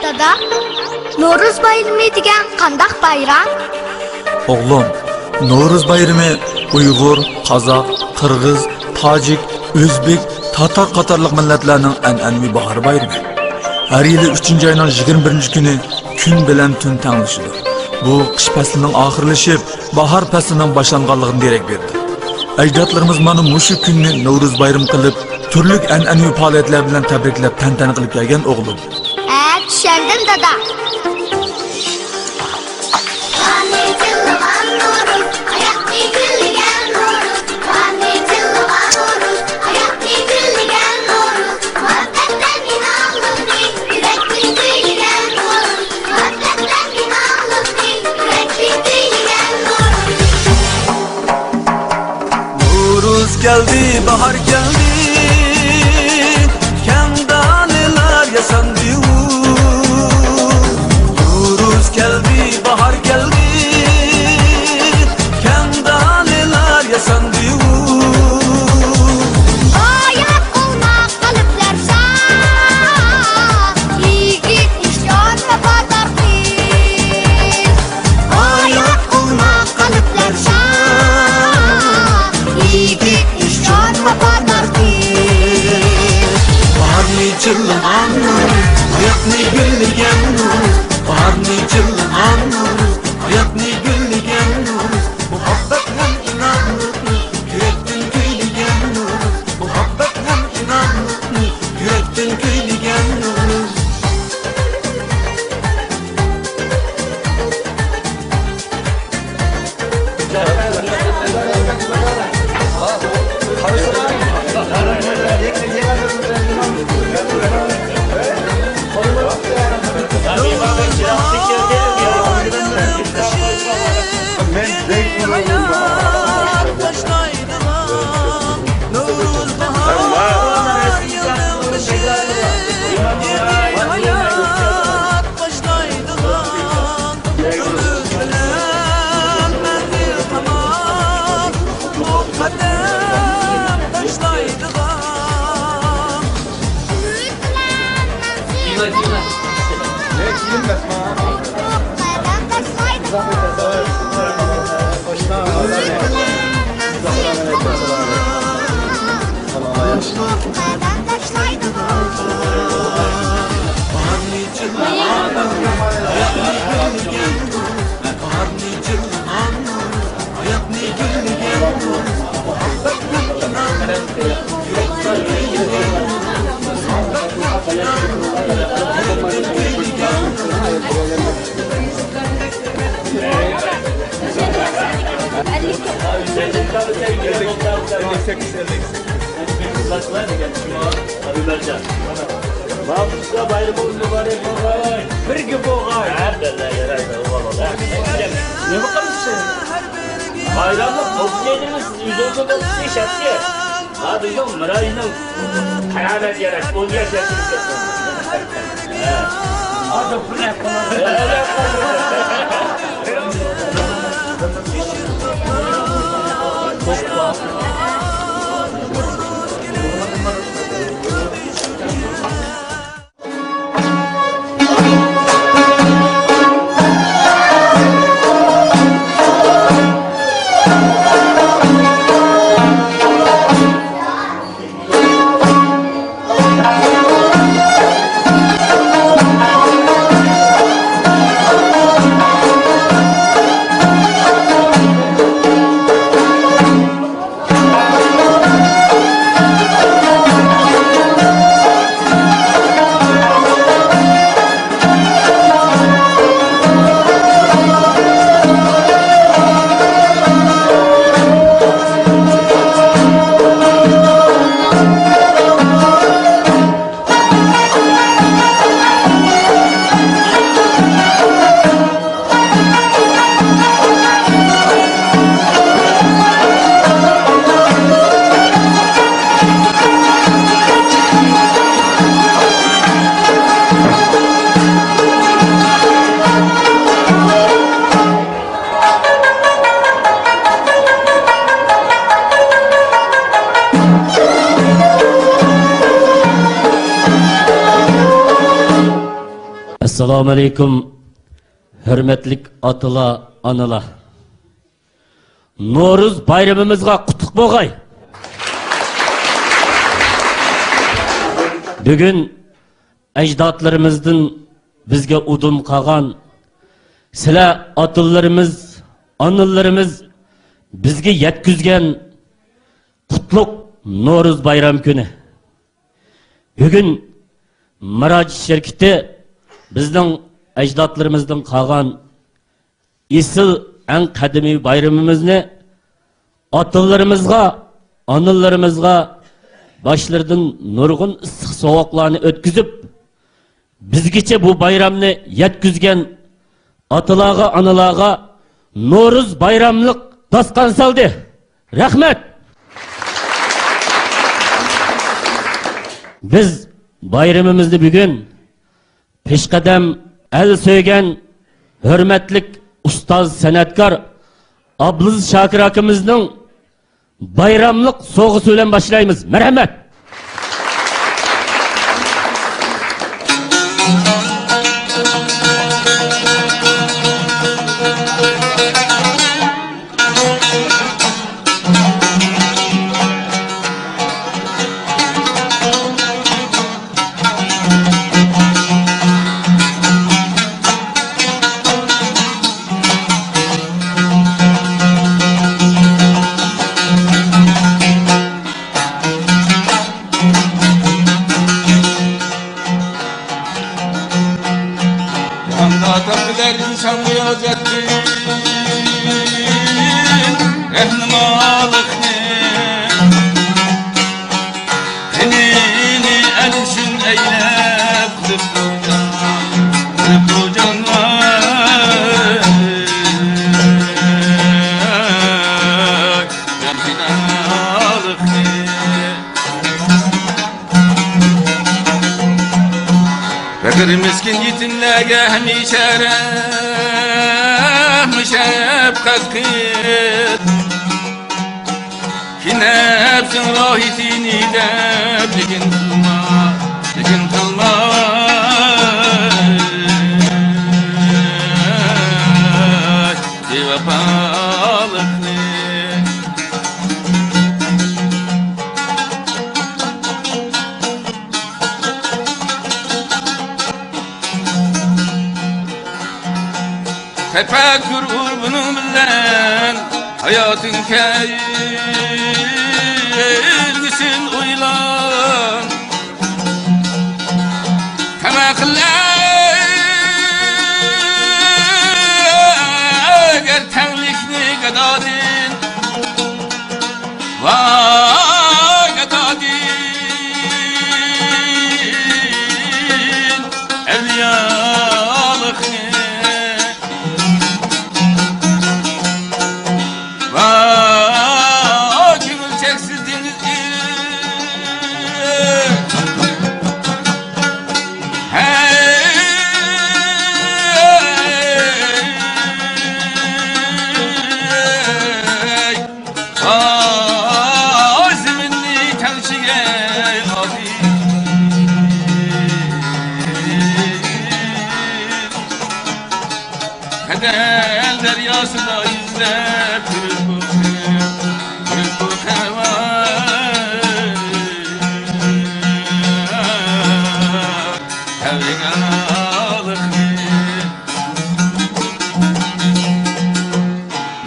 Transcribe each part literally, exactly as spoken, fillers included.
دادا، نورۇز بايرىمى دېگەن قانداق بايرام؟ ئوغلۇم، نورۇز بايرىمى ئۇيغۇر، قازاق، قىرغىز، تاجىك، ئۆزبېك، تاتار قاتارلىق مىللەتلەرنىڭ ئەنئەنىۋى باھار بايرىمى. ھەر يىلى ئۈچىنچى ئاينىڭ يىگىرمە بىرىنچى كۈنى كۈن بىلەن تۈن تەڭلىشىدۇ. بۇ قىش پەسلىنىڭ ئاخىرلىشىپ، باھار پەسلىنىڭ باشلانغانلىقىدىن دېرەك بېرىدۇ. ئەجدادلىرىمىز مانا مۇشۇ كۈننى نورۇز بايرىمى قىلىپ، تۈرلۈك ئەنئەنىۋى پائالىيەتلەر بىلەن تەبرىكلەپ، تەنتەنە قىلىپ كەلگەن ئوغلۇم. ھە، چۈشەندىم، دادا. نورۇز كەلدى، باھار كەلدى، كەڭ دالىلار ياساندى ئۇ. نورۇز كەلدى، باھار كەلدى، كەڭ دالىلار ياساندى ئۇ. ئاياق قويما قەلبلەر شاد، يىگىت ئىشان ۋاپادار قىز. ئاياق قويما قەلبلەر شاد، يىگىت ئىشان ۋاپادار قىز. باھارنى جىللىغان نورۇز، ھاياتنى گۈللىگەن نورۇز. باھارنى جىللىغان نورۇز، ھاياتنى گۈللىگەن نورۇز. مۇھەببەت ھەم ئىنانلىقنى يۈرەكتىن كۈيلىگەن نورۇز. مۇھەببەت ھەم ئىنانلىقنى يۈرەكتىن كۈيلىگەن نورۇز. بىرگە بولغاي. نېمە قىلىسىز؟ بايراملىق بولسا دېدىڭىز، سىز ئۆزىڭىزنى بولسا دېيىشەتتى. ھا، بىزنىڭ مىراجنىڭ قىيامەت يەرەك، ئون ياش ياشىمىز كەتتى. ھە. ھازىر بىر رەت قىلىڭ. ئەسسالامۇئەلەيكۇم، ھۆرمەتلىك ئاتىلار، ئانىلار. نورۇز بايرىمىمىزغا قۇتلۇق بولغاي! بۈگۈن ئەجدادلىرىمىزدىن بىزگە ئۇدۇم قالغان، سىلەر ئاتىلىرىمىز، ئانىلىرىمىز بىزگە يەتكۈزگەن قۇتلۇق نورۇز بايرام كۈنى. بۈگۈن مىراج شىركىتى بىزنىڭ ئەجدادلىرىمىزدىن قالغان ئېسىل، ئەڭ قەدىمىي بايرىمىمىزنى ئاتىلىرىمىزغا، ئانىلىرىمىزغا باشلىرىدىن نۇرغۇن ئىسسىق سوغۇقلارنى ئۆتكۈزۈپ، بىزگىچە بۇ بايرامنى يەتكۈزگەن ئاتىلارغا، ئانىلارغا نورۇز بايراملىق داستىخان سالدى. رەھمەت! بىز بايرىمىمىزنى بۈگۈن پېشقەدەم، ئەل سۆيگەن، ھۆرمەتلىك ئۇستاز سەنئەتكار ئابلىز شاكىر ئاكىمىزنىڭ بايراملىق سوۋغىسى بىلەن باشلايمىز. مەرھەمەت! جاھاندا تاپىلەر ئىنسان رىيازەتتىن رەھنۇمالىقنى. قېنىنى ئەلچۈن ئەيلەپ قىلىپ بۇ جان، قىلىپ بۇ جان، ۋاي، جان پىدالىقنى. پەقىر مىسكىن يېتىملەرگە ھەمىشە رەھمى شەپقەت قىل. كى نەپسىڭ راھىتىنى دەپ لېكىن قىلما، لېكىن قىلما، بىۋاپالىقنى. تەپەككۇر ئۇر بۇنىڭ بىلەن، ھاياتىڭ كەلگۈسىن ئويلان. تەمە قىل ئەگەر تەڭلىكنى گادادىن، ۋاي گادادىن ئەۋلىيالىقنى. ۋاي كۆڭۈل چەكسىز دېڭىز. ھەي، ھەي. ئاي، زېمىننى تەڭشىگەي ئازىز. قەدەر دەرياسىدا يۈزلەپ يۈرۈپ بۇ، يۈرۈپ بۇ خەۋەر.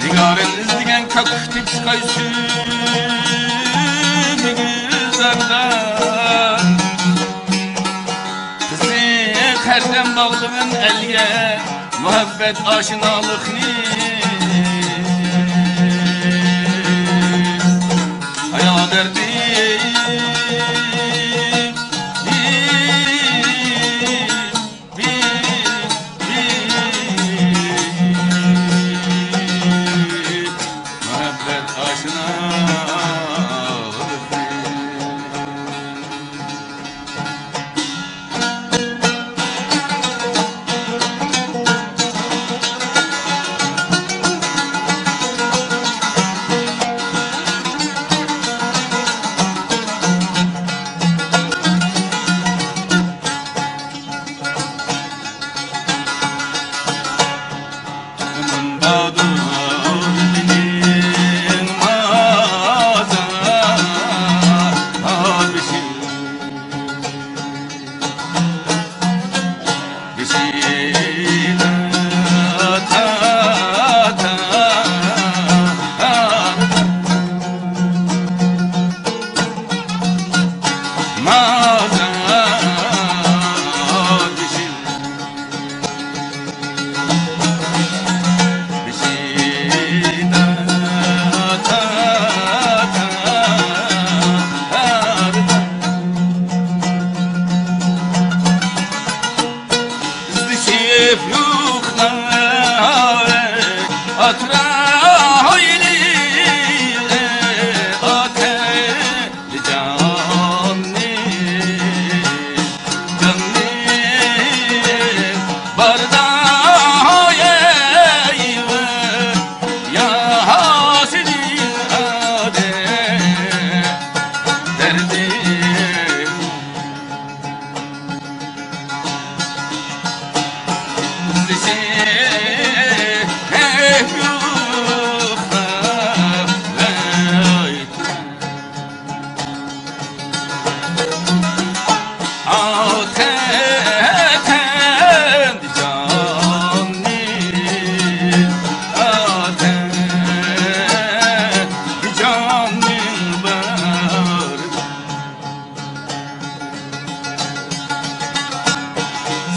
نىگارىم ئىزدىگەن كاككۇكتەك سىقاي سۈيى گۈلزاردا. قىزىق ھەردەم باغلىغىن ئەلگە مۇھەببەت ئاشنالىقنى. ھايا دەردى. مۇھەببەت ئاشنالىقى.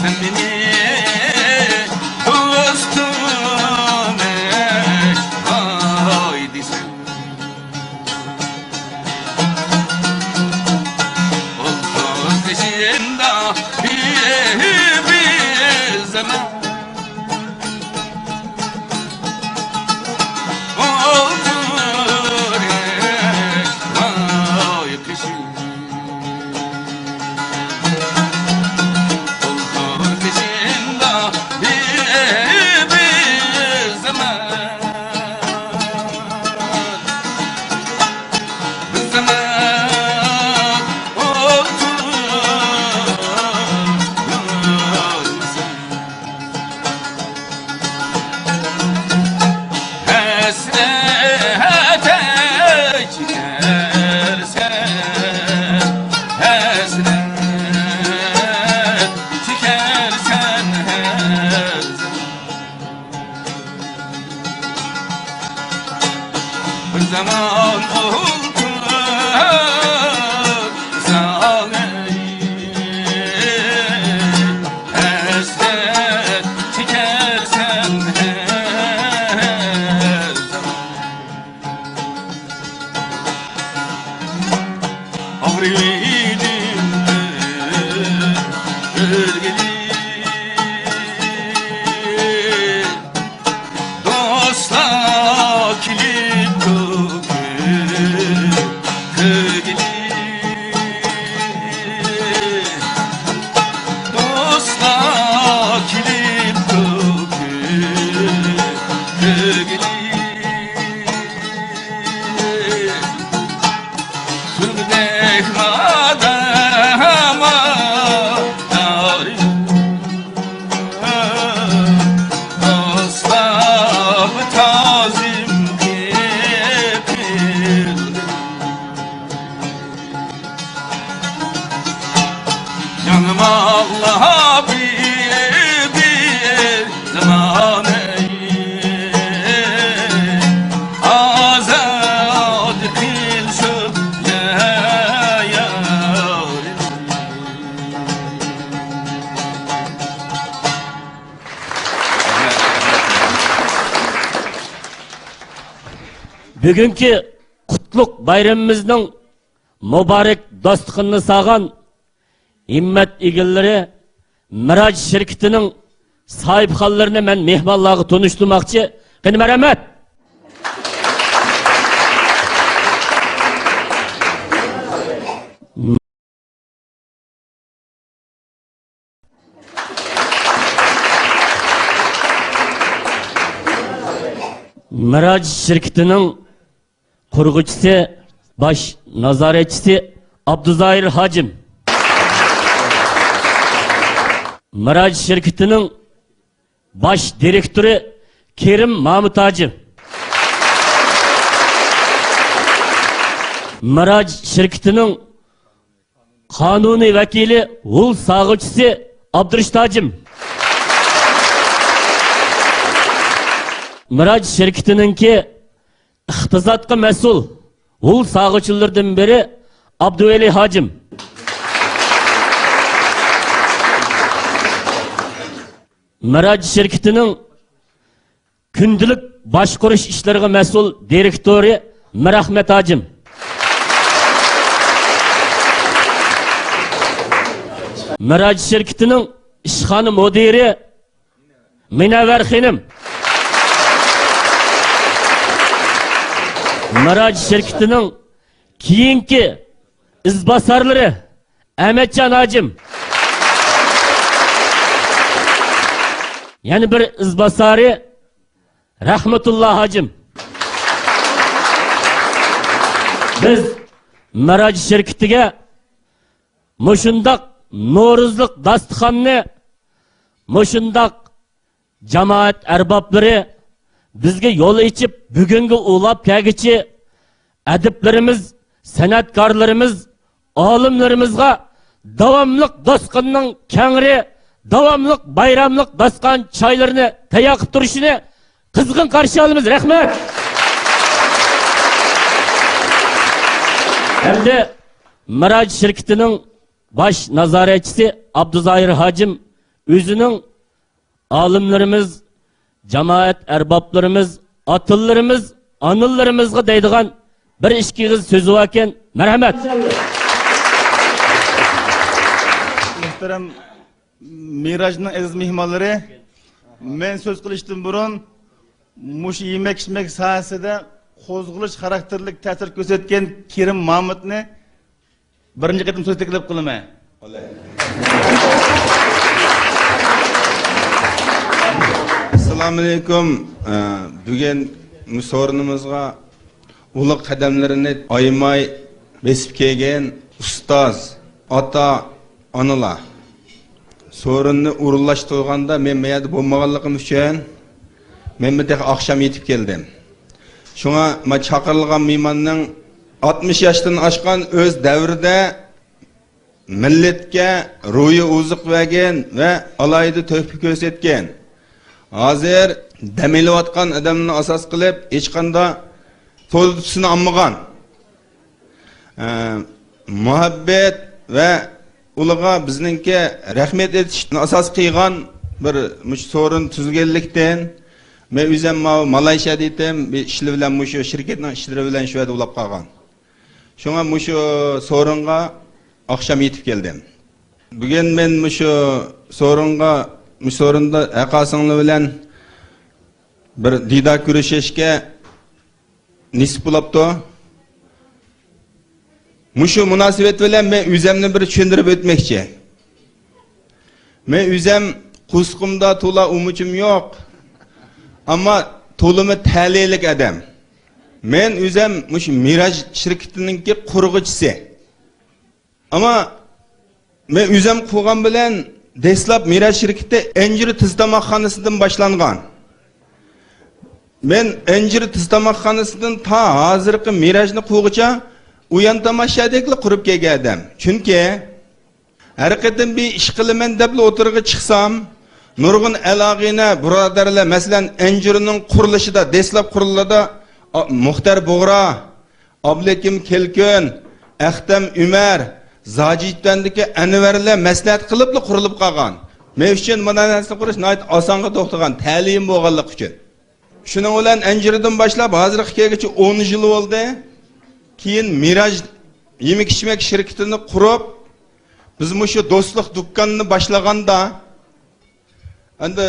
سەن مېنى دوستۇم ئەي، ۋاي دېسەڭ. ئولتۇر قېشىمدا بىر، بىر زامان. ئولتۇر، ۋاي قېشىم. ئولتۇر قېشىمدا بىر، بىر زامان. بىر زامان ئولتۇرمىسام. ھەسرەت چېكەرسەن، ھەسرەت چېكەرسەن ھەر زامان. بىر زامان ئولتۇرساڭ، ھەسرەت چېكەرسەن ھەر زامان. ئاغرىدىم ئۆلگىلى. دوستلار كېلىپتۇ كۆرگىلى. دوستلار كېلىپتۇ كۆرگىلى. سۈرگۈدەك مادام ئارىيۇ. ئاستا تازىم قېقىلدى. ياڭماقلا بىر، بىر زامانەي. ئازاد قىل شۇ يا، يا. بۈگۈنكى قۇتلۇق بايرىمىمىزنىڭ مۇبارەك داستىخىنىنى سالغان ھىممەت ئىگىلىرى، مىراج شىركىتىنىڭ ساھىبخانلىرىنى مەن مېھمانلارغا تونۇشتۇرماقچى. قېنى، مەرھەمەت! مىراج شىركىتىنىڭ قۇرغۇچىسى، باش نازارەتچىسى ئابدۇزاھىر ھاجىم. مىراج شىركىتىنىڭ باش دىرېكتورى كېرىم مامۇت ھاجىم. مىراج شىركىتىنىڭ قانۇنىي ۋەكىلى ھۇل ساغۇچىسى ئابدۇرېشىت ھاجىم. مىراج شىركىتىنىڭكى ئىقتىسادقا مەسئۇل ھۇل ساغۇچىلىرىدىن بىرى ئابدۇۋەلى ھاجىم. مىراج شىركىتىنىڭ كۈندىلىك باشقۇرۇش ئىشلىرىغا مەسئۇل دىرېكتورى مىرئەخمەت ھاجىم. مىراج شىركىتىنىڭ ئىشخانا مۇدىرى مۇنەۋۋەر خېنىم. مىراج شىركىتىنىڭ كېيىنكى ئىزباسارلىرى ئەمەتجان ھاجىم. يەنە بىر ئىزباسارى رەھمەتۇللا ھاجىم. بىز مىراج شىركىتىگە مۇشۇنداق نورۇزلۇق داستىخاننى، مۇشۇنداق جامائەت ئەربابلىرى بىزگە يول ئېچىپ، بۈگۈنگە ئۇلاپ كەلگۈچى ئەدىبلىرىمىز، سەنئەتكارلىرىمىز، ئالىملىرىمىزغا داۋاملىق داستىخاننىڭ كەڭرى، داۋاملىق بايراملىق داستىخان چايلىرىنى تەييار قىلىپ تۇرۇشىنى قىزغىن قارشى ئالىمىز. رەھمەت. ھەمدە مىراج شىركىتىنىڭ باش نازارەتچىسى ئابدۇزاھىر ھاجىم ئۆزىنىڭ ئالىملىرىمىز، جامائەت ئەربابلىرىمىز، ئاتىلىرىمىز، ئانىلىرىمىزغا دەيدىغان بىر ئىككى ئېغىز سۆزى باركەن. مەرھەمەت. مۇھتەرەم مىراجنىڭ ئەزىز مېھمانلىرى، مەن سۆز قىلىشتىن بۇرۇن مۇشۇ يېمەك-ئىچمەك ساھەسىدە قوزغىلىش خاراكتېرلىك تەسىر كۆرسەتكەن كېرىم مامۇتنى بىرىنچى قېتىم سۆز تەكلىپ قىلىمەن. ئەسسالامۇئەلەيكۇم. ئە، بۈگۈن مۇشۇ سورۇنىمىزغا ئۇلۇغ قەدەملىرىنى ئايىماي بېسىپ كەلگەن ئۇستاز، ئاتا، ئانىلار. سورۇننى ئورۇنلاشتۇرغاندا مەن مەيەردە بولمىغانلىقىم ئۈچۈن، مەنمۇ تېخى ئاخشام يېتىپ كەلدىم. شۇڭا مانا چاقىرىلغان مېھماننىڭ ئاتمىش ياشتىن ئاشقان، ئۆز دەۋرىدە مىللەتكە روھىي ئوزۇق بەرگەن ۋە ئالاھىدە تۆھپە كۆرسەتكەن، ھازىر دەم ئېلىۋاتقان ئادەمنى ئاساس قىلىپ، ھېچقانداق سودا تۈسىنى ئالمىغان، ئە، مۇھەببەت ۋە ئۇلىغا بىزنىڭكى رەھمەت ئېيتىشنى ئاساس قىلغان بىر مۇشۇ سورۇن تۈزگەنلىكتىن، مەن ئۆزۈم ماۋۇ مالايشىيادا ئىدىم، بىر ئىشلىرى بىلەن، مۇشۇ شىركەتنىڭ ئىشلىرى بىلەن شۇ يەردە ئۇلاپ قالغان. شۇڭا مۇشۇ سورۇنغا ئاخشام يېتىپ كەلدىم. بۈگۈن مەن مۇشۇ سورۇنغا، مۇشۇ سورۇندا ھەققاسىڭلار بىلەن بىر دىدار كۆرۈشۈشكە نېسىپ بولاپتۇ. مۇشۇ مۇناسىۋەت بىلەن مەن ئۆزۈمنى بىر چۈشەندۈرۈپ ئۆتمەكچى. مەن ئۆزۈم قورسىقىمدا تولا ئۇمىچىم يوق. ئەمما تولىمۇ تەلەيلىك ئادەم. مەن ئۆزۈم مۇشۇ مىراج شىركىتىنىڭكى قۇرغۇچىسى. ئەمما مەن ئۆزۈم قۇرغان بىلەن دەسلەپ مىراج شىركىتى ئەنجۈر تېز تاماقخانىسىدىن باشلانغان. مەن ئەنجۈر تېز تاماقخانىسىدىن تا ھازىرقى مىراجنى قۇرغۇچە ئۇيان تاماشادەكلا قۇرۇپ كەلگەن ئادەم. چۈنكى ھەر قېتىم بىر ئىش قىلىمەن دەپلا ئوتتۇرىغا چىقسام، نۇرغۇن ئەل-ئاغىنە، بۇرادەرلەر، مەسىلەن، ئەنجۈرنىڭ قۇرۇلۇشىدا، دەسلەپ قۇرۇلغاندا، ئا، مۇختەر بۇغرا، ئابلىكىم كەلكۈن، ئەختەم ئۆمەر، زاجىدەندىكى ئەنۋەرلەر مەسلىھەت قىلىپلا قۇرۇلۇپ قالغان. مەن ئۈچۈن مۇنداق نەرسىنى قۇرۇش ناھايىتى ئاسانغا توختىغان، تەلىيىم بولغانلىقى ئۈچۈن. شۇنىڭ بىلەن ئەنجۈردىن باشلاپ ھازىرغا كەلگۈچە ئون يىل بولدى. كېيىن مىراج يېمەك-ئىچمەك شىركىتىنى قۇرۇپ، بىز مۇشۇ دوستلۇق دۇكانىنى باشلىغاندا، ئەمدى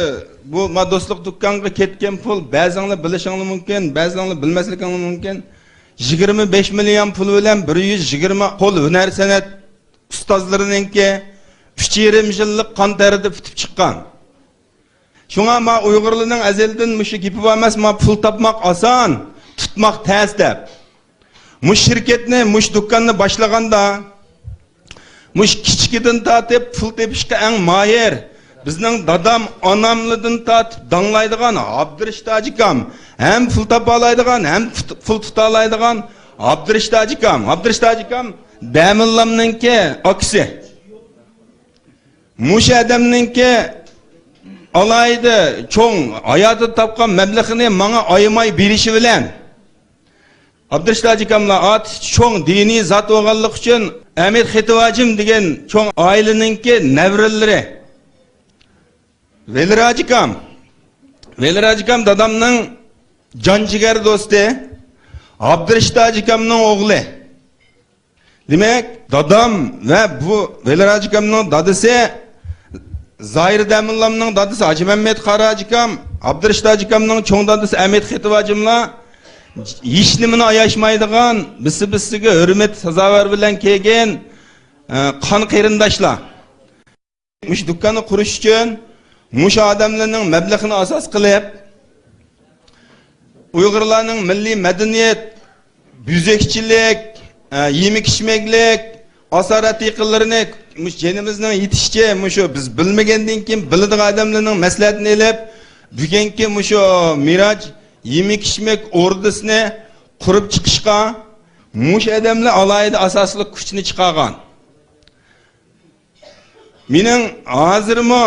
بۇ ما دوستلۇق دۇكانغا كەتكەن پۇل، بەزىڭلار بىلىشىڭلار مۇمكىن، بەزىڭلار بىلمەسلىكىڭلار مۇمكىن. يىگىرمە بەش مىليون پۇل بىلەن بىر يۈز يىگىرمە قول ھۈنەر سەنئەت ئۇستازلىرىنىڭكى ئۈچ يېرىم يىللىق قان تەرىدە پۈتۈپ چىققان. شۇڭا ما ئۇيغۇرلارنىڭ ئەزەلدىن مۇشۇ گېپى بار ئەمەس، ما پۇل تاپماق ئاسان، تۇتماق تەس دەپ. مۇشۇ شىركەتنى، مۇشۇ دۇكاننى باشلىغاندا، مۇشۇ كىچىكىدىن تارتىپ پۇل تېپىشقا ئەڭ ماھىر، بىزنىڭ دادام ئاناملىدىن تارتىپ داڭلايدىغان ئابدۇرېشىت ھاجىكام، ھەم پۇل تاپالايدىغان، ھەم پۇت-، پۇل تۇتالايدىغان ئابدۇرېشىت ھاجىكام. ئابدۇرېشىت ھاجىكام دەمىللامنىڭكى ئاكىسى. مۇشۇ ئادەمنىڭكى ئالاھىدە چوڭ ھاياتىدا تاپقان مەبلىغىنى ماڭا ئايىماي بېرىشى بىلەن، ئابدۇرېشىت ھاجىكاملار ئاتىسى چوڭ دىنىي زات بولغانلىقى ئۈچۈن، ئەمىت خېتىۋاجىم دېگەن چوڭ ئائىلىنىڭكى نەۋرىلىرى. ۋېلىر ھاجىكام. ۋېلىر ھاجىكام دادامنىڭ جان جىگەر دوستى، ئابدۇرېشىت ھاجىكامنىڭ ئوغلى. دېمەك، دادام ۋە بۇ ۋېلىر ھاجىكامنىڭ دادىسى، زاھىر دەمىللامنىڭ دادىسى ھاجىمەممەت قارا ھاجىكام، ئابدۇرېشىت ھاجىكامنىڭ چوڭ دادىسى ئەمىت خېتىۋاجىملار ھېچنېمىنى ئاياشمايدىغان، بىسسە-بىسسىگە ھۆرمەت سازاۋەر بىلەن كەلگەن، ئە، قان قېرىنداشلار. مۇشۇ دۇكاننى قۇرۇش ئۈچۈن مۇشۇ ئادەملەرنىڭ مەبلىغىنى ئاساس قىلىپ، ئۇيغۇرلارنىڭ مىللىي مەدەنىيەت، بۆزەكچىلىك، ئە، يېمەك-ئىچمەكلىك، ئاسارەتىقىلىرىنى مۇشۇ جېنىمىزنىڭ يېتىشىچە، مۇشۇ بىز بىلمىگەندىن كېيىن بىلىدىغان ئادەملەرنىڭ مەسلىھەتىنى ئېلىپ، بۈگۈنكى مۇشۇ مىراج يېمەك-ئىچمەك ئوردىسىنى قۇرۇپ چىقىشقا مۇشۇ ئادەملەر ئالاھىدە ئاساسلىق كۈچنى چىقارغان. مېنىڭ ھازىرمۇ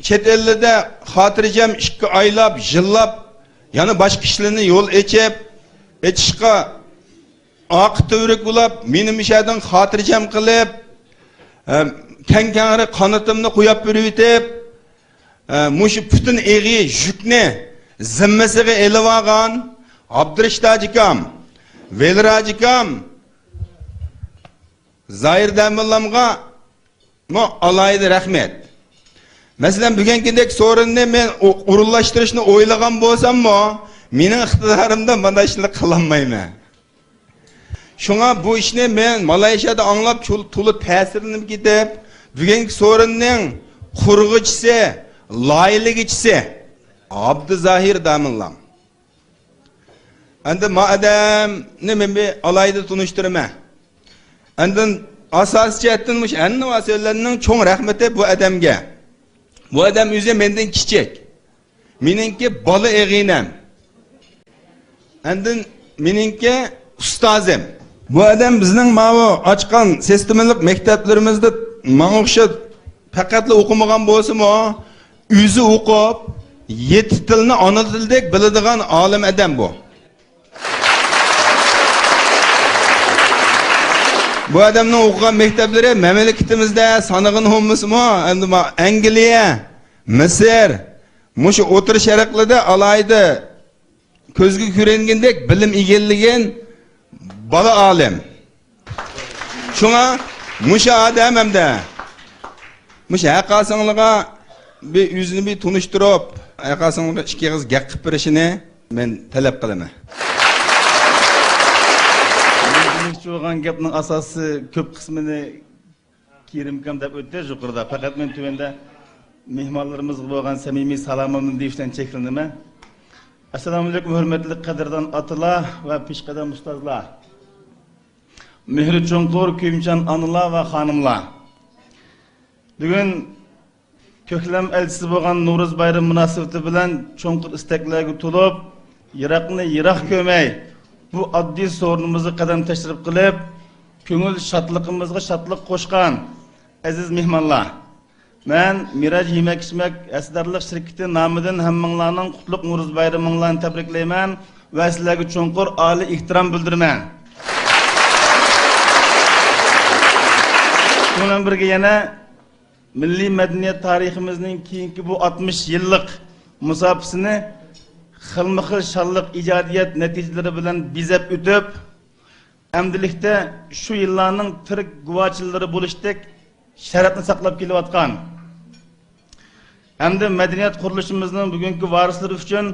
چەت ئەللىدە خاتىرجەم ئىككى ئايلاپ، يىللاپ، يەنە باشقا ئىشلارنى يول ئېچىپ، ئېچىشقا ئارقا تۈۋرۈك بولاپ، مېنى مۇشۇ يەردىن خاتىرجەم قىلىپ، ئە، كەڭ-كەڭرى قانىتىمنى قويۇپ بېرىۋېتىپ، ئە، مۇشۇ پۈتۈن ئېغىر يۈكنى زىممىسىگە ئېلىۋالغان ئابدۇرېشىت ھاجىكام، ۋېلىر ھاجىكام، زاھىر دەمىللامغا مۇ ئالاھىدە رەھمەت. مەسىلەن، بۈگۈنكىدەك سورۇننى مەن ئو-، ئورۇنلاشتۇرۇشنى ئويلىغان بولساممۇ، مېنىڭ ئىقتىدارىمدا مانا شۇنداق قىلالمايمەن. شۇڭا بۇ ئىشنى مەن مالايشىيادا ئاڭلاپ، چول-، تولا تەسىرلىنىپ كېتىپ، بۈگۈنكى سورۇننىڭ قۇرغۇچىسى، لايىھىلىگۈچىسى ئابدۇزاھىر داموللام. ئەندى ما ئادەمنى مەن بىر ئالاھىدە تونۇشتۇرىمەن. ئاندىن ئاساسىي جەھەتتىن مۇشۇ ھەننىۋا سۆزلەرنىڭ چوڭ رەھمىتى بۇ ئادەمگە. بۇ ئادەم ئۆزى مەندىن كىچىك. مېنىڭكى بالا ئېغىنەم. ئاندىن مېنىڭكى ئۇستازىم. بۇ ئادەم بىزنىڭ ماۋۇ ئاچقان سىستېمىلىق مەكتەپلىرىمىزدە ماڭا ئوخشاپ پەقەتلا ئوقۇمىغان بولسىمۇ، ئۆزى ئوقۇپ، يەتتە تىلنى ئانا تىلدەك بىلىدىغان ئالىم ئادەم بۇ. بۇ ئادەمنىڭ ئوقۇغان مەكتەپلىرى مەملىكىتىمىزدە سانىغىنى بولمىسىمۇ، ئەمدى ما-، ئەنگلىيە، مىسىر، مۇشۇ ئوتتۇرا شەرقلىدە ئالاھىدە كۆزگە كۆرۈنگەندەك بىلىم ئىگىلىگەن بالا ئالىم. شۇڭا مۇشۇ ئادەم ھەمدە مۇشۇ ھەققاسىڭلىغا بىر ئۆزىنى بىر تونۇشتۇرۇپ، ھەققاسىڭلىغا ئىككى ئېغىز گەپ قىلىپ بېرىشىنى مەن تەلەپ قىلىمەن. مەن دېمەكچى بولغان گەپنىڭ ئاساسى كۆپ قىسمىنى كېرىمكام دەپ ئۆتتى يۇقىرىدا. پەقەت مەن تۆۋەندە مېھمانلىرىمىزغا بولغان سەمىمىي سالامىمنى دېيىش بىلەن چەكلىنىمەن. ئەسسالامۇئەلەيكۇم، ھۆرمەتلىك قەدىردان ئاتىلار ۋە پېشقەدەم ئۇستازلار! مېھرى چوڭقۇر كۆيۈمچان ئانىلار ۋە خانىملار! بۈگۈن كۆكلەم ئەلچىسى بولغان نورۇز بايرىمى مۇناسىۋىتى بىلەن چوڭقۇر ئىستەكلەرگە تولۇپ، يىراقنى يىراق كۆرمەي، بۇ ئاددىي سورۇنىمىزغا قەدەم تەشرىپ قىلىپ، كۆڭۈل شادلىقىمىزغا شادلىق قوشقان ئەزىز مېھمانلار! مەن مىراج يېمەك-ئىچمەك ھەسسىدارلىق شىركىتى نامىدىن ھەممىڭلارنىڭ قۇتلۇق نورۇز بايرىمىڭلارنى تەبرىكلەيمەن ۋە سىلەرگە چوڭقۇر ئالىي ئېھتىرام بىلدۈرىمەن. شۇنىڭ بىلەن بىرگە يەنە مىللىي مەدەنىيەت تارىخىمىزنىڭ كېيىنكى بۇ ئاتمىش يىللىق مۇساپىسىنى خىلمۇ خىل شانلىق ئىجادىيەت نەتىجىلىرى بىلەن بېزەپ ئۆتۈپ، ئەمدىلىكتە شۇ يىللارنىڭ تىرىك گۇۋاھچىلىرى بولۇشتەك شەرەپنى ساقلاپ كېلىۋاتقان، ھەمدە مەدەنىيەت قۇرۇلۇشىمىزنىڭ بۈگۈنكى ۋارىسلىرى ئۈچۈن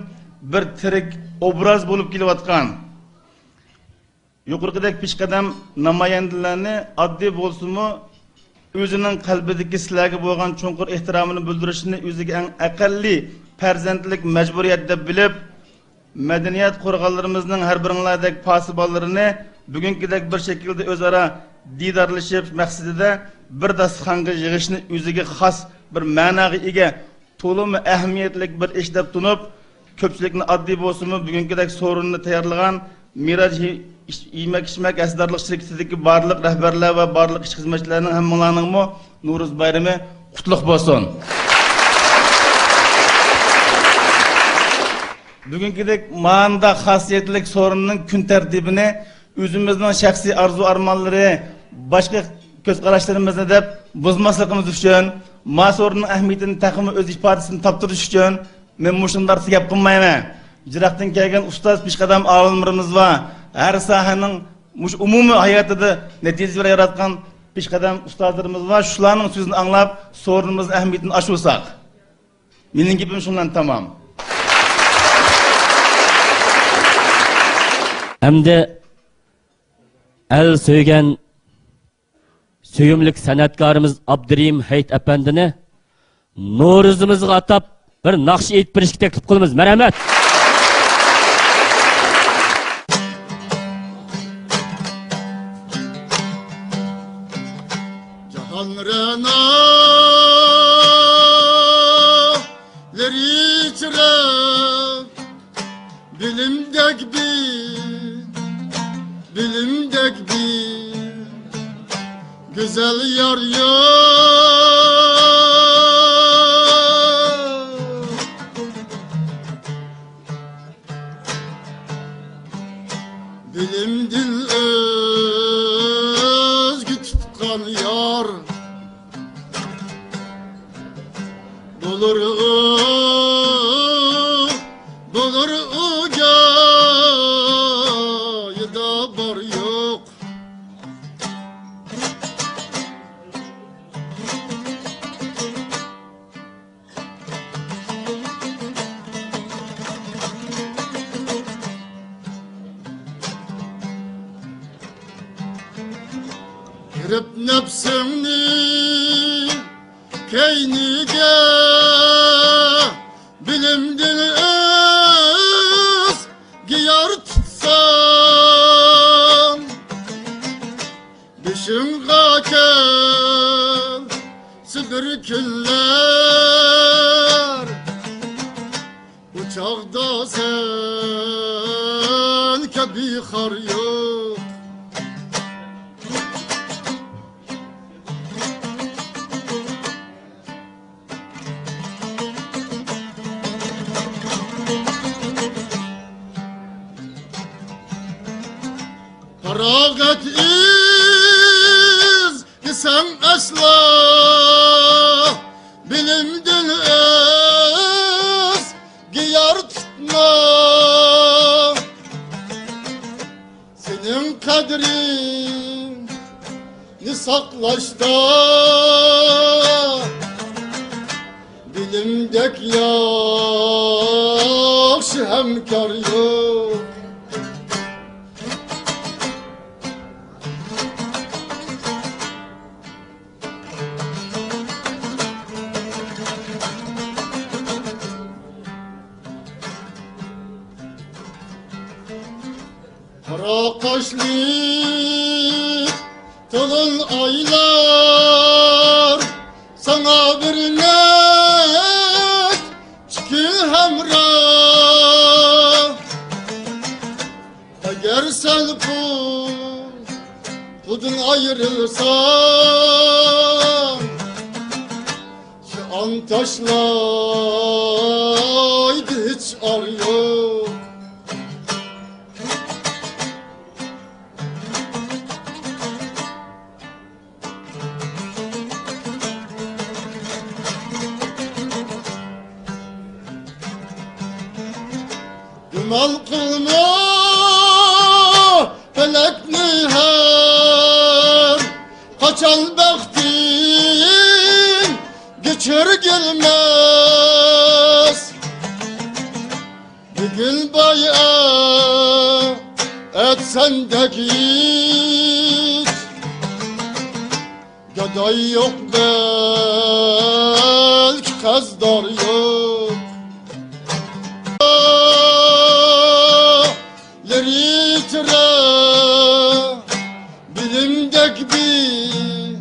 بىر تىرىك ئوبراز بولۇپ كېلىۋاتقان يۇقىرىقىدەك پېشقەدەم نامايەندىلەرنى ئاددىي بولسىمۇ، ئۆزىنىڭ قەلبىدىكى سىلەرگە بولغان چوڭقۇر ئېھتىرامىنى بىلدۈرۈشنى ئۆزىگە ئەڭ ئەقەللىي پەرزەنتلىك مەجبۇرىيەت دەپ بىلىپ، مەدەنىيەت قورغانلىرىمىزنىڭ ھەر بىرىڭلاردەك پاسىبانلىرىنى بۈگۈنكىدەك بىر شەكىلدە ئۆزئارا دىدارلىشىش مەقسىتىدە بىر داستىخانغا يىغىشنى ئۆزىگە خاس بىر مەناغا ئىگە، تولىمۇ ئەھمىيەتلىك بىر ئىش دەپ تونۇپ، كۆپچىلىكنى ئاددىي بولسىمۇ بۈگۈنكىدەك سورۇننى تەييارلىغان مىراج ھېي-، ئىش-، يېمەك-ئىچمەك ھەسىلاتلىق شىركىتىدىكى بارلىق رەھبەرلەر ۋە بارلىق ئىشچى-خىزمەتچىلەرنىڭ ھەممىڭلارنىڭمۇ نورۇز بايرىمى قۇتلۇق بولسۇن! بۈگۈنكىدەك ماندا خاسىيەتلىك سورۇننىڭ كۈن تەرتىپىنى ئۆزىمىزنىڭ شەخسىي ئارزۇ-ئارمانلىرى، باشقا كۆز قاراشلىرىمىزنى دەپ بۇزماسلىقىمىز ئۈچۈن، ما سورۇننىڭ ئەھمىيىتىنى تېخىمۇ ئۆز ئىپادىسىنى تاپتۇرۇش ئۈچۈن، مەن مۇشۇنداق گەپ قىلمايمەن. يىراقتىن كەلگەن ئۇستاز پېشقەدەم ئالىملىرىمىز بار. ھەر ساھەنىڭ مۇشۇ ئومۇمىي ھاياتىدا نەتىجە ياراتقان پېشقەدەم ئۇستازلىرىمىز بار. شۇلارنىڭ سۆزىنى ئاڭلاپ، سورۇنىمىزنىڭ ئەھمىيىتىنى ئاشۇرساق. مېنىڭ گېپىم شۇنىڭ بىلەن تامام. ئەمدى ئەل سۆيگەن سۆيۈملۈك سەنئەتكارىمىز ئابدۇرېھىم ھېيت ئەپەندىنى نورۇزىمىزغا ئاتاپ بىر ناخشا ئېيتىپ بېرىشكە تەكلىپ قىلىمىز. مەرھەمەت! جاھان رەنالىرى ئىچرە بىلىمدەك بىر، بىلىمدەك بىر گۈزەل يار يوق. بىلىمدىن ئۆزگە تۇتقان يار بولۇر ئۇ، بولۇر ئۇ جايىدا بار يوق. كىرىپ نەپسىڭنى كەينىگە، بىلىمدىن ئۆزگە يار تۇتساڭ، بېشىڭغا كەلسە بىر كۈنلەر، ئۇ چاغدا سەن كەبى خار يوق. پاراغەت ئىزدىسەڭ ئەسلا، بىلىمدىن ئۆزگە يار تۇتما. سېنىڭ قەدرىڭنى ساقلاشتا بىلىمدەك ياخشى ھەمكار يوق. قارا قاشلى تولۇن ئايلار ساڭا بىر نەچچە كۈن ھەمراھ. ئەگەر سەن پۇ-، پۇلدىن ئايرىلساڭ، شۇ ئان تاشلايدۇ، ھېچ ئار يوق. گۇمان قىلما پەلەكنى ھەر قاچان بەختىڭگە چۆرگۈلمەس. بۈگۈن باي ئەتە سەندەك ھېچ گاداي يوق، بەلكى قەرزدار يوق. لىرىتىرە بىلىمدەك بىر،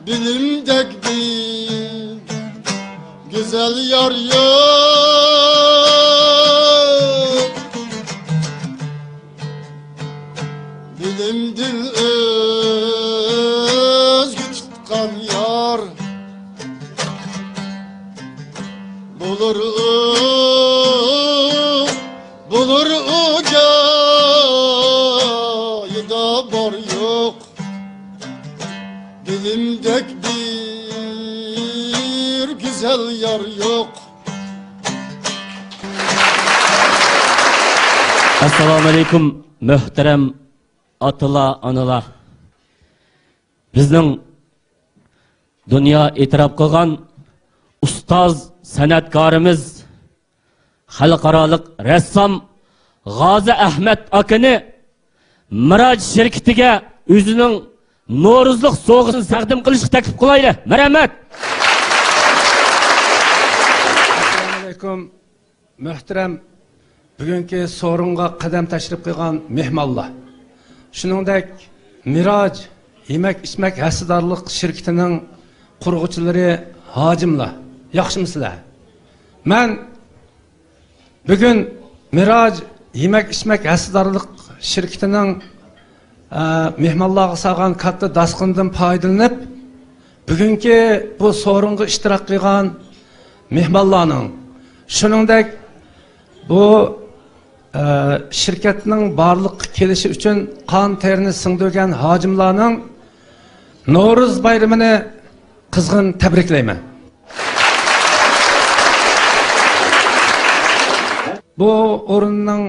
بىلىمدەك بىر گۈزەل يار يوق، بىلىمدىن ئۆزگە تۇتقان يار. بولۇر ئۇ، بولۇر ئۇ جايىدا بار يوق. بىلىمدەك بىر گۈزەل يار يوق. ئەسسالامۇئەلەيكۇم، مۆھتەرەم ئاتىلار، ئانىلار. بىزنىڭ دۇنيا ئېتىراپ قىلغان ئۇستاز سەنئەتكارىمىز، خەلقئارالىق رەسسام غازى ئەھمەت ئاكىنى مىراج شىركىتىگە ئۆزىنىڭ نورۇزلۇق سوۋغىسىنى تەقدىم قىلىشقا تەكلىپ قىلايلى. مەرھەمەت. ئەسسالامۇئەلەيكۇم، مۆھتەرەم بۈگۈنكى سورۇنغا قەدەم تەشرىپ قىلغان مېھمانلار، شۇنىڭدەك مىراج يېمەك-ئىچمەك ھەسسىدارلىق شىركىتىنىڭ قۇرغۇچىلىرى، ھاجىملار، ياخشىمۇسىلەر؟ مەن بۈگۈن مىراج يېمەك-ئىچمەك ھەسسىدارلىق شىركىتىنىڭ، ئە، مېھمانلارغا سالغان كاتتا داستىخىنىدىن پايدىلىنىپ، بۈگۈنكى بۇ سورۇنغا ئىشتىراك قىلغان مېھمانلارنىڭ، شۇنىڭدەك بۇ، ئە، شىركەتنىڭ بارلىققا كېلىشى ئۈچۈن قان تېرىنى سىڭدۈرگەن ھاجىملارنىڭ نورۇز بايرىمىنى قىزغىن تەبرىكلەيمەن. بۇ ئورۇننىڭ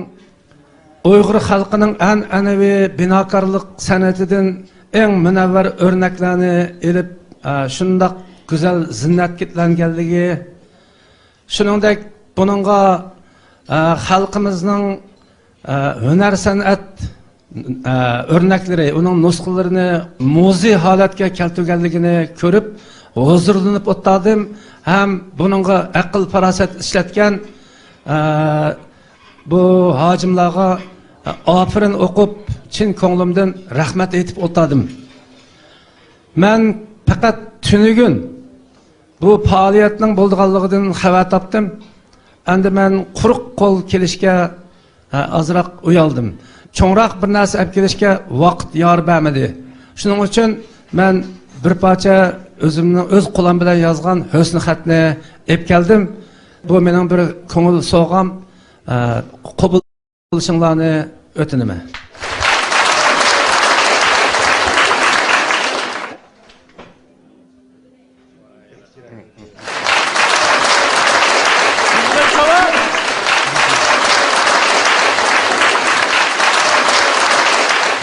ئۇيغۇر خەلقىنىڭ ئەنئەنىۋى بىناكارلىق سەنئىتىدىن ئەڭ مۇنەۋۋەر ئۆرنەكلەرنى ئېلىپ، ئە، شۇنداق گۈزەل زىننەتلەنگەنلىكى، شۇنىڭدەك بۇنىڭغا، ئە، خەلقىمىزنىڭ، ئە، ھۈنەر سەنئەت، ئە، ئۆرنەكلىرى، ئۇنىڭ نۇسخىلىرىنى مۇزېي ھالەتكە كەلتۈرگەنلىكىنى كۆرۈپ ھۇزۇرلىنىپ ئولتۇردۇم ھەم بۇنىڭغا ئەقىل-پاراسەت ئىشلەتكەن، ئە، بۇ ھاجىملارغا، ئە، ئاپىرىن ئوقۇپ، چىن كۆڭلۈمدىن رەھمەت ئېيتىپ ئولتۇردۇم. مەن پەقەت تۈنۈگۈن بۇ پائالىيەتنىڭ بولىدىغانلىقىدىن خەۋەر تاپتىم. ئەمدى مەن قۇرۇق قول كېلىشكە، ھە، ئازراق ئۇيالدىم. چوڭراق بىر نەرسە ئەپ كېلىشكە ۋاقىت يار بەرمىدى. شۇنىڭ ئۈچۈن مەن بىر پارچە ئۆزۈمنىڭ ئۆز قولۇم بىلەن يازغان ھۆسنى خەتنى ئېپ كەلدىم. بۇ مېنىڭ بىر كۆڭۈل سوۋغام. ھە، قوبۇل قىلىشىڭلارنى ئۆتۈنىمەن.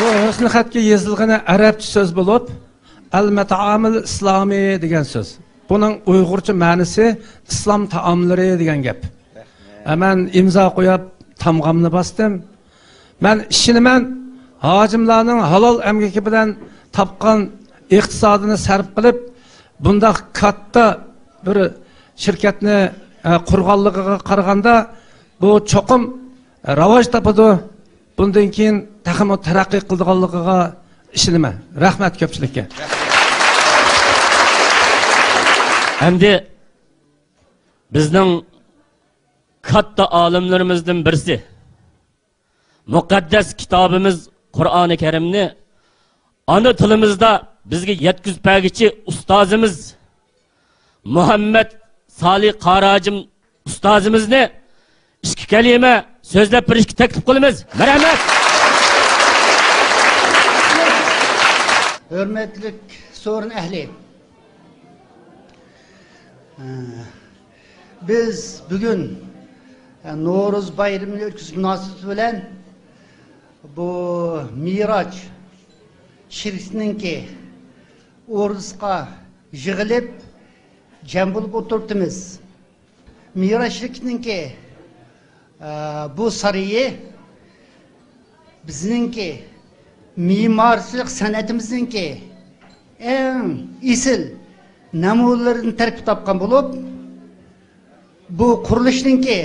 بۇ ھۆسنى خەتكە يېزىلغىنى ئەرەبچە سۆز بولۇپ، ئەل مەتئامىل ئىسلامى دېگەن سۆز. بۇنىڭ ئۇيغۇرچە مەنىسى ئىسلام تائاملىرى دېگەن گەپ. ھە، مەن ئىمزا قويۇپ، تامغامنى باستىم. مەن ئىشىنىمەن، ھاجىملارنىڭ ھالال ئەمگىكى بىلەن تاپقان ئىقتىسادىنى سەرپ قىلىپ، بۇنداق كاتتا بىر شىركەتنى، ئە، قۇرغانلىقىغا قارىغاندا، بۇ چوقۇم راۋاج تاپىدۇ. بۇندىن كېيىن تېخىمۇ تەرەققىي قىلىدىغانلىقىغا ئىشىنىمەن. رەھمەت كۆپچىلىككە. ئەمدى بىزنىڭ كاتتا ئالىملىرىمىزدىن بىرسى، مۇقەددەس كىتابىمىز قۇرئانى كەرىمنى ئانا تىلىمىزدا بىزگە يەتكۈزۈپ بەرگۈچى ئۇستازىمىز مۇھەممەد سالى قاراجىم ئۇستازىمىزنى ئىككى كەلىمە سۆزلەپ بېرىشكە تەكلىپ قىلىمىز. مەرھەمەت! ھۆرمەتلىك سورۇن ئەھلى! بىز بۈگۈن نورۇز بايرىمىنى ئۆتكۈزۈش مۇناسىۋىتى بىلەن بۇ مىراج شىركىتىنىڭكى ئوردىسىغا يىغىلىپ، جەم بولۇپ ئولتۇرۇپتىمىز. مىراج شىركىتىنىڭكى، ئە، بۇ سارىيى بىزنىڭكى مېمارچىلىق سەنئىتىمىزنىڭكى ئەڭ ئېسىل نەمۇنىلىرىدىن تەركىب تاپقان بولۇپ، بۇ قۇرۇلۇشنىڭكى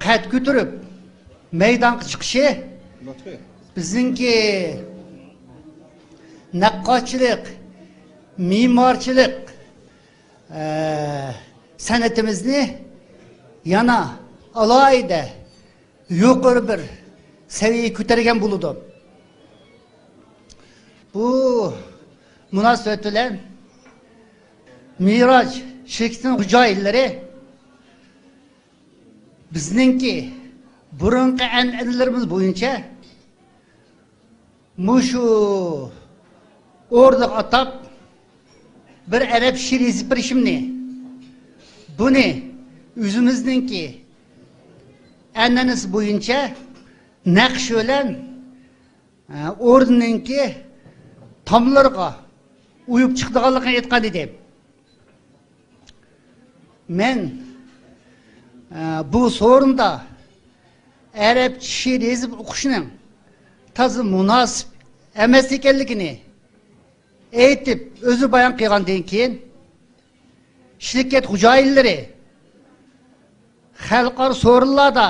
قەد كۆتۈرۈپ مەيدانغا چىقىشى بىزنىڭكى نەققاشچىلىق، مېمارچىلىق، ئە، سەنئىتىمىزنى يەنە ئالاھىدە يۇقىرى بىر سەۋىيەگە كۆتەرگەن بولىدۇ. بۇ مۇناسىۋەت بىلەن مىراج شىركىتىنىڭ خوجايىنلىرى بىزنىڭكى بۇرۇنقى ئەنئەنىلىرىمىز بويىچە مۇشۇ ئورنىغا ئاتاپ بىر ئەرەب شېئىرى يېزىپ بېرىشىمنى، بۇنى ئۆزىمىزنىڭكى ئەنئەنىسى بويىچە نەقىش بىلەن، ئە، ئورنىنىڭكى تاملىرىغا ئويۇپ چىقىدىغانلىقىنى ئېيتقان ئىدىم. مەن، ئە، بۇ سورۇندا ئەرەبچە شېئىر يېزىپ ئوقۇشنىڭ تازا مۇناسىپ ئەمەس ئىكەنلىكىنى ئېيتىپ، ئۆزى بايان قىلغاندىن كېيىن، شىركەت خوجايىنلىرى خەلقئارا سورۇنلاردا،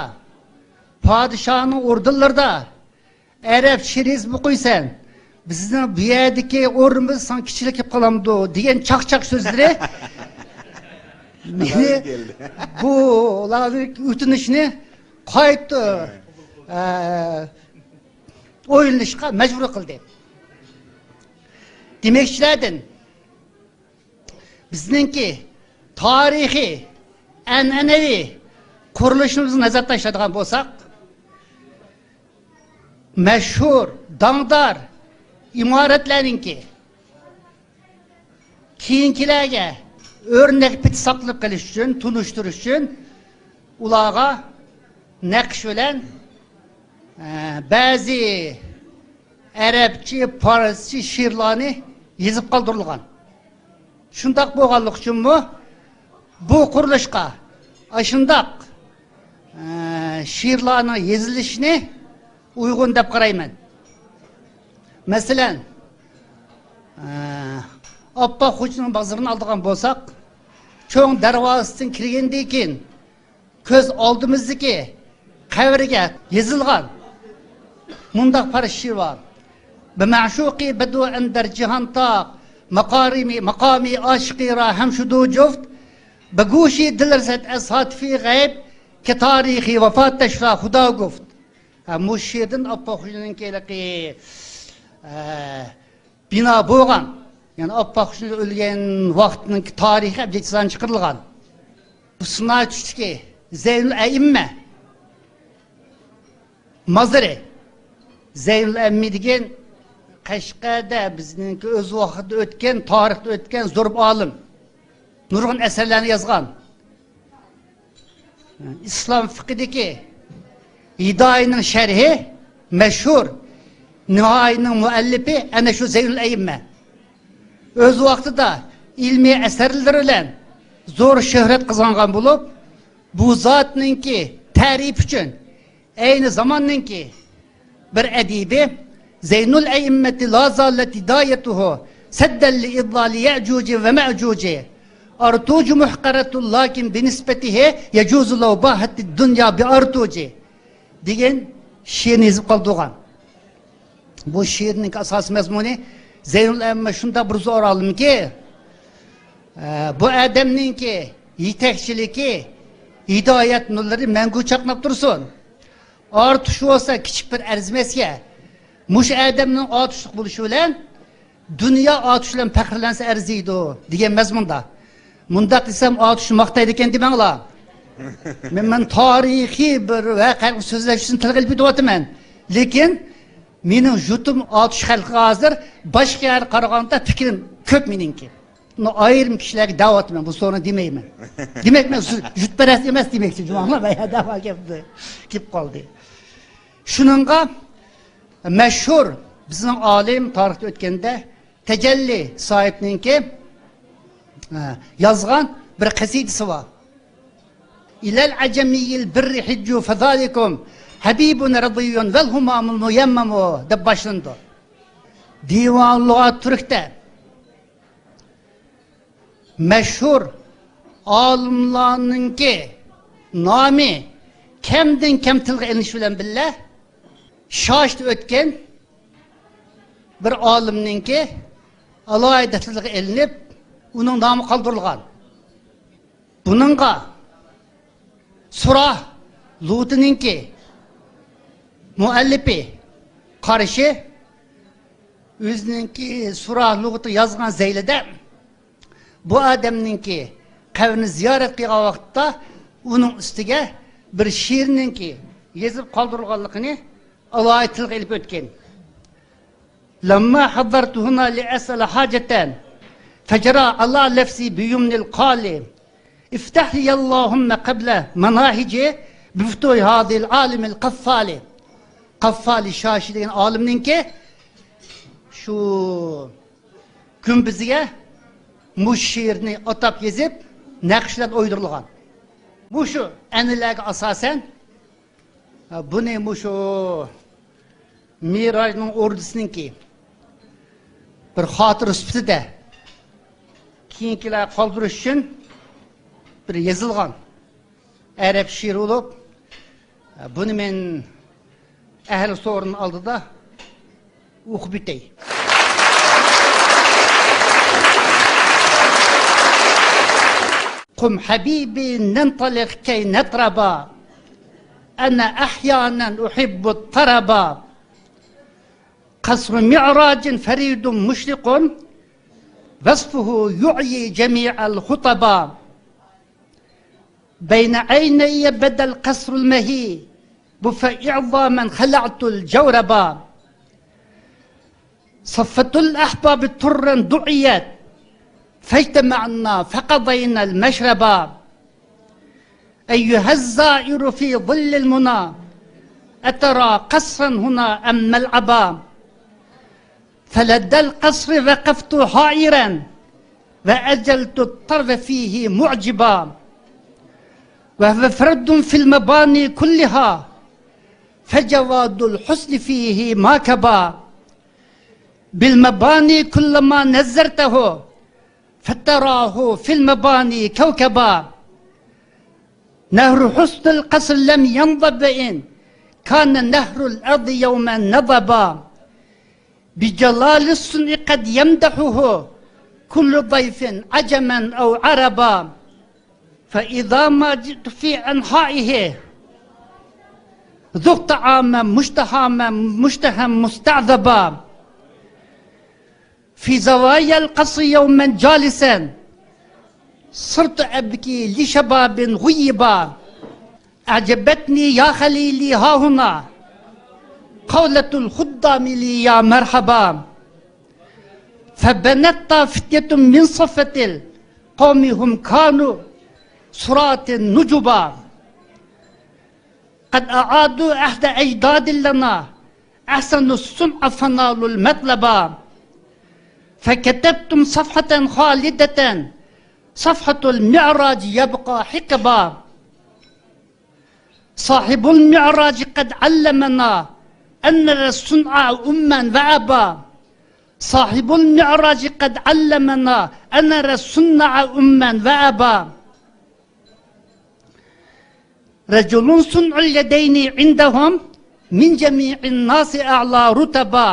پادىشاھنىڭ ئوردېنلىرىدا ئەرەب شېئىر يېزىپ ئوقۇيسەن، بىزنىڭ بۇ يەردىكى ئورنىمىز ساڭا كىچىكلىك كېلىپ قالامدۇ دېگەن چاقچاق سۆزلىرى مېنى بۇ ئۆتۈنۈشنى قايتا، ئە، ئويلىنىشقا مەجبۇر قىلدى. دېمەكچىلەردىن بىزنىڭكى تارىخىي، ئەنئەنىۋى قۇرۇلۇشىمىزغا نەزەر تاشلايدىغان بولساق، مەشھۇر، داڭدار ئىمارەتلەرنىڭكى كېيىنكىلەرگە ئۆرنەك پېتى ساقلىنىپ قېلىش ئۈچۈن، تونۇشتۇرۇش ئۈچۈن ئۇلارغا نەقىش بىلەن، ئە، بەزى ئەرەبچە، پارسچە شېئىرلارنى يېزىپ قالدۇرۇلغان. شۇنداق بولغانلىقى ئۈچۈنمۇ بۇ قۇرۇلۇشقا ئاشۇنداق، ئە، شېئىرلارنىڭ يېزىلىشىنى ئۇيغۇن دەپ قارايمەن. مەسىلەن، ئە، ئاپپاق خوجىنىڭ بازىرىنى ئالىدىغان بولساق، چوڭ دەرۋازىسىدىن كىرگەندىن كېيىن، كۆز ئالدىمىزدىكى قەبرىگە يېزىلغان مۇنداق پارچە شېئىر بار. بە مەشۇقى بەدو ئەندەر جىھانتاق، ماقارىمى، ماقامى ئاشىقى را ھەم شۇدۇ جۇفت، بە گوشی دىلرسەت ئەز ھاتىفی غەيب، کە تاریخی ۋەفاتەش را خۇدا گۇفت. ھە، مۇشۇ شېئىردىن ئاپپاق خوجىنىڭكى ھېلىقى، ئە، بىنا بولغان، يەنى ئاپپاق خوجا ئۆلگەن ۋاقىتنىڭ تارىخى ئەبجەدىسىدىن چىقىرىلغان. بۇ سىناي چۈشتىكى زەينۇل ئەئىممە مازىرى. زەينۇل ئەئىممە دېگەن قەشقەردە بىزنىڭكى ئۆز ۋاقتىدا ئۆتكەن، تارىختا ئۆتكەن زور بىر ئالىم. نۇرغۇن ئەسەرلەرنى يازغان. ئىسلام فىقھىدىكى ھىدايىنىڭ شەرھى مەشھۇر، نىھايىنىڭ مۇئەللىپى ئەنە شۇ زەينۇل ئەئىممە. ئۆز ۋاقتىدا ئىلمىي ئەسەرلىرى بىلەن زور شۆھرەت قازانغان بولۇپ، بۇ زاتنىڭكى تەرىپى ئۈچۈن ئەينى زاماننىڭكى بىر ئەدىبى، زەينۇل ئەئىممەتى لا زالەت ھىدايەتۇھۇ سەددەن لىئىضلالى يەئجۇجى ۋە مەئجۇجى، ئارتۇجى مۇھقەرەتۇن لاكىن بىنىسبەتىھى يەجۇزۇ لەۋ باھەتتى دۇنيا بىئارتۇجى دېگەن شېئىرنى يېزىپ قالدۇرغان. بۇ شېئىرنىڭ ئاساسىي مەزمۇنى، زەينۇل ئەئىممە شۇنداق بىر زور ئالىمكى، ئە، بۇ ئادەمنىڭكى يېتەكچىلىكى، ھىدايەت نۇرلىرى مەڭگۈ چاقناپ تۇرسۇن. ئارتۇش بولسا كىچىك بىر ئەرزىمەسكەن. مۇشۇ ئادەمنىڭ ئارتۇشلۇق بولۇشى بىلەن دۇنيا ئاتۇش بىلەن پەخىرلەنسە ئەرزىيدۇ دېگەن مەزمۇندا. مۇنداق دېسەم، ئاتۇشنى ماختايدىكەن دېمەڭلار. مەن، مەن تارىخىي بىر ۋەقەنى سۆزلەش ئۈچۈن تىلغا ئېلىپ كېتىۋاتىمەن. لېكىن مېنىڭ يۇرتۇم ئاتۇش خەلقىگە ھازىر باشقا يەرگە قارىغاندا پىكرىم كۆپ مېنىڭكى. بۇنى ئايرىم كىشىلەرگە دەۋاتىمەن، بۇ سورۇندا دېمەيمەن. دېمەك، مەن سۆز-، يۇرتپەرەس ئەمەس دېمەكچى، جۇمۇ ئاڭلاپ، دەۋا گەپ كېلىپ قالدى. شۇنىڭغا مەشھۇر بىزنىڭ ئالىم تارىختا ئۆتكەندە تەجەللى ساھىبنىڭكى، ھە، يازغان بىر قەسىدىسى بار. ئىلەل ئەجەمىيىل بىررى ھىججۇ فەزالىكۇم ھەبىبۇن رەزىيۇن ۋەل ھۇمامۇل مۇيەممەمۇ دەپ باشلىنىدۇ. دىۋان لۇغەت تۈركتە مەشھۇر ئالىملارنىڭكى نامى كەمدىن كەم تىلغا ئېلىنىش بىلەن بىللە، شاشتا ئۆتكەن بىر ئالىمنىڭكى ئالاھىدە تىلغا ئېلىنىپ، ئۇنىڭ نامى قالدۇرۇلغان. بۇنىڭغا سۇرا لۇغىتىنىڭكى مۇئەللىپى قارشى، ئۆزىنىڭكى سۇرا لۇغىتى يازغان زەيلىدە بۇ ئادەمنىڭكى قەبرىنى زىيارەت قىلغان ۋاقىتتا ئۇنىڭ ئۈستىگە بىر شېئىرنىڭكى يېزىپ قالدۇرۇلغانلىقىنى ئالاھىدە تىلغا ئېلىپ ئۆتكەن. لما حضرت هنا لأسأل حاجة فجرى على لفظي بيمن القال افتح لي اللهم قبل مناهجي بفتوح هذا العالم القفال. قاففالى شاشى دېگەن ئالىمنىڭكى شۇ گۈمبىزىگە مۇشۇ شېئىرنى ئاتاپ يېزىپ، نەقىشلەر ئويدۇرۇلغان. مۇشۇ ئەنئەنىلەرگە ئاساسەن، بۇنى مۇشۇ مىراجنىڭ ئوردىسىنىڭكى بىر خاتىرە سۈپىتىدە كېيىنكىلەرگە قالدۇرۇش ئۈچۈن بىر يېزىلغان ئەرەب شېئىرى بولۇپ، بۇنى مەن ئەھلى سورۇن ئالدىدا ئوقۇپ ئۆتەي. قم حبيبي ننطلق كي نطربا، أنا أحيانا أحب الطربا. قصر معراج فريد مشرق، وصفه يعيي جميع الخطبا. بين عيني بدا القصر المهيب، فإعظاما خلعت الجوربا. صفت الأحباب طرا دعيت، فاجتمعنا فقضينا المشربا. أيها الزائر في ظل المنى، أترى قصرا هنا أم ملعبا؟ فلدى القصر وقفت حائرا، وأزلت الطرف فيه معجبا. وهو فرد في المباني كلها، فجواد الحسن فيه ما كبا. بالمباني كلما نظرته، فتراه في المباني كوكبا. نهر حسن القصر لم ينضب، وإن كان نهر الأرض يوما نضبا. بجلال الصنع قد يمدحه كل ضيف عجما أو عربا. فإذا ما جئت في أنحائه، ذقت طعاما مشتهى، مشتهى مستعذبا. في زوايا القصر يوما جالسا، صرت أبكي لشباب غيبا. أعجبتني يا خليلي هاهنا، قولة الخدام لي يا مرحبا. فبنت فتية من صفة القوم، هم كانوا صراة نجبا. قد أعادوا عهد أجداد لنا، أحسنوا الصنع فنالوا المطلبا. فكتبتم صفحة خالدة، صفحة المعراج يبقى حقبا. صاحب المعراج قد علمنا أن نرى الصنع أما وأبا. صاحب المعراج قد علمنا أن نرى الصنع أما وأبا. رجل صنع اليدين عندهم من جميع الناس أعلى رتبا.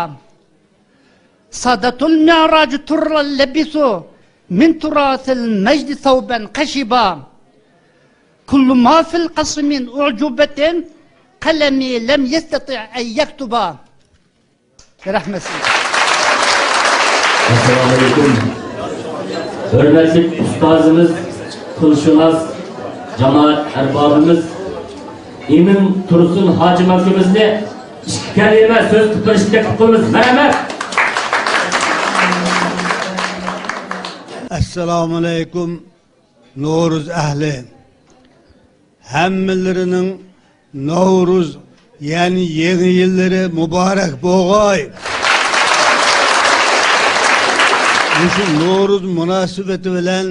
سادة المعراج طرا لبسوا من تراث المجد ثوبا خشبا. كل ما في القصر من أعجوبة قلمي لم يستطع أن يكتبا. رەھمەت سىزگە. ئەسسالامۇئەلەيكۇم. ھۆرمەتلىك ئۇستازىمىز، تىلشۇناس، جامائەت ئەربابىمىز ئىمىن تۇرسۇن ھاجىم ئاكىمىزنى ئىككى كەلىمە سۆز قىلىپ بېرىشكە تەكلىپ قىلىمىز. مەرھەمەت. ئەسسالامۇئەلەيكۇم، نورۇز ئەھلى. ھەممىلىرىنىڭ نورۇز، يەنى يېڭى يىللىرى مۇبارەك بولغاي. مۇشۇ نورۇز مۇناسىۋىتى بىلەن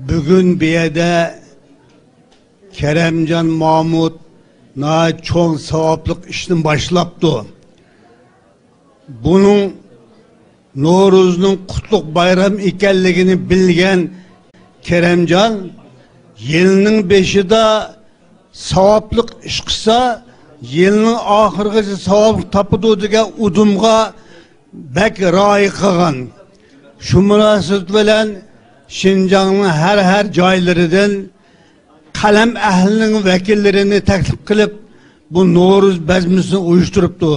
بۈگۈن بۇ يەردە كەرەمجان مامۇت ناھايىتى چوڭ ساۋابلىق ئىشنى باشلاپتۇ. بۇنىڭ نورۇزنىڭ قۇتلۇق بايرام ئىكەنلىكىنى بىلگەن كېرەمجان يىلنىڭ بېشىدا ساۋابلىق ئىش قىلسا، يىلنىڭ ئاخىرىغىچە ساۋابلىق تاپىدۇ دېگەن ئۇدۇمغا بەك رىئايە قىلغان. شۇ مۇناسىۋەت بىلەن شىنجاڭنىڭ ھەر، ھەر جايلىرىدىن قەلەم ئەھلىنىڭ ۋەكىللىرىنى تەكلىپ قىلىپ، بۇ نورۇز بەزمىسىنى ئۇيۇشتۇرۇپتۇ.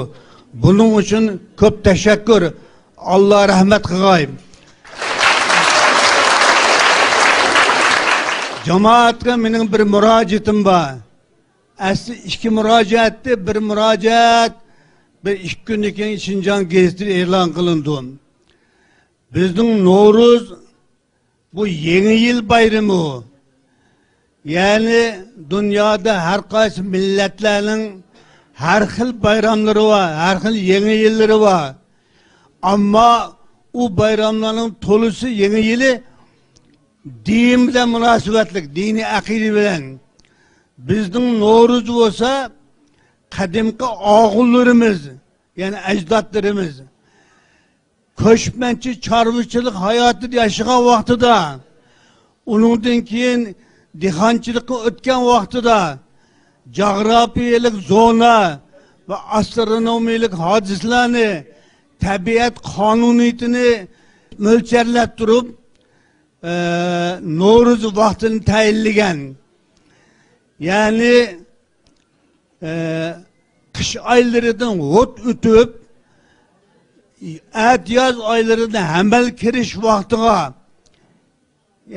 بۇنىڭ ئۈچۈن كۆپ تەشەككۈر. ئاللا رەھمەت قىلغاي. جامائەتكە مېنىڭ بىر مۇراجىئىتىم بار. ئەسلى ئىككى مۇراجىئەتتى، بىر مۇراجىئەت بىر ئىككى كۈندىن كېيىن شىنجاڭ گېزىتىدە ئېلان قىلىنىدۇ. بىزنىڭ نورۇز، بۇ يېڭى يىل بايرىمى ئۇ. يەنى دۇنيادا ھەر قايسى مىللەتلەرنىڭ ھەر خىل بايراملىرى بار، ھەر خىل يېڭى يىللىرى بار. ئەمما ئۇ بايراملارنىڭ تولىسى، يېڭى يىلى دىن بىلەن مۇناسىۋەتلىك، دىنىي ئەقىدە بىلەن. بىزنىڭ نورۇز بولسا قەدىمكى ئاغۇنلىرىمىز، يەنى ئەجدادلىرىمىز كۆچمەنچى چارۋىچىلىق ھاياتىدا ياشىغان ۋاقتىدا، ئۇنىڭدىن كېيىن دېھقانچىلىققا ئۆتكەن ۋاقتىدا، جاغراپىيەلىك زونا ۋە ئاسترونومىيەلىك ھادىسىلەرنى، تەبىئەت قانۇنىيىتىنى مۆلچەرلەپ تۇرۇپ، ئە، نورۇز ۋاقتىنى تەيىنلىگەن. يەنى، ئە، قىش ئايلىرىدىن ھۇت ئۆتۈپ، ئەتىياز ئايلىرىدا ھەمەل كىرىش ۋاقتىغا،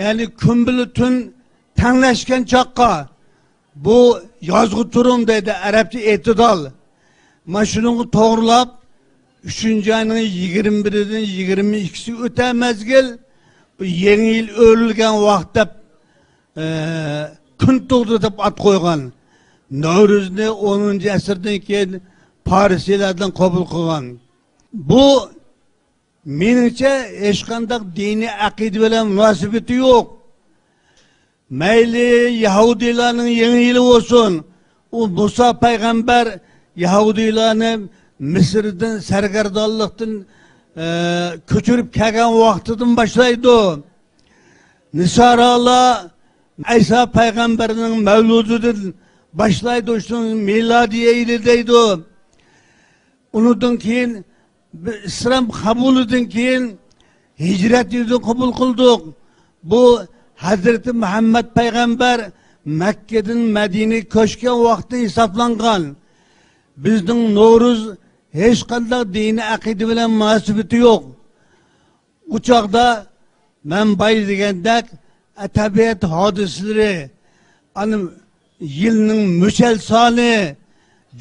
يەنى كۈن بىلەن تۈن تەڭلەشكەن چاغقا، بۇ يازغۇ تۇرۇم دەيدۇ، ئەرەبچە ئېتىدال. مانا شۇنىڭغا توغرىلاپ، ئۈچىنچى ئاينىڭ يىگىرمە بىرىدىن يىگىرمە ئىككىسى ئۆتە مەزگىل، بۇ يېڭى يىل ئۆرۈلگەن ۋاقىت دەپ، ئە، كۈن تۇغدى دەپ ئات قويغان. نەۋرۇزنى ئونىنچى ئەسىردىن كېيىن پارسىيلارنىڭ قوبۇل قىلغان. بۇ مېنىڭچە، ھېچقانداق دىنىي ئەقىدە بىلەن مۇناسىۋىتى يوق. مەيلى يەھۇدىيلارنىڭ يېڭى يىلى بولسۇن، ئۇ مۇسا پەيغەمبەر يەھۇدىيلارنى مىسىردىن سەرگەردانلىقتىن، ئە، كۆچۈرۈپ كەلگەن ۋاقتىدىن باشلايدۇ. نىسارالار ئەيسا پەيغەمبەرنىڭ مەۋلۇدىدىن باشلايدۇ، شۇنى مىلادىي يىلى دەيدۇ. ئۇنىڭدىن كېيىن بىز ئىسلام قوبۇلىدىن كېيىن ھىجرەت يىلىنى قوبۇل قىلدۇق. بۇ ھەزرىتى مۇھەممەد پەيغەمبەر مەككىدىن مەدىنىگە كۆچكەن ۋاقتى ھېسابلانغان. بىزنىڭ نورۇز ھېچقانداق دىنىي ئەقىدە بىلەن مۇناسىۋىتى يوق. ئۇ چاغدا مەن بايا دېگەندەك، تەبىئەت ھادىسىلىرى، ئانا يىلنىڭ مۆچەل سانى،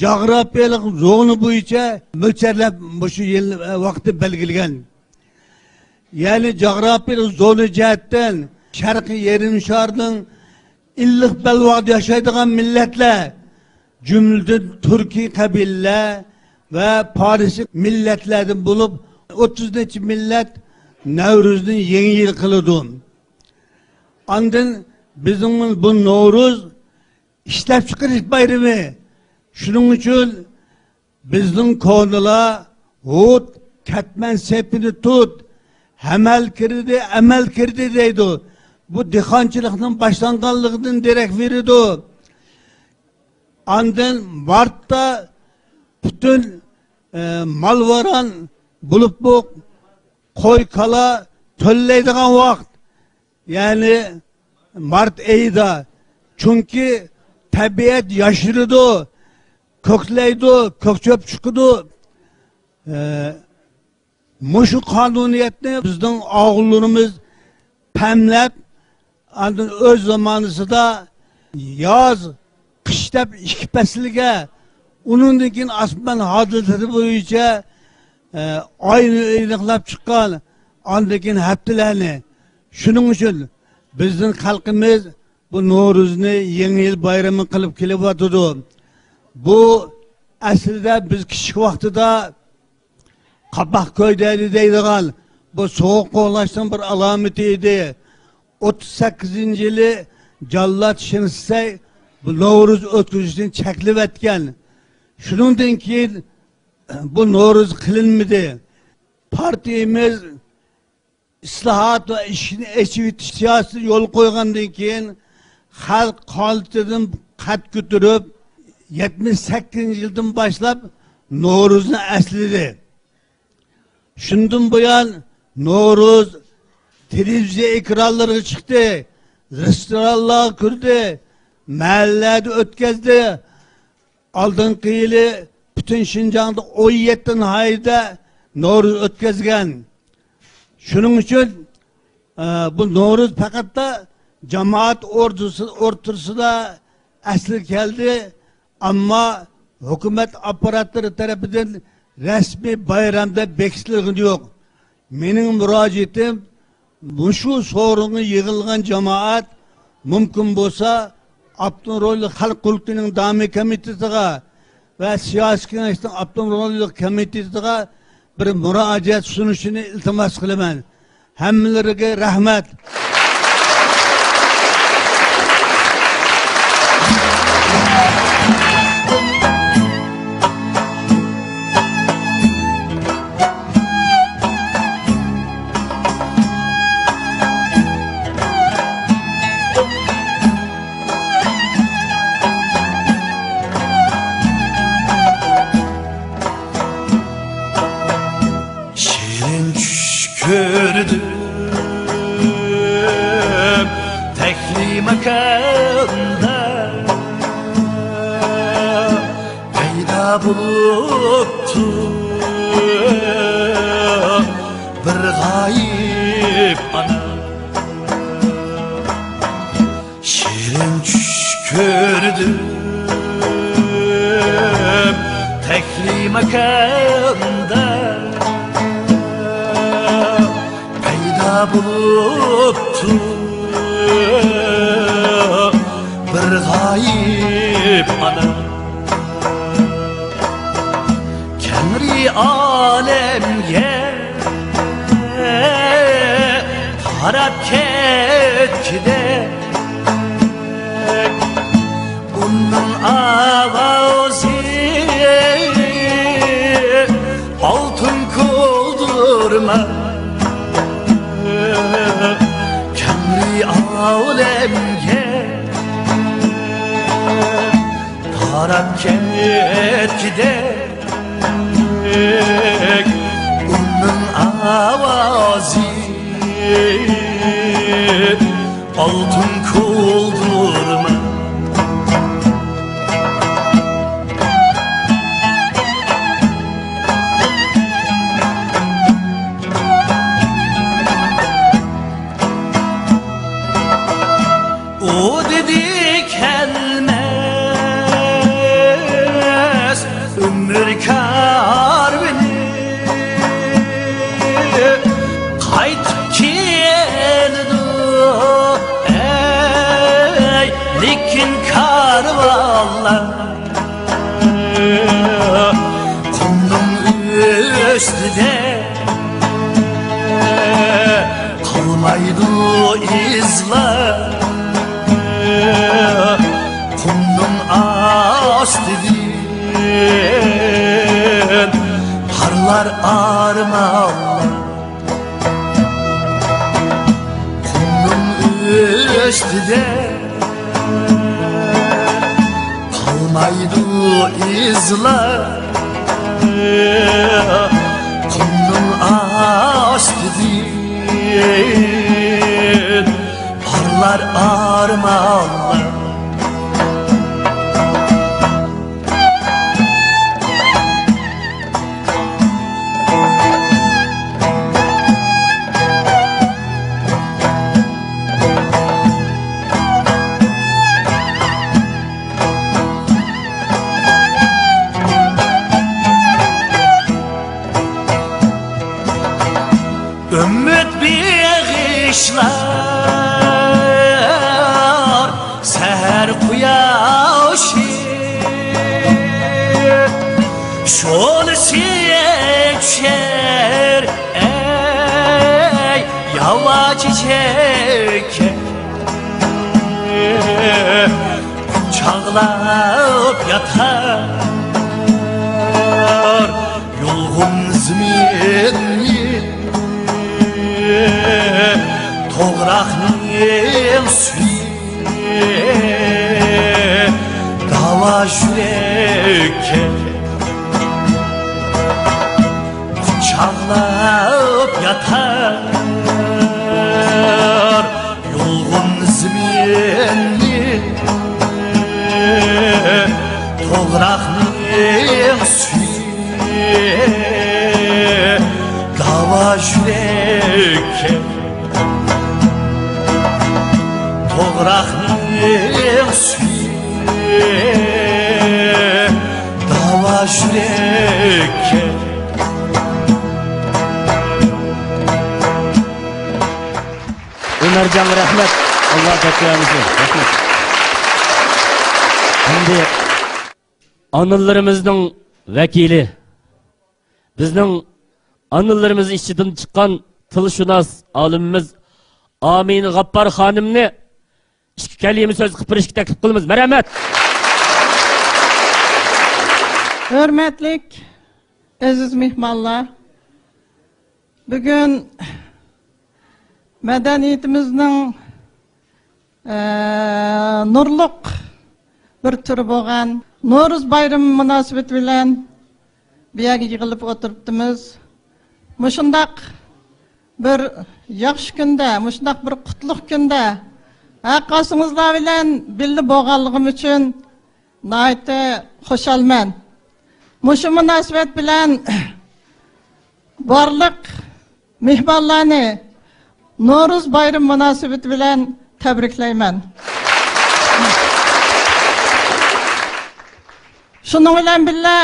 جاغراپىيەلىك زونا بويىچە مۆلچەرلەپ مۇشۇ يىل، ئە، ۋاقتى بەلگىلىگەن. يەنى جاغراپىيەلىك زونا جەھەتتىن شەرقىي يېرىم شارنىڭ ئىللىق بەلباغدا ياشايدىغان مىللەتلەر، جۈملىدىن تۈركىي قەبىلىلەر ۋە پارسىي مىللەتلەردىن بولۇپ، ئوتتۇز نەچچە مىللەت نەۋرۇزنى يېڭى يىل قىلىدۇ. ئاندىن بىزنىڭ بۇ نورۇز ئىشلەپچىقىرىش بايرىمى. شۇنىڭ ئۈچۈن بىزنىڭ كونىلار، «ھۇت، كەتمەن سېپىنى تۇت، ھەمەل كىردى، ئەمەل كىردى» دەيدۇ. بۇ دېھقانچىلىقنىڭ باشلانغانلىقىدىن دېرەك بېرىدۇ. ئاندىن مارتتا پۈتۈن، ئە، مال-ۋاران بولۇپمۇ قوي-كالا تۆلەيدىغان ۋاقىت. يەنى مارت ئېيىدا. چۈنكى تەبىئەت ياشىرىدۇ، كۆكلەيدۇ، كۆك چۆپ چىقىدۇ. ئە، مۇشۇ قانۇنىيەتنى بىزنىڭ ئاغۇنلىرىمىز پەملەپ، ئاندىن ئۆز زامانىسىدا ياز، قىش دەپ ئىككى پەسىلگە، ئۇنىڭدىن كېيىن ئاسمان ھادىسىلىرى بويىچە، ئە، ئاينى ئېنىقلاپ چىققان، ئاندىن كېيىن ھەپتىلەرنى. شۇنىڭ ئۈچۈن بىزنىڭ خەلقىمىز بۇ نورۇزنى يېڭى يىل بايرىمى قىلىپ كېلىۋاتىدۇ. بۇ ئەسلىدە بىز كىچىك ۋاقتىدا قاپاق كۆيدەيلى دەيدىغان بۇ سوغۇق قوغلاشنىڭ بىر ئالامىتى ئىدى. ئوتتۇز سەككىزىنچى يىلى جاللات شېڭ شىسەي بۇ نورۇز ئۆتكۈزۈشنى چەكلىۋەتكەن. شۇنىڭدىن كېيىن بۇ نورۇز قىلىنمىدى. پارتىيىمىز ئىسلاھات ۋە ئىشىكنى ئېچىۋېتىش سىياسىتىنى يولغا قويغاندىن كېيىن، خەلق ھالىتىدىن قەد كۆتۈرۈپ، يەتمىش سەككىزىنچى يىلدىن باشلاپ نورۇزنى ئەسلىدى. شۇندىن بۇيان نورۇز تېلېۋىزىيە ئېكرانلىرىغا چىقتى، رېستورانلارغا كىردى، مەھەللىلەردە ئۆتكۈزدى. ئالدىنقى يىلى پۈتۈن شىنجاڭدا ئون يەتتە ناھىيەدە نورۇز ئۆتكۈزگەن. شۇنىڭ ئۈچۈن، ئە، بۇ نورۇز پەقەتلا جامائەت ئوردىسى-، ئوتتۇرىسىدا ئەسلىگە كەلدى، ئەمما ھۆكۈمەت ئاپپاراتلىرى تەرىپىدىن رەسمىي بايرام دەپ بېكىتىلگىنى يوق. مېنىڭ مۇراجىئىتىم مۇشۇ سورۇنغا يىغىلغان جامائەت مۇمكىن بولسا ئاپتونوم رايونلۇق خەلق قۇرۇلتىيىنىڭ دائىمىي كومىتېتىغا ۋە سىياسىي كېڭەشنىڭ ئاپتونوم رايونلۇق كومىتېتىغا بىر مۇراجىئەت سۇنۇشىنى ئىلتىماس قىلىمەن. ھەممىلىرىگە رەھمەت. شېرىن چۈش كۆردۈم تەكلىماكاندا، پەيدا بولۇپتۇ بىر غايىب ئانا. شېرىن چۈش كۆردۈم تەكلىماكاندا، پەيدا بولۇپتۇ بىر غايىب ئانا. كەڭرى ئالەمگە قاراپ كەتكۈدەك، ئۇنىڭ ئاۋازى ئالتۇن كولدۇرما. كەڭرى ئالەمگە قاراپ كەتكۈدەك، ئۇنىڭ ئاۋازى ئالتۇن كولدۇرما. ئۇ دېدى كەلمەس ئۆمۈر كارۋىنى، قايتىپ كېلىدۇ ئەي لېكىن كارۋانلار. قۇمنىڭ ئۈستىدە قالمايدۇ ئىزلار، قۇمنىڭ ئاستىدىن پارلار ئارمانلار. قۇمنىڭ ئۈستىدە قالمايدۇ ئىزلار، قۇمنىڭ ئاستىدىن پارلار ئارمانلار. ئۈمىد بېغىشلار سەھەر قۇياشى، شولىسى چۈشەر ئەي ياۋا چېچەككە. قۇچاقلاپ ياتار يۇلغۇن زېمىننى، توغراقنىڭ سۈيى داۋا يۈرەككە. قۇچاقلاپ ياتار جان رەھمەت. ئاللا بەرىكەت بەرسۇن. رەھمەت. ئەمدى ئانىلىرىمىزنىڭ ۋەكىلى، بىزنىڭ ئانىلىرىمىز ئىچىدىن چىققان تىلشۇناس ئالىمىمىز ئامىنە غاپپار خانىمنى ئىككى كەلىمە سۆز قىلىپ بېرىشكە تەكلىپ قىلىمىز. مەرھەمەت. ھۆرمەتلىك ئەزىز مېھمانلار، بۈگۈن مەدەنىيىتىمىزنىڭ، ئە، نۇرلۇق بىر تۈرى بولغان نورۇز بايرىمى مۇناسىۋىتى بىلەن بۇ يەرگە يىغىلىپ ئولتۇرۇپتىمىز. مۇشۇنداق بىر ياخشى كۈندە، مۇشۇنداق بىر قۇتلۇق كۈندە ھەر قايسىڭىزلار بىلەن بىللە بولغانلىقىم ئۈچۈن ناھايىتى خۇشالمەن. مۇشۇ مۇناسىۋەت بىلەن بارلىق مېھمانلارنى نورۇز بايرىمى مۇناسىۋىتى بىلەن تەبرىكلەيمەن. شۇنىڭ بىلەن بىللە،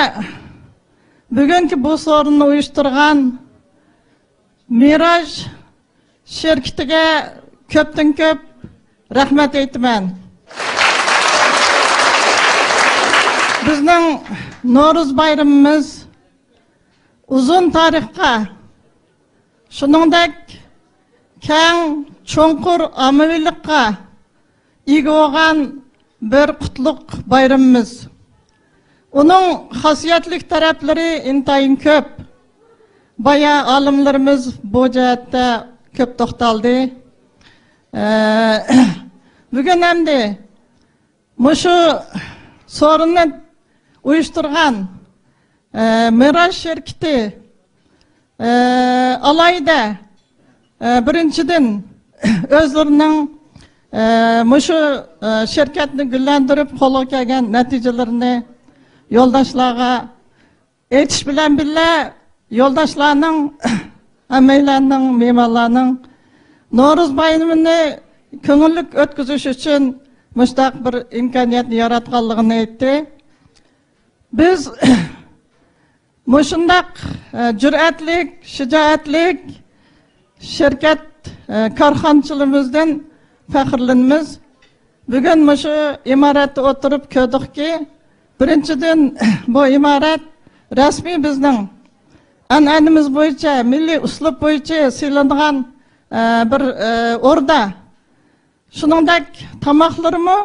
بۈگۈنكى بۇ سورۇننى ئۇيۇشتۇرغان مىراج شىركىتىگە كۆپتىن كۆپ رەھمەت ئېيتىمەن. بىزنىڭ نورۇز بايرىمىمىز ئۇزۇن تارىخقا، شۇنىڭدەك كەڭ، چوڭقۇر ئاممىۋىلىققا ئىگە بولغان بىر قۇتلۇق بايرىمىمىز. ئۇنىڭ خاسىيەتلىك تەرەپلىرى ئىنتايىن كۆپ. بايا ئالىملىرىمىز بۇ جەھەتتە كۆپ توختالدى. ئە، بۈگۈن ئەمدى مۇشۇ سورۇننى ئۇيۇشتۇرغان، ئە، مىراج شىركىتى، ئە، ئالاھىدە، ئە، بىرىنچىدىن، ئۆزلىرىنىڭ، ئە، مۇشۇ، ئە، شىركەتنى گۈللەندۈرۈپ قولغا كەلگەن نەتىجىلىرىنى يولداشلارغا ئېيتىش بىلەن بىللە، يولداشلارنىڭ، ھەممەيلەننىڭ، مېھمانلارنىڭ نورۇز بايرىمىنى كۆڭۈللۈك ئۆتكۈزۈش ئۈچۈن مۇشۇنداق بىر ئىمكانىيەتنى ياراتقانلىقىنى ئېيتتى. بىز مۇشۇنداق، ئە، جۈرئەتلىك، شىجائەتلىك شىركەت، ئە، كارخانىچىلىرىمىزدىن پەخىرلىنىمىز. بۈگۈن مۇشۇ ئىمارەتتە ئولتۇرۇپ كۆردۇقكى، بىرىنچىدىن، بۇ ئىمارەت رەسمىي بىزنىڭ ئەنئەنىمىز بويىچە، مىللىي ئۇسلۇب بويىچە سېلىنغان، ئە، بىر، ئە، ئوردا. شۇنىڭدەك تاماقلىرىمۇ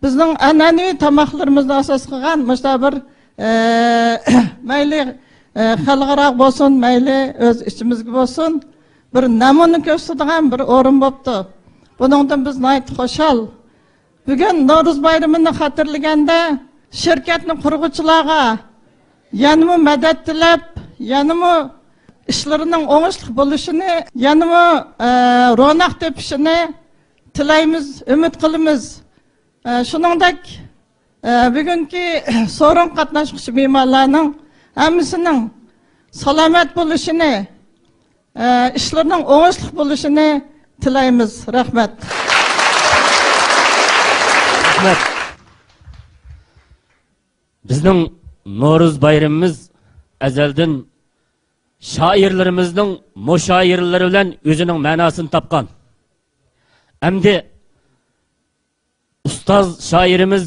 بىزنىڭ ئەنئەنىۋى تاماقلىرىمىزنى ئاساس قىلغان مۇشۇنداق بىر، ئە، مەيلى، ئە، خەلقئاراغا بولسۇن، مەيلى ئۆز ئىچىمىزگە بولسۇن، بىر نەمۇنە كۆرسىتىدىغان بىر ئورۇن بوپتۇ. بۇنىڭدىن بىز ناھايىتى خۇشال. بۈگۈن نورۇز بايرىمىنى خاتىرىلىگەندە، شىركەتنى قۇرغۇچىلارغا يەنىمۇ مەدەت تىلەپ، يەنىمۇ ئىشلىرىنىڭ ئوڭۇشلۇق بولۇشىنى، يەنىمۇ، ئە، روناق تېپىشىنى تىلەيمىز، ئۈمىد قىلىمىز. ئە، شۇنىڭدەك، ئە، بۈگۈنكى سورۇن قاتناشقۇچى مېھمانلارنىڭ ھەممىسىنىڭ سالامەت بولۇشىنى، ئە، ئىشلىرىنىڭ ئوڭۇشلۇق بولۇشىنى تىلەيمىز. رەھمەت. رەھمەت. بىزنىڭ نورۇز بايرىمىمىز ئەزەلدىن شائىرلىرىمىزنىڭ مۇشائىرىلىرى بىلەن ئۆزىنىڭ مەناسىنى تاپقان. ئەمدى ئۇستاز شائىرىمىز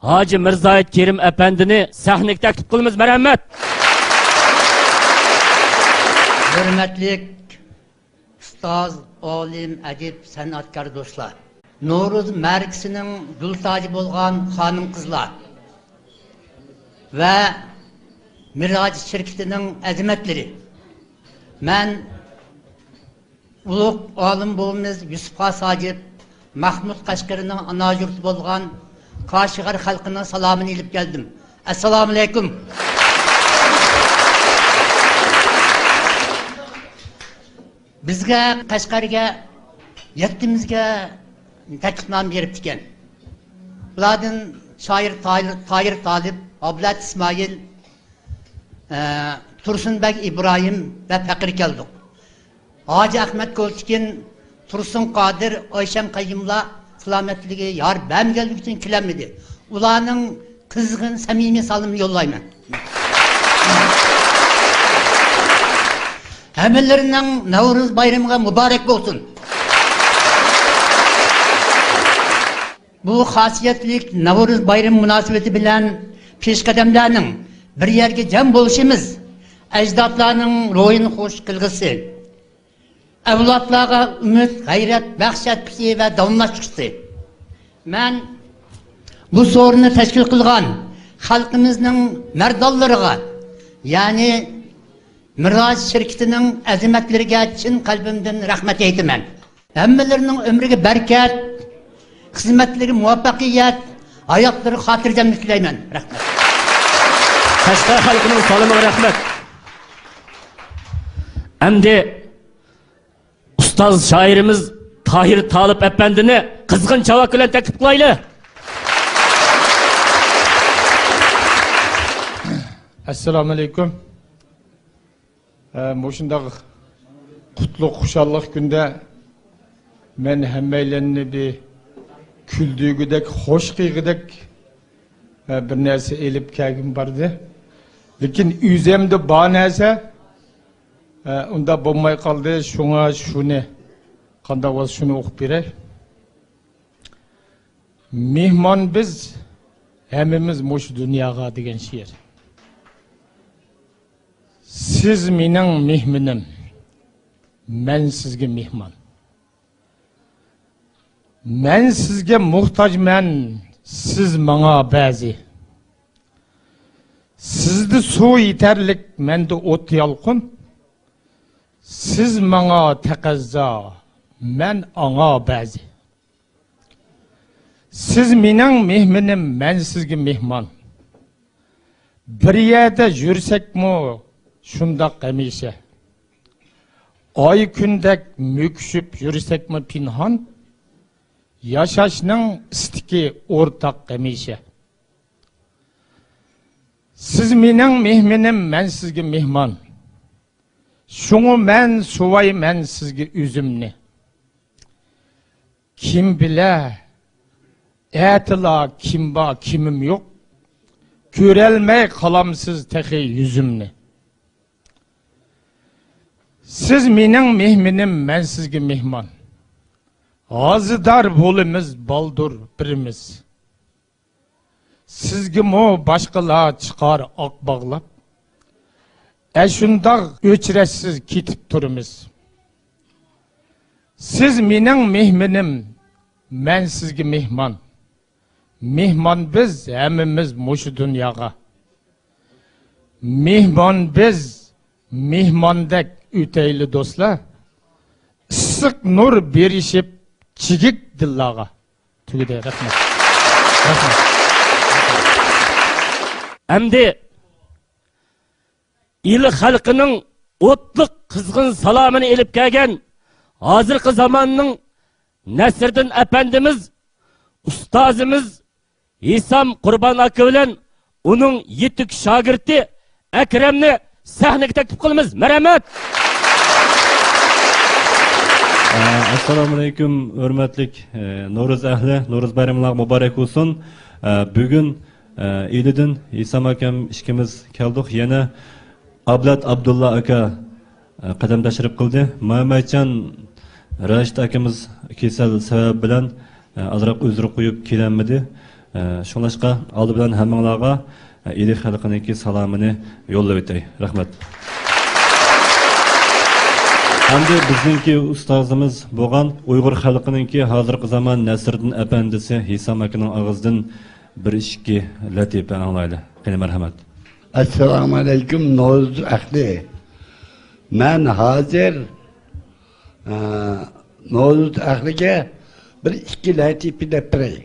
ھاجى مىرزاھىت كېرىم ئەپەندىنى سەھنىگە تەكلىپ قىلىمىز. مەرھەمەت! ھۆرمەتلىك ئۇستاز، ئالىم، ئەدىب، سەنئەتكار دوستلار! نورۇز مەرىكىسىنىڭ گۈل تاجى بولغان خانىم-قىزلار ۋە مىراج شىركىتىنىڭ ئەزىمەتلىرى! مەن ئۇلۇغ ئالىم بوۋىمىز يۈسۈپ خاس ھاجىپ مەخمۇت قەشقىرىنىڭ ئانا يۇرتى بولغان كاشغەر خەلقىنىڭ سالامىنى ئېلىپ كەلدىم. ئەسسالامۇئەلەيكۇم. بىزگە قەشقەرگە يەتتىمىزگە تەكلىپنامە بېرىپتىكەن. بۇلاردىن شائىر تاھىر، تاھىر تالىپ، ئابلەت ئىسمائىل، ئە، تۇرسۇنبەگ ئىبراھىم ۋە پەقىر كەلدۇق. ھاجى ئەخمەت كولچىكىن، تۇرسۇن قادىر، ئايشەم قەييۇملار سالامەتلىكى يار بەرمىگەنلىكى ئۈچۈن كېلەلمىدى. ئۇلارنىڭ قىزغىن، سەمىمىي سالىمىنى يوللايمەن. ھەممىلىرىنىڭ نەۋرۇز بايرىمىغا مۇبارەك بولسۇن. بۇ خاسىيەتلىك نەۋرۇز بايرىمى مۇناسىۋىتى بىلەن پېشقەدەملەرنىڭ بىر يەرگە جەم بولۇشىمىز ئەجدادلارنىڭ روھىنى خۇش قىلغۇسى، ئەۋلادلارغا ئۈمىد، غەيرەت بەخش ئەتكۈسى ۋە داۋاملاشتۇرغۇسى. مەن بۇ سورۇننى تەشكىل قىلغان خەلقىمىزنىڭ مەردانلىرىغا، يەنى مىراج شىركىتىنىڭ ئەزىمەتلىرىگە چىن قەلبىمدىن رەھمەت ئېيتىمەن. ھەممىلىرىنىڭ ئۆمرىگە بەرىكەت، خىزمەتلىرىگە مۇۋەپپەقىيەت، ھاياتلىرىغا خاتىرجەملىك تىلەيمەن. رەھمەت. قەشقەر خەلقىنىڭ سالىمىغا رەھمەت. ئەمدى ئۇستاز شائىرىمىز تاھىر تالىپ ئەپەندىنى قىزغىن چاۋاك بىلەن تەكلىپ قىلايلى. ئەسسالامۇ ئەلەيكۇم. ئە، مۇشۇنداق قۇتلۇق، خۇشاللىق كۈندە مەن ھەممەيلەننى بىر كۈلدۈرگۈدەك، خوش قىلغۇدەك، ئە، بىر نەرسە ئېلىپ كەلگۈم باردى. لېكىن ئۆزۈمدە بار نەرسە، ئە، ئۇنداق بولماي قالدى. شۇڭا شۇنى، قانداق بولسا شۇنى ئوقۇپ بېرەي. مېھمان بىز، ھەممىمىز مۇشۇ دۇنياغا دېگەن شېئىر. سىز مېنىڭ مېھمىنىم، مەن سىزگە مېھمان. مەن سىزگە موھتاجمەن، سىز ماڭا بەزى. سىزدە سۇ يېتەرلىك، مەندە ئوت يالقۇن. سىز ماڭا تەقەززا، مەن ئاڭا بەزى. سىز مېنىڭ مېھمىنىم، مەن سىزگە مېھمان. بىر يەردە يۈرسەكمۇ شۇنداق ھەمىشە. ئاي كۈندەك مۆكۈشۈپ يۈرسەكمۇ پىنھان، ياشاشنىڭ ئىستىكى ئورتاق ھەمىشە. سىز مېنىڭ مېھمىنىم، مەن سىزگە مېھمان. شۇڭا مەن سۇۋايمەن سىزگە ئۆزۈمنى. كىم بىلە، ئەتىلا كىم بار، كىمىم يوق. كۆرەلمەي قالامسىز تېخى يۈزۈمنى. سىز مېنىڭ مېھمىنىم، مەن سىزگە مېھمان. ھازىدار بولىمىز بالدۇر بىرىمىز. سىزگىمۇ باشقىلار چىقار ئاق باغلاپ، ئەشۇنداق ئۆچرەتسىز كېتىپ تۇرىمىز. سىز مېنىڭ مېھمىنىم، مەن سىزگە مېھمان. مېھمان بىز ھەممىمىز مۇشۇ دۇنياغا. مېھمان بىز، مېھماندەك ئۆتەيلى دوستلار. ئىسسىق نۇر بېرىشىپ چىگىك دىللارغا. تۈگىدى. رەھمەت. رەھمەت. ئەمدى ئىلى خەلقىنىڭ ئوتلۇق قىزغىن سالامىنى ئېلىپ كەلگەن ھازىرقى زاماننىڭ نەسىردىن ئەپەندىمىز، ئۇستازىمىز ھېسام قۇربان ئاكا بىلەن ئۇنىڭ يېتىك شاگىرتى ئەكرەمنى سەھنىگە تەكلىپ قىلىمىز. مەرھەمەت! ئەسسالامۇئەلەيكۇم، ھۆرمەتلىك، ئە، نورۇز ئەھلى، نورۇز بايرىمىڭلار مۇبارەك بولسۇن. ئە، بۈگۈن، ئە، ئىلىدىن ھېسام ئاكام ئىككىمىز كەلدۇق. يەنە ئابلەت ئابدۇللا ئاكا، ئە، قەدەم تەشرىپ قىلدى. مەمەتجان راشىت ئاكىمىز كېسەل سەۋەبى بىلەن، ئە، ئازراق ئۆزرە قويۇپ كېلەلمىدى. ئە، شۇڭلاشقا ئالدى بىلەن ھەممىڭلارغا، ئە، ئىلى خەلقىنىڭكى سالامىنى يوللىۋېتەي. رەھمەت. ئەمدى بىزنىڭكى ئۇستازىمىز بولغان ئۇيغۇر خەلقىنىڭكى ھازىرقى زامان نەسىردىن ئەپەندىسى ھېسام ئاكىنىڭ ئاغزىدىن بىر ئىككى لەتىپە ئاڭلايلى. قېنى، مەرھەمەت. ئەسسالامۇئەلەيكۇم، نورۇز ئەھلى. مەن ھازىر، ئە، نورۇز ئەھلىگە بىر ئىككى لەتىپە دەپ بېرەي.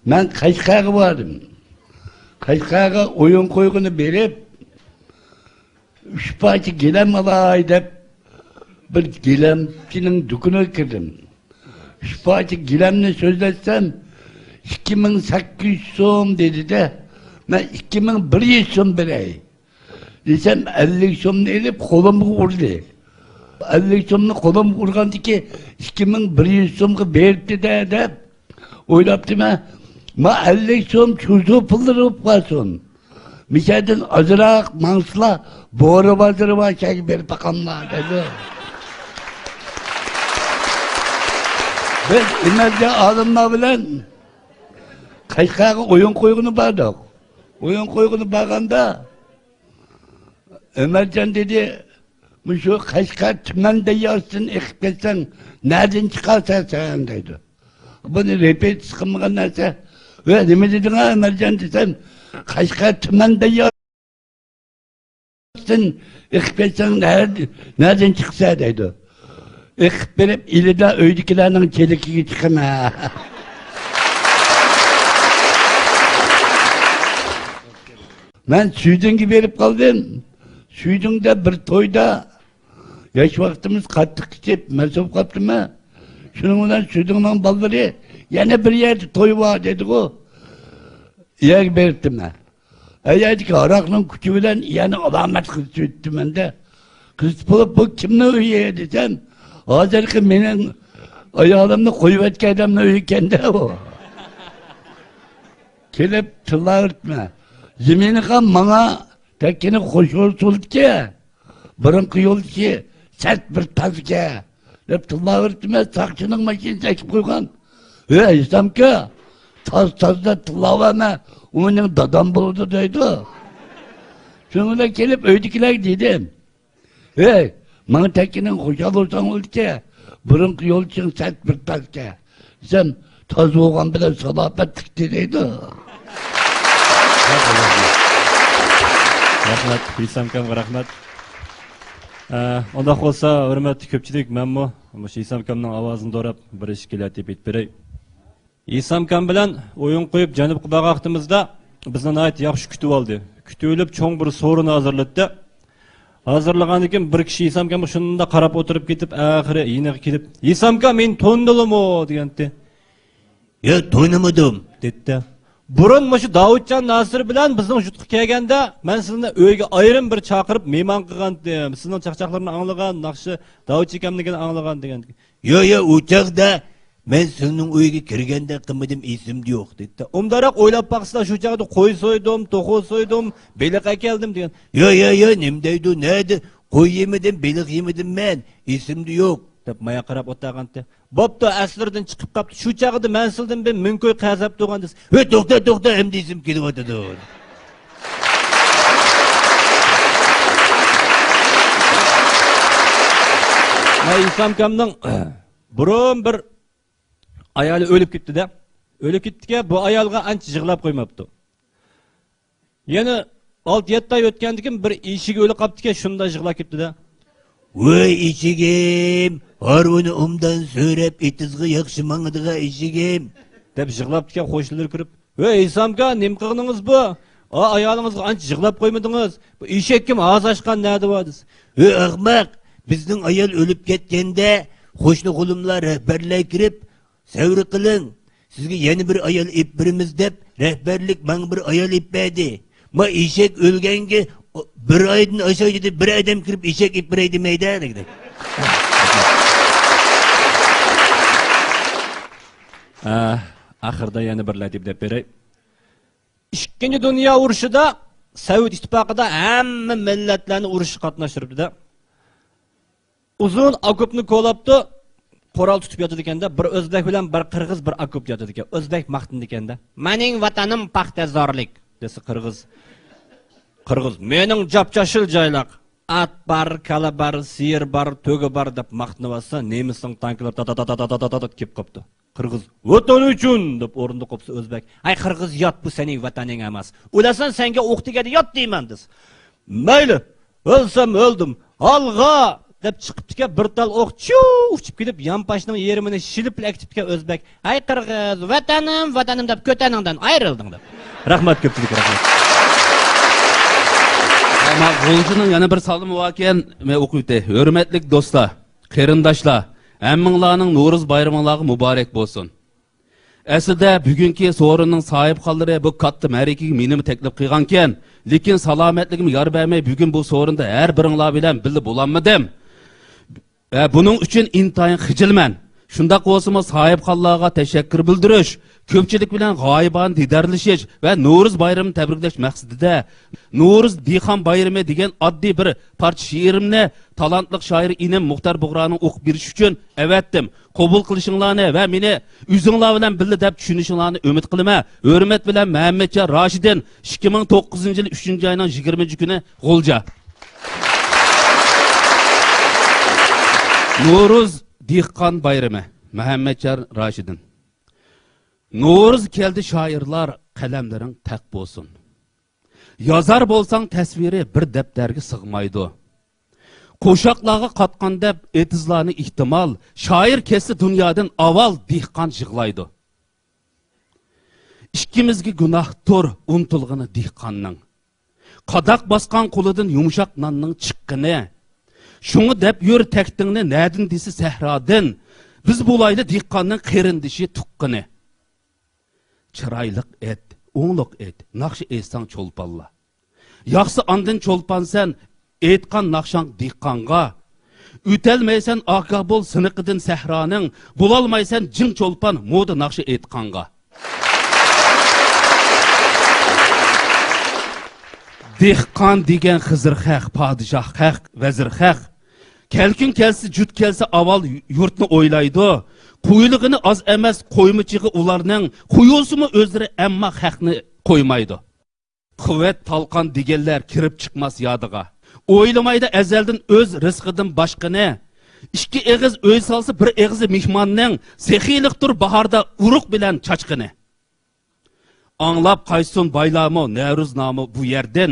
مەن قەشقەرگە باردىم. قەشقەرگە ئويۇن قويغىلى بېرىپ، ئۈچ پارچە گىلەم ئالاي دەپ، بىر گىلەمچىنىڭ دۇكىنىغا كىردىم. ئۈچ پارچە گىلەمنى سۆزلەتسەم، ئىككى مىڭ سەككىز يۈز سوم دېدى-دە، مەن ئىككى مىڭ بىر يۈز سوم بېرەي دېسەم، ئەللىك سومنى ئېلىپ قولۇمغا ئۇردى. ئەللىك سومنى قولۇمغا ئۇرغاندىكى، ئىككى مىڭ بىر يۈز سومغا بېرىپتۇ-دە دەپ ئويلاپتىمەن. ما ئەللىك سوم چۇزۇ پۇللىرى بولۇپ قالسۇن. مىشەدىن ئازراق ماڭسىلا، بورا بازىرى بار شەھەرگە بېرىپ باقاملا دېدى. بىز ئىمەلجان ئالىملار بىلەن قەشقەرگە ئويۇن قويغىلى باردۇق. ئويۇن قويغىلى بارغاندا، ئۆمەرجان دېدى، مۇشۇ قەشقەر تۈمەن دەرياسىدىن ئېقىپ كەتسەڭ، نەدىن چىقارسەن سەن دەيدۇ. بۇنى رېپېتىتسىيە قىلمىغان نەرسە. ۋە نېمە دېدىڭ ئا ئۆمەرجان دېسەم، قەشقەر تۈمەن دەرياسىدىن ئېقىپ كەتسەڭ، نەدىن چىقىسەن دەيدۇ. ئېقىپ بېرىپ ئىلىدا ئۆيدىكىلەرنىڭ چېلىكىگە چىقىمەن. مەن سۈيدۈڭگە بېرىپ قالدىم. سۈيدۈڭدە بىر تويدا ياش ۋاقتىمىز قاتتىق ئىچىپ، مەست بولۇپ قاپتىمەن. شۇنىڭ بىلەن سۈيدۈڭنىڭ بالىلىرى يەنە بىر يەردە توي بار دېدىغۇ. ئۇ يەرگە بېرىپتىمەن. ئۇ يەردىكى ھاراقنىڭ كۈچى بىلەن يەنە ئالامەت قىزىتىۋېتىپتىمەن-دە. قىزىتىپ بولۇپ، بۇ كىمنىڭ ئۆيى دېسەم، ھازىرقى مېنىڭ ئايالىمنى قويۇۋەتكەن ئادەمنىڭ ئۆيى ئىكەن-دە ئۇ. كېلىپ تىللاۋېرىپتىمەن. زېمىنغا ماڭا تەككىنى خوش بولسۇن ئۇلىكى، بۇرۇنقى يولدىشى سەت بىر تازىكەن دەپ تىللاۋېرىپتىمەن. ساقچىنىڭ ماشىنىسى ئەكىپ قويغان. ھەي ئىسلامكا، تاز تازىدا تىللاۋەرمە، ئۇ مېنىڭ دادام بولىدۇ دەيدۇ. شۇنىڭ بىلەن كېلىپ ئۆيدىكىلەرگە دېدىم. ھەي، ماڭا تەككىنىڭ خۇشال بولساڭ بولدىكەن، بۇرۇنقى يولدىشىڭ سەت بىر تازكەن دېسەم، تاز بولغان بىلەن سالاپەتلىكتى دەيدۇ. رەھمەت، ھېسام ئاكامغا رەھمەت. ئە، ئۇنداق بولسا، ھۆرمەتلىك كۆپچىلىك، مەنمۇ مۇشۇ ھېسام ئاكامنىڭ ئاۋازىنى دوراپ، بىر ئىككى لەتىپە ئېيتىپ بېرەي. ھېسام ئاكام بىلەن ئويۇن قويۇپ، جەنۇبقا بارغان ۋاقتىمىزدا بىزنى ناھايىتى ياخشى كۈتۈۋالدى. كۈتۈۋېلىپ، چوڭ بىر سورۇن ھازىرلىدى. ھازىرلىغاندىن كېيىن بىر كىشى ھېسام ئاكامغا شۇنداق قاراپ ئولتۇرۇپ كېتىپ، ئاخىرى يېنىغا كېلىپ، «ھېسام ئاكا، مېنى تونۇدۇڭلارمۇ؟» دېگەنتى. «ياق، تونۇمىدىم» دېدى. «بۇرۇن مۇشۇ داۋۇتجان ناسىر بىلەن بىزنىڭ يۇرتقا كەلگەندە، مەن سىزنى ئۆيگە ئايرىم بىر چاقىرىپ مېھمان قىلغانتىم. سىزنىڭ چاقچاقلىرىنى ئاڭلىغان، ناخشا، داۋۇت ئاكامنىڭكىنى ئاڭلىغان» دېگەنتى. «ياق، ياق، ئۇ چاغدا مەن سىزنىڭ ئۆيىگە كىرگەندەك قىلمىدىم، ئېسىمدە يوق» دېدى. ئۇنداقراق ئويلاپ باقسىلا، شۇ چاغدا قوي سويدۇم، توخۇ سويدۇم، بېلىق ئەكەلدىم دېگەن. «ياق، ياق، ياق، نېمە دەيدۇ، نەدە؟ قوي يېمىدىم، بېلىق يېمىدىم مەن، ئېسىمدە يوق» دەپ مايا قاراپ ئولتۇرغانتى. «بوپتۇ، ئەسلىرىدىن چىقىپ قاپتۇ، شۇ چاغدا مەن سىزدىن بىر مىڭ كوي قەرز ئاپتۇغان» دېسە، «ھۆي، توختا، توختا، ئەمدى ئېسىم كېلىۋاتىدۇ.» مانا ھېسام ئاكامنىڭ بۇرۇن بىر ئايالى ئۆلۈپ كېتىپتۇ-دە. ئۆلۈپ كېتىپتىكەن، بۇ ئايالغا ئانچە يىغلاپ قويماپتۇ. يەنە ئالتە يەتتە ئاي ئۆتكەندىن كېيىن بىر ئېشىكى ئۆلۈپ قاپتىكەن، شۇنداق يىغلاپ كېتىپتۇ-دە. «ۋاي ئېشىكىم، ھارۋىنى ئوبدان سۆرەپ، ئېتىزغا ياخشى ماڭىدىغان ئېشىكىم» دەپ يىغلاپتىكەن، قوشنىلىرى كىرىپ، «ۋاي ھېسام ئاكا، نېمە قىلغىنىڭىز بۇ؟ ئا، ئايالىڭىزغا ئانچە يىغلاپ قويمىدىڭىز. بۇ ئېشەك كىم، ھازىر ئاچقان نەدە بار؟» دېسە، «ۋاي ئەخمەق، بىزنىڭ ئايال ئۆلۈپ كەتكەندە، قوشنا غۇلۇملار، رەھبەرلەر كىرىپ، سەۋر قىلىڭ، سىزگە يەنە بىر ئايال ئېلىپ بېرىمىز دەپ، رەھبەرلىك ماڭا بىر ئايال ئېلىپ بەردى. ما ئېشەك ئۆلگەنگە بىر ئايدىن ئاشايدۇ دەپ، بىر ئادەم كىرىپ ئېشەك ئېلىپ بېرەي دېمەيدۇ» دېگەن. ئە، ئاخىرىدا يەنە بىر لەتىپە دەپ بېرەي. ئىككىنچى دۇنيا ئۇرۇشىدا سوۋېت ئىتتىپاقىدا ھەممە مىللەتلەرنى ئۇرۇشقا قاتناشتۇرۇپتۇ-دە. ئۇزۇن ئوكوپنى كولاپتۇ، قورال تۇتۇپ ياتىدىكەن-دە، بىر ئۆزبەك بىلەن بىر قىرغىز بىر ئوكوپتا ياتىدىكەن. ئۆزبەك ماختىنىدىكەن-دە، «مېنىڭ ۋەتىنىم پاختەزارلىق» دېسە، قىرغىز، قىرغىز، «مېنىڭ جاپجاشىل جايلىق، ئات بار، كالا بار، سىيىر بار، تۆگە بار» دەپ ماختىنىۋاتسا، نېمىسنىڭ تانكىلىرى تا تا تا تا كېلىپ قاپتۇ. قىرغىز، «ۋەتەن ئۈچۈن!» دەپ ئورنىدا قوپسا، ئۆزبەك، «ھەي قىرغىز، يات، بۇ سېنىڭ ۋەتىنىڭ ئەمەس. ئۆلەسەن، سەنگە ئوق تېگەندە يات دەيمەن» دېسە، «مەيلى، ئۆلسەم ئۆلدۈم، ئالغا» دەپ چىقىپتىكەن، بىر تال ئوق چىۋ ئۇچۇپ كېلىپ، يانپاشنىڭ يېرىمىنى شىلىپلا ئەكېتىپتىكەن ئۆزبەك، «ھەي قىرغىز، ۋەتەنىم، ۋەتەنىم دەپ كۆتەنىڭدىن ئايرىلدىڭ» دەپ. رەھمەت، كۆپچىلىك رەھمەت. مانا غۇلجىنىڭ يەنە بىر سالىمى باركەن، مەن ئوقۇۋېتەي. ھۆرمەتلىك دوستلار، قېرىنداشلار، ھەممىڭلارنىڭ نورۇز بايرىمىڭلارغا مۇبارەك بولسۇن. ئەسلىدە بۈگۈنكى سورۇننىڭ ساھىبخانلىرى بۇ كاتتا مەرىكىگە مېنىمۇ تەكلىپ قىلغانىكەن، لېكىن سالامەتلىكىم يار بەرمەي بۈگۈن بۇ سورۇندا ھەر بىرىڭلار بىلەن بىللە بولالمىدىم. ۋە بۇنىڭ ئۈچۈن ئىنتايىن خىجىلمەن. شۇنداق بولسىمۇ، ساھىبخانلارغا تەشەككۈر بىلدۈرۈش، كۆپچىلىك بىلەن غايىبانە دىدارلىشىش ۋە نورۇز بايرىمىنى تەبرىكلەش مەقسىتىدە، نورۇز دېھقان بايرىمى دېگەن ئاددىي بىر پارچە شېئىرىمنى تالانتلىق شائىر ئىنىم مۇختار بۇغرانىڭ ئوقۇپ بېرىشى ئۈچۈن ئەۋەتتىم. قوبۇل قىلىشىڭلارنى ۋە مېنى ئۆزۈڭلار بىلەن بىللە دەپ چۈشىنىشىڭلارنى ئۈمىد قىلىمەن. ھۆرمەت بىلەن، مەمەتجان راشىدىن، ئىككى مىڭ توققۇزىنچى يىل ئۈچىنچى ئاينىڭ يىگىرمىنچى كۈنى، غۇلجا. نورۇز دېھقان بايرىمى، مەمەتجان راشىدىن. نورۇز كەلدى شائىرلار، قەلەملىرىڭ تەق بولسۇن. يازار بولساڭ تەسۋىرى بىر دەپتەرگە سىغمايدۇ. قوشاقلارغا قاتقان دەپ ئېتىزلارنى ئېھتىمال، شائىر كەتسە دۇنيادىن ئاۋۋال دېھقان يىغلايدۇ. ئىككىمىزگە گۇناھتۇر ئۇنتۇلغىنى دېھقاننىڭ. قاداق باسقان قولىدىن يۇمشاق ناننىڭ چىققىنى. شۇڭا دەپ يۈر تەكتىڭنى نەدىن دېسە سەھرادىن. بىز بولايلى دېھقاننىڭ قېرىندىشى تۇغقىنى. چىرايلىق ئېيت، ئوڭلۇق ئېيت، ناخشا ئېيتساڭ چولپانلا. ياخشى ئاندىن چولپانسەن، ئېيتقان ناخشاڭ دېھقانغا. ئۆتەلمەيسەن ئاگاھ بول سىنىقىدىن سەھرانىڭ، بولالمايسەن جىڭ چولپان مودا ناخشا ئېيتقانغا. دېھقان دېگەن خىزىر خەق، پادىشاھ خەق، ۋەزىر خەق. كەلكۈن كەلسە، جۇت كەلسە، ئاۋۋال يۇرتنى ئويلايدۇ. قويۇلغىنى ئاز ئەمەس قويمىچىغا ئۇلارنىڭ، قويۇلسىمۇ ئۆزلىرى، ئەمما خەقنى قويمايدۇ. قۇۋۋەت تالقان دېگەنلەر كىرىپ چىقماس يادىغا. ئويلىمايدۇ ئەزەلدىن ئۆز رىزقىدىن باشقىنى. ئىككى ئېغىز ئۆي سالسا، بىر ئېغىزى مېھماننىڭ، سېخىيلىقتۇر باھاردا ئۇرۇق بىلەن چاچقىنى. ئاڭلاپ قايتسۇن بايلارمۇ نەۋرۇزنامە بۇ يەردىن.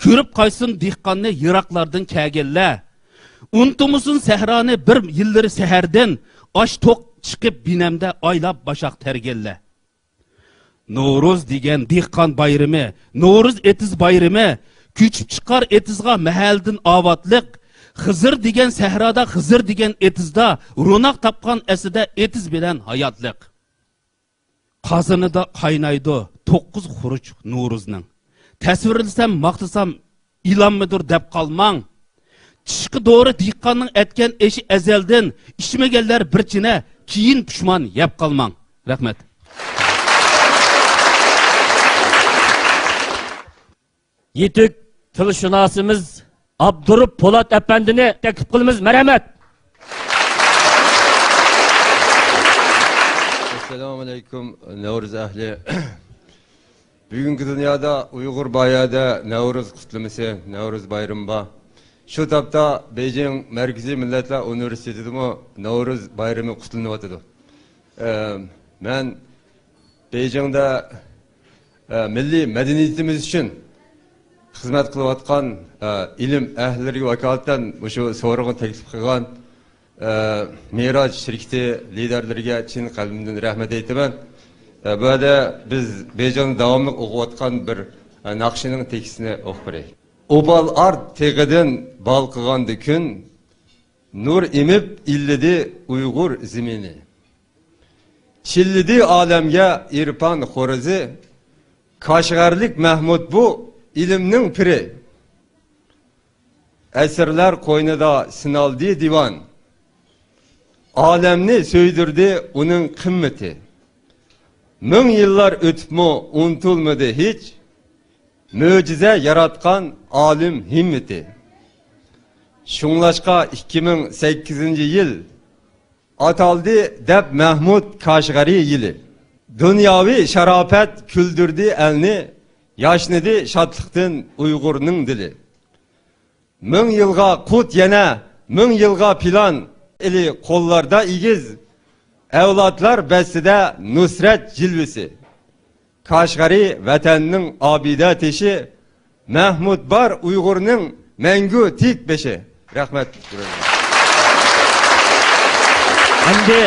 كۆرۈپ قايتسۇن دېھقاننى يىراقلاردىن كەلگەنلەر. ئۇنتۇمىسۇن سەھرانى بىر يىللىرى سەھەردىن. ئاش توق چىقىپ بىنەمدە ئايلاپ باشاق تەرگەنلەر. نورۇز دېگەن دېھقان بايرىمى، نورۇز ئېتىز بايرىمى. كۆچۈپ چىقار ئېتىزغا مەھەلدىن ئاۋاتلىق. خىزىر دېگەن سەھرادا، خىزىر دېگەن ئېتىزدا روناق تاپقان ئەسلىدە ئېتىز بىلەن ھاياتلىق. قازىنىدا قاينايدۇ توققۇز خۇرۇچ نورۇزنىڭ. تەسۋىرلىسەم، ماختىسام، ئېلانمىدۇر دەپ قالماڭ. چىشقا دورا دېھقاننىڭ ئەتكەن ئېشى ئەزەلدىن، ئىچمىگەنلەر بىر چىنە، كېيىن پۇشمان يەپ قالماڭ. رەھمەت. يېتۈك تىلشۇناسىمىز ئابدۇرۇپ پولات ئەپەندىنى تەكلىپ قىلىمىز. مەرھەمەت. ئەسسالامۇ ئەلەيكۇم، نەۋرۇز ئەھلى. بۈگۈنكى دۇنيادا ئۇيغۇر بار يەردە نەۋرۇز قۇتلىمىسى، نەۋرۇز بايرىمى بار. شۇ تاپتا بېيجىڭ مەركىزىي مىللەتلەر ئۇنىۋېرسىتېتىدىمۇ نەۋرۇز بايرىمى قۇتلىنىۋاتىدۇ. ئە، مەن بېيجىڭدا، ئە، مىللىي مەدەنىيىتىمىز ئۈچۈن خىزمەت قىلىۋاتقان، ئە، ئىلىم ئەھلىلىرىگە ۋاكالىتەن مۇشۇ سورۇنغا تەكلىپ قىلغان، ئە، مىراج شىركىتى لىدەرلىرىگە چىن قەلبىمدىن رەھمەت ئېيتىمەن. ئە، بۇ يەردە بىز بېيجىڭدا داۋاملىق ئوقۇۋاتقان بىر، ئە، ناخشىنىڭ تېكىستىنى ئوقۇپ بېرەي. ئوبال ئارت تېغىدىن بالقىغاندا كۈن، نۇر ئېمىپ ئىللىدى ئۇيغۇر زېمىنى. چىللىدى ئالەمگە ئېرپان خورىزى، كاشغەرلىك مەھمۇد بۇ ئىلىمنىڭ پىرى. ئەسىرلەر قوينىدا سىنالدى دىۋان، ئالەمنى سۆيدۈردى ئۇنىڭ قىممىتى. مىڭ يىللار ئۆتۈپمۇ ئۇنتۇلمىدى ھېچ، مۆجىزە ياراتقان ئالىم ھىممىتى. شۇڭلاشقا ئىككى مىڭ سەككىزىنچى يىل ئاتالدى دەپ مەھمۇد كاشغەرى يىلى. دۇنياۋى شاراپەت كۈلدۈردى ئەلنى، ياشنىدى شادلىقتىن ئۇيغۇرنىڭ دىلى. مىڭ يىلغا قۇت يەنە، مىڭ يىلغا پىلان، ئېلى قوللاردا ئېگىز، ئەۋلادلار بەستىدە نۇسرەت جىلۋىسى. كاشغەرى ۋەتەننىڭ ئابىدە تېشى، مەھمۇد بار ئۇيغۇرنىڭ مەڭگۈ تىك بېشى. رەھمەت. ئەمدى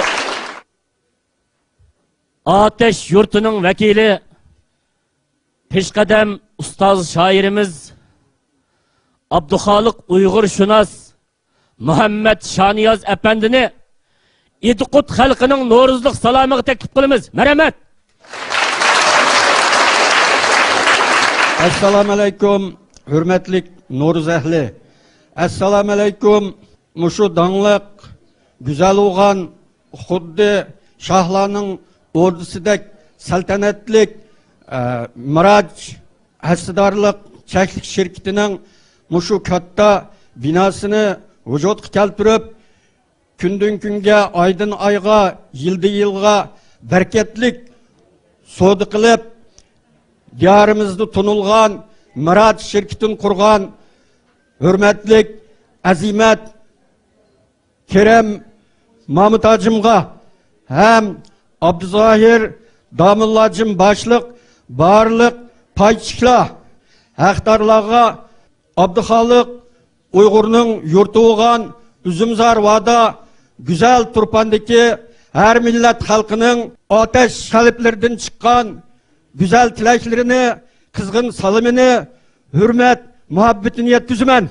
ئاتەش يۇرتىنىڭ ۋەكىلى، پېشقەدەم ئۇستاز شائىرىمىز ئابدۇخالىق ئۇيغۇرشۇناس مۇھەممەد شانىياز ئەپەندىنى ئىدىقۇت خەلقىنىڭ نورۇزلۇق سالامىغا تەكلىپ قىلىمىز. مەرھەمەت! ئەسسالامۇئەلەيكۇم، ھۆرمەتلىك نورۇز ئەھلى! ئەسسالامۇئەلەيكۇم، مۇشۇ داڭلىق، گۈزەل ئوغان، خۇددى شاھلارنىڭ ئوردىسىدەك سەلتەنەتلىك، ئە، مىراج ھەسسىدارلىق چەكلىك شىركىتىنىڭ مۇشۇ كاتتا بىناسىنى ۋۇجۇدقا كەلتۈرۈپ، كۈندىن كۈنگە، ئايدىن ئايغا، يىلدىن يىلغا بەرىكەتلىك سودا قىلىپ، دىيارىمىزدا تونۇلغان مىراج شىركىتىنى قۇرغان ھۆرمەتلىك ئەزىمەت كېرەم مامۇت ھاجىمغا ھەم ئابدۇزاھىر داموللا ھاجىم باشلىق بارلىق پاي چېكىلەر ھەقدارلارغا، ئابدۇخالىق ئۇيغۇرنىڭ يۇرتى بولغان ئۈزۈمزار ۋادا گۈزەل تۇرپاندىكى ھەر مىللەت خەلقىنىڭ ئاتەش قەلبلىرىدىن چىققان گۈزەل تىلەكلىرىنى، قىزغىن سالىمىنى، ھۆرمەت مۇھەببىتىنى يەتكۈزىمەن.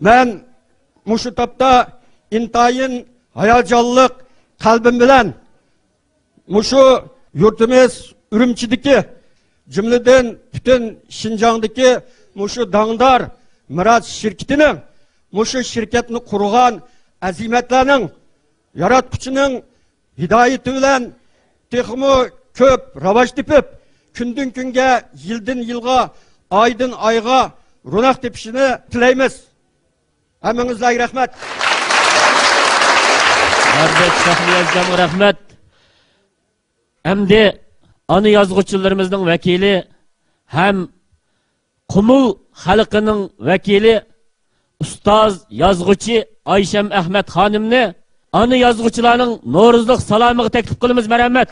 مەن مۇشۇ تاپتا ئىنتايىن ھاياجانلىق قەلبىم بىلەن مۇشۇ يۇرتىمىز ئۈرۈمچىدىكى، جۈملىدىن پۈتۈن شىنجاڭدىكى مۇشۇ داڭدار مىراج شىركىتىنىڭ، مۇشۇ شىركەتنى قۇرغان ئەزىمەتلەرنىڭ، ياراتقۇچىنىڭ ھىدايىتى بىلەن تېخىمۇ كۆپ راۋاج تېپىپ، كۈندىن كۈنگە، يىلدىن يىلغا، ئايدىن ئايغا روناق تېپىشىنى تىلەيمىز. ھەممىڭىزلەرگە رەھمەت. ھەربەت شەھنىياز ئاكامغا رەھمەت. ئەمدى ئانا يازغۇچىلىرىمىزنىڭ ۋەكىلى ھەم قۇمۇل خەلقىنىڭ ۋەكىلى ئۇستاز يازغۇچى ئايشەم ئەخمەت خانىمنى ئانا يازغۇچىلارنىڭ نورۇزلۇق سالامىغا تەكلىپ قىلىمىز. مەرھەمەت.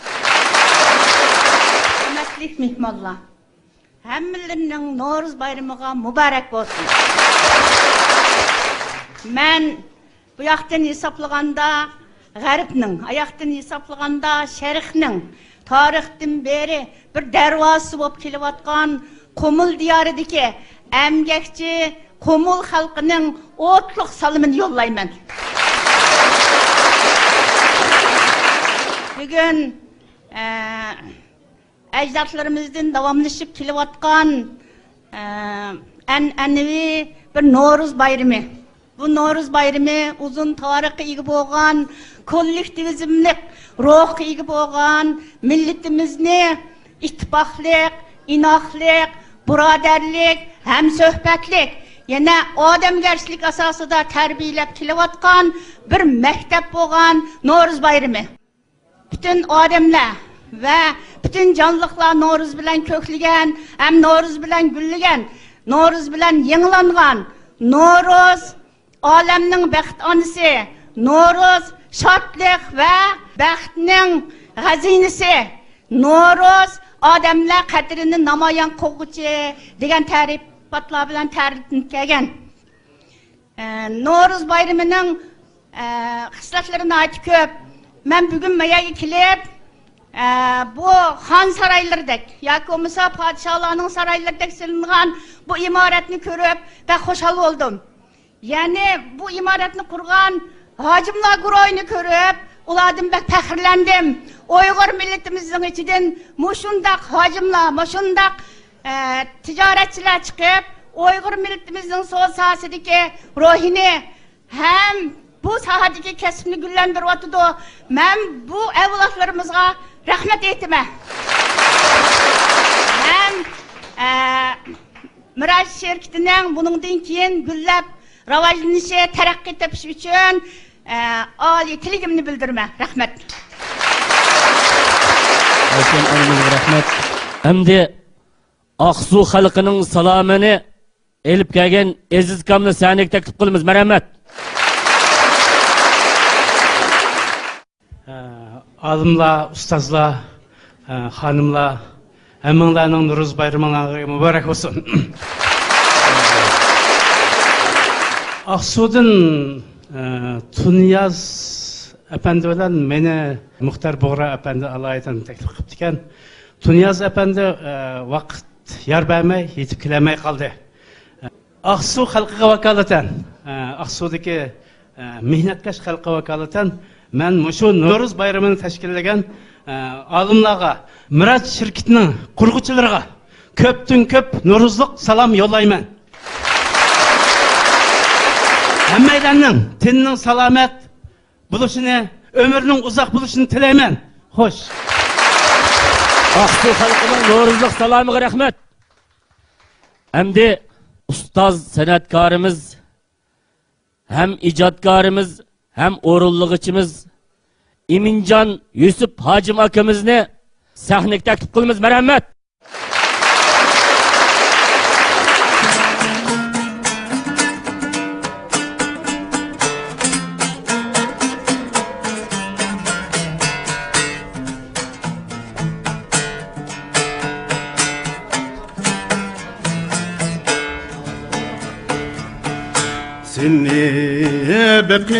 ھۆرمەتلىك مېھمانلار، ھەممىلىرىنىڭ نورۇز بايرىمىغا مۇبارەك بولسۇن. مەن بۇ ياقتىن ھېسابلىغاندا غەربنىڭ، ئاياقتىن ھېسابلىغاندا شەرقنىڭ تارىختىن بېرى بىر دەرۋازىسى بولۇپ كېلىۋاتقان قۇمۇل دىيارىدىكى ئەمگەكچى قۇمۇل خەلقىنىڭ ئوتلۇق سالىمىنى يوللايمەن. بۈگۈن، ئە، ئەجدادلىرىمىزدىن داۋاملىشىپ كېلىۋاتقان، ئە، ئەنئەنىۋى بىر نورۇز بايرىمى. بۇ نورۇز بايرىمى ئۇزۇن تارىخقا ئىگە بولغان، كوللېكتىۋىزملىق روھقا ئىگە بولغان مىللىتىمىزنى ئىتتىپاقلىق، ئىناقلىق، بۇرادەرلىك، ھەمسۆھبەتلىك، يەنە ئادەمگەرچىلىك ئاساسىدا تەربىيەلەپ كېلىۋاتقان بىر مەكتەپ بولغان نورۇز بايرىمى. پۈتۈن ئادەملەر ۋە پۈتۈن جانلىقلار نورۇز بىلەن كۆكلىگەن ھەم نورۇز بىلەن گۈللىگەن، نورۇز بىلەن يېڭىلانغان. نورۇز ئالەمنىڭ بەخت ئانىسى، نورۇز شادلىق ۋە بەختنىڭ خەزىنىسى، نورۇز ئادەملەر قەدرىنى نامايان قىلغۇچى دېگەن تەرىپاتلار بىلەن تەرىپلىنىپ كەلگەن. ئە، نورۇز بايرىمىنىڭ، ئە، خىسلەتلىرى ناھايىتى كۆپ. مەن بۈگۈن ما يەرگە كېلىپ، ئە، بۇ خان سارايلىرىدەك ياكى بولمىسا پادىشاھلارنىڭ سارايلىرىدەك سېلىنغان بۇ ئىمارەتنى كۆرۈپ بەك خۇشال بولدۇم. يەنى بۇ ئىمارەتنى قۇرغان ھاجىملار گۇرۇھىنى كۆرۈپ، ئۇلاردىن بەك پەخىرلەندىم. ئۇيغۇر مىللىتىمىزنىڭ ئىچىدىن مۇشۇنداق ھاجىملار، مۇشۇنداق، ئە، تىجارەتچىلەر چىقىپ، ئۇيغۇر مىللىتىمىزنىڭ سودا ساھەسىدىكى روھىنى ھەم بۇ ساھەدىكى كەسىپنى گۈللەندۈرۈۋاتىدۇ. مەن بۇ ئەۋلادلىرىمىزغا رەھمەت ئېيتىمەن. ھەم، ئە، مىراج شىركىتىنىڭ بۇنىڭدىن كېيىن گۈللەپ، راۋاجلىنىشى، تەرەققىي تېپىشى ئۈچۈن، ئە، ئالىي تىلىكىمنى بىلدۈرىمەن. رەھمەت. ئايشەم ئانىمىزغا رەھمەت. ئەمدى ئاقسۇ خەلقىنىڭ سالامىنى ئېلىپ كەلگەن ئەزىز ئاكامنى سەھنىگە تەكلىپ قىلىمىز. مەرھەمەت. ئە، ئالىملار، ئۇستازلار، ئە، خانىملار، ھەممىڭلارنىڭ نورۇز بايرىمىڭلارغا مۇبارەك بولسۇن. ئاقسۇدىن، ئە، تۇنىياز ئەپەندى بىلەن مېنى مۇختەر بۇغرا ئەپەندى ئالايىتەن تەكلىپ قىپتىكەن. تۇنىياز ئەپەندى، ئە، ۋاقىت يار بەرمەي يېتىپ كېلەلمەي قالدى. ئاقسۇ خەلقىگە ۋاكالىتەن، ئاقسۇدىكى مېھنەتكەش خەلققە ۋاكالىتەن مەن مۇشۇ نورۇز بايرىمىنى تەشكىللىگەن ئالىملارغا، مىراج شىركىتىنىڭ قۇرغۇچىلىرىغا كۆپتىن كۆپ نورۇزلۇق سالام يوللايمەن. ھەممەيلەننىڭ تېنىنىڭ سالامەت بولۇشىنى، ئۆمرىنىڭ ئۇزاق بولۇشىنى تىلەيمەن. خوش. ئاقسۇ خەلقىنىڭ نورۇزلۇق سالامىغا رەھمەت. ئەمدى ئۇستاز سەنئەتكارىمىز، ھەم ئىجادكارىمىز، ھەم ئورۇنلىغۇچىمىز ئىمىنجان يۈسۈپ ھاجىم ئاكىمىزنى سەھنىگە تەكلىپ قىلىمىز. مەرھەمەت. سېنى بېقىپ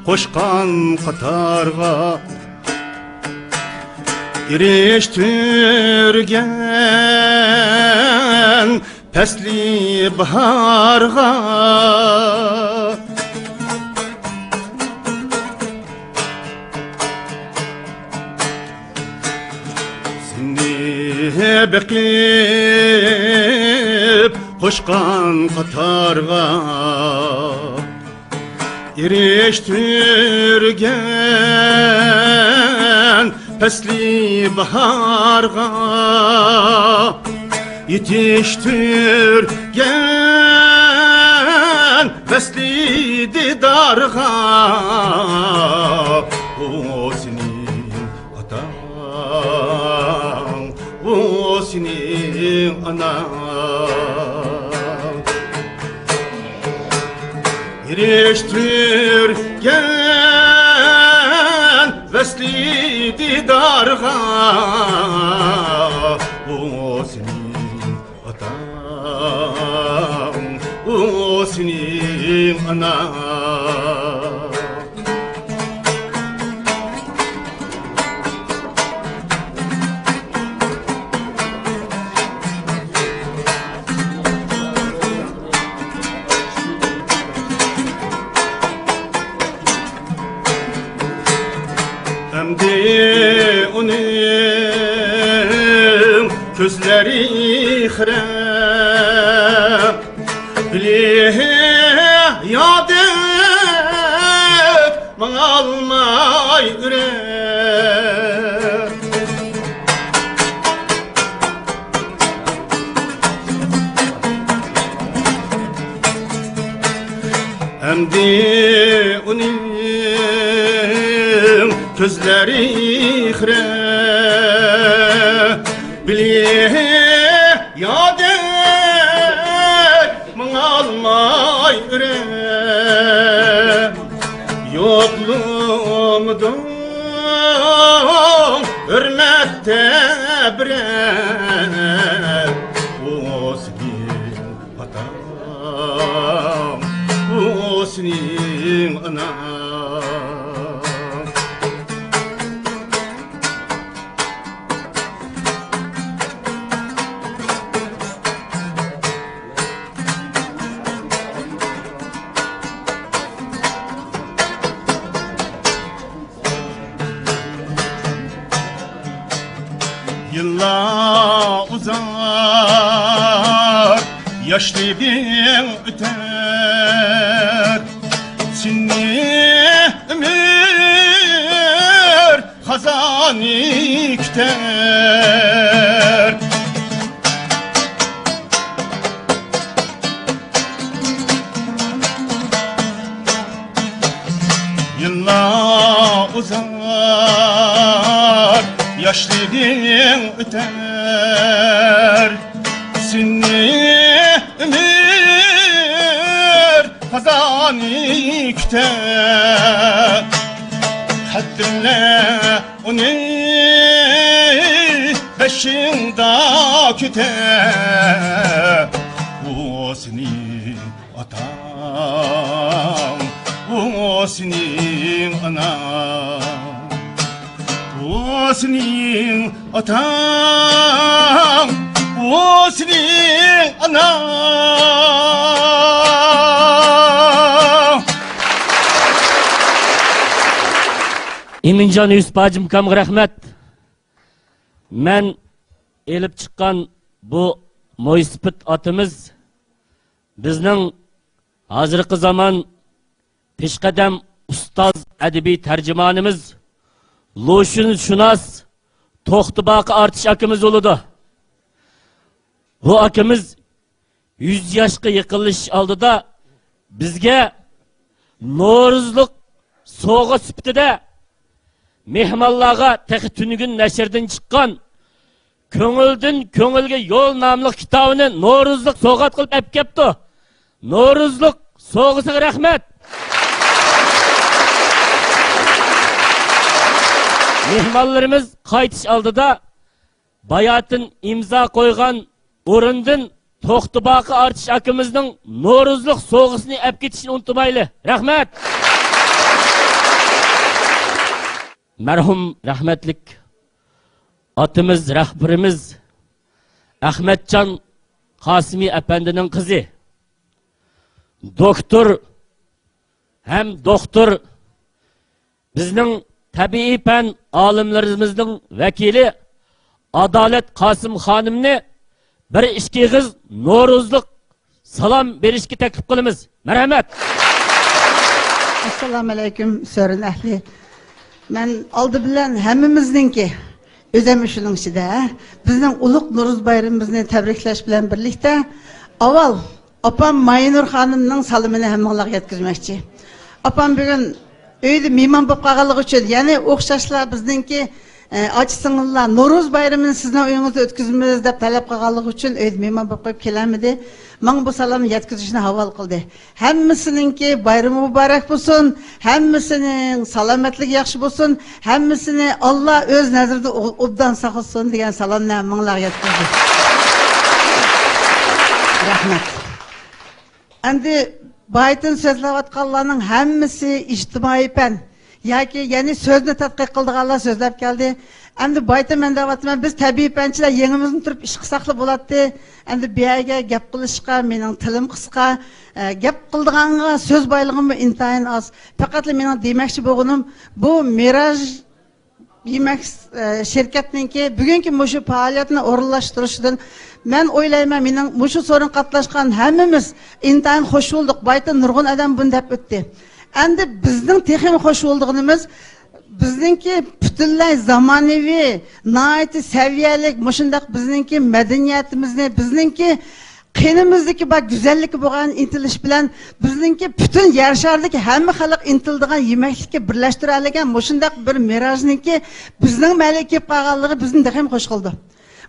قوشقان قاتارغا، ئېرىشتۈرگەن پەسلى باھارغا. سېنى بېقىپ قوشقان قاتارغا، ئېرىشتۈرگەن پەسلى باھارغا، يېتىشتۈرگەن ۋەسلى دىدارغا. ئۇ سېنىڭ ئاتاڭ، ئۇ سېنىڭ ئاناڭ. ئېرىشتۈرگەن ۋەسلى دىدارغا، ئۇ سېنىڭ ئاتاڭ، ئۇ سېنىڭ ئاناڭ. ئەمدى ئۇنىڭ كۆزلىرى خىرە، بىلىپ يادەك ماڭالماي ئۆرە. ئەمدى ئۇنىڭ كۆزلىرى خىرە، بىلىپ يادەك ماڭالماي ئۆرە. يوقلىمىدىڭ ھۆرمەتتە بىرەر، ئۇ سېنىڭ ئاتاڭ، ئۇ سېنىڭ ئاناڭ. يىللار ئۇزار، ياشلىرىڭ ئۆتەر، سېنى ئۆمۈر خازانى كۈتەر. يىللار ئۇزار، ياشلىرىڭ ئۆتەر، سېنى ئۆمۈر خازانى كۈتەر. قەدىرلە ئۇنى بېشىڭدا كۈتەر. ئۇ سېنىڭ ئاتاڭ، ئۇ سېنىڭ ئاناڭ. ئۇ سېنىڭ ئاتاڭ، ئۇ سېنىڭ ئاناڭ. ئىمىنجان يۈسۈپ ھاجىم ئاكامغا رەھمەت. مەن ئېلىپ چىققان بۇ مويسىپىت ئاتىمىز بىزنىڭ ھازىرقى زامان پېشقەدەم ئۇستاز ئەدەبىي تەرجىمانىمىز، لۇشۈنشۇناس توختىباقى ئارتىش ئاكىمىز بولىدۇ. بۇ ئاكىمىز يۈز ياشقا يېقىنلىشىش ئالدىدا بىزگە نورۇزلۇق سوۋغا سۈپىتىدە مېھمانلارغا تېخى تۈنۈگۈن نەشردىن چىققان «كۆڭۈلدىن كۆڭۈلگە يول» ناملىق كىتابىنى نورۇزلۇق سوۋغات قىلىپ ئەپ كەپتۇ. نورۇزلۇق سوۋغىسىغا رەھمەت. مېھمانلىرىمىز قايتىش ئالدىدا باياتىن ئىمزا قويغان ئورۇندىن توختىباقى ئارتىش ئاكىمىزنىڭ نورۇزلۇق سوۋغىسىنى ئەپ كېتىشنى ئۇنتۇمايلى. رەھمەت! مەرھۇم رەھمەتلىك ئاتىمىز، رەھبىرىمىز ئەخمەتجان قاسىمى ئەپەندىنىڭ قىزى، دوكتور ھەم دوختۇر، بىزنىڭ تەبىئىي پەن ئالىملىرىمىزنىڭ ۋەكىلى ئادالەت قاسىم خانىمنى بىر ئىككى ئېغىز نورۇزلۇق سالام بېرىشكە تەكلىپ قىلىمىز. مەرھەمەت! ئەسسالامۇئەلەيكۇم، سۆرۈن ئەھلى. مەن ئالدى بىلەن ھەممىمىزنىڭكى، ئۆزەم شۇنىڭ ئىچىدە، بىزنىڭ ئۇلۇغ نورۇز بايرىمىمىزنى تەبرىكلەش بىلەن بىرلىكتە، ئاۋۋال ئاپام مايىنۇر خانىمنىڭ سالىمىنى ھەممىڭلارغا يەتكۈزمەكچى. ئاپام بۈگۈن ئۆيدە مېھمان بولۇپ قالغانلىقى ئۈچۈن، يەنى ئوخشاشلا بىزنىڭكى، ئە، ئاچا-سىڭىللار نورۇز بايرىمىنى سىزنىڭ ئۆيىڭىزدە ئۆتكۈزىمىز دەپ تەلەپ قىلغانلىقى ئۈچۈن ئۆيدە مېھمان بولۇپ قېلىپ كېلەلمىدى. ماڭا بۇ سالامنى يەتكۈزۈشنى ھاۋالە قىلدى. ھەممىسىنىڭكى بايرىمى مۇبارەك بولسۇن، ھەممىسىنىڭ سالامەتلىكى ياخشى بولسۇن، ھەممىسىنى ئاللا ئۆز نەزىرىدە ئو-، ئوبدان ساقلىسۇن دېگەن سالامنى ھەممىڭلارغا يەتكۈزدى. رەھمەت. ئەمدى بايىتىن سۆزلەۋاتقانلارنىڭ ھەممىسى ئىجتىمائىي پەن ياكى يەنى سۆزنى تەتقىق قىلىدىغانلار سۆزلەپ كەلدى. ئەمدى بايىتىن مەن دەۋاتىمەن، بىز تەبىئىي پەنچىلەر يېڭىمىزنى تۇرۇپ ئىش قىلساقلا بولاتتى. ئەمدى بۇ يەرگە گەپ قىلىشقا مېنىڭ تىلىم قىسقا، ئە، گەپ قىلىدىغانغا سۆز بايلىقىممۇ ئىنتايىن ئاز. پەقەتلا مېنىڭ دېمەكچى بولغىنىم، بۇ مىراج يېمەك، ئە، شىركەتنىڭكى بۈگۈنكى مۇشۇ پائالىيەتنى ئورۇنلاشتۇرۇشىدىن مەن ئويلايمەن، مېنىڭ مۇشۇ سورۇنغا قاتناشقان ھەممىمىز ئىنتايىن خوش بولدۇق. بايىتىن نۇرغۇن ئادەم بۇنى دەپ ئۆتتى. ئەمدى بىزنىڭ تېخىمۇ خوش بولىدىغىنىمىز، بىزنىڭكى پۈتۈنلەي زامانىۋى، ناھايىتى سەۋىيەلىك، مۇشۇنداق بىزنىڭكى مەدەنىيىتىمىزنى، بىزنىڭكى قېنىمىزدىكى بار گۈزەللىككە بولغان ئىنتىلىش بىلەن بىزنىڭكى پۈتۈن يەر شارىدىكى ھەممە خەلق ئىنتىلىدىغان يېمەكلىككە بىرلەشتۈرەلىگەن مۇشۇنداق بىر مىراجنىڭكى بىزنىڭ مەھەللىگە كېلىپ قالغانلىقى بىزنى تېخىمۇ خوش قىلىدۇ.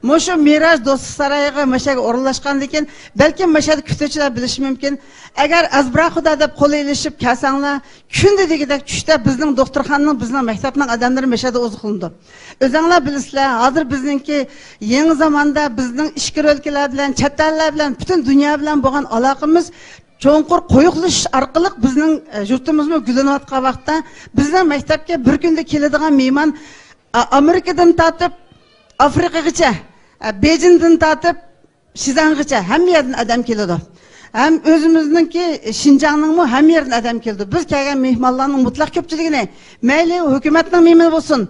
مۇشۇ مىراج دوستلۇق سارايىغا مۇشۇ يەرگە ئورۇنلاشقاندىن كېيىن، بەلكىم مۇشۇ يەردە كۈتۈۋچىلەر بىلىشى مۇمكىن. ئەگەر ئەزبىرا خۇدا دەپ قول ئېلىشىپ كەلسەڭلار، كۈندە دېگۈدەك چۈشتە بىزنىڭ دوختۇرخانىنىڭ، بىزنىڭ مەكتەپنىڭ ئادەملىرى مۇشۇ يەردە ئوزۇقلىنىدۇ. ئۆزەڭلار بىلىسىلەر، ھازىر بىزنىڭكى يېڭى زاماندا بىزنىڭ ئىچكىرى ئۆلكىلەر بىلەن، چەت ئەللەر بىلەن، پۈتۈن دۇنيا بىلەن بولغان ئالاقىمىز چوڭقۇر قويۇقلىشىش ئارقىلىق بىزنىڭ، ئە، يۇرتىمىزمۇ گۈللىنىۋاتقان ۋاقىتتا بىزنىڭ مەكتەپكە بىر كۈندە كېلىدىغان مېھمان، ئا-، ئامېرىكىدىن تارتىپ ئافرىقىغىچە، ئە، بېيجىڭدىن تارتىپ شىزاڭغىچە ھەممە يەردىن ئادەم كېلىدۇ. ھەم ئۆزىمىزنىڭكى شىنجاڭنىڭمۇ ھەممە يېرىدىن ئادەم كېلىدۇ. بىز كەلگەن مېھمانلارنىڭ مۇتلەق كۆپچىلىكىنى، مەيلى ھۆكۈمەتنىڭ مېھمىنى بولسۇن،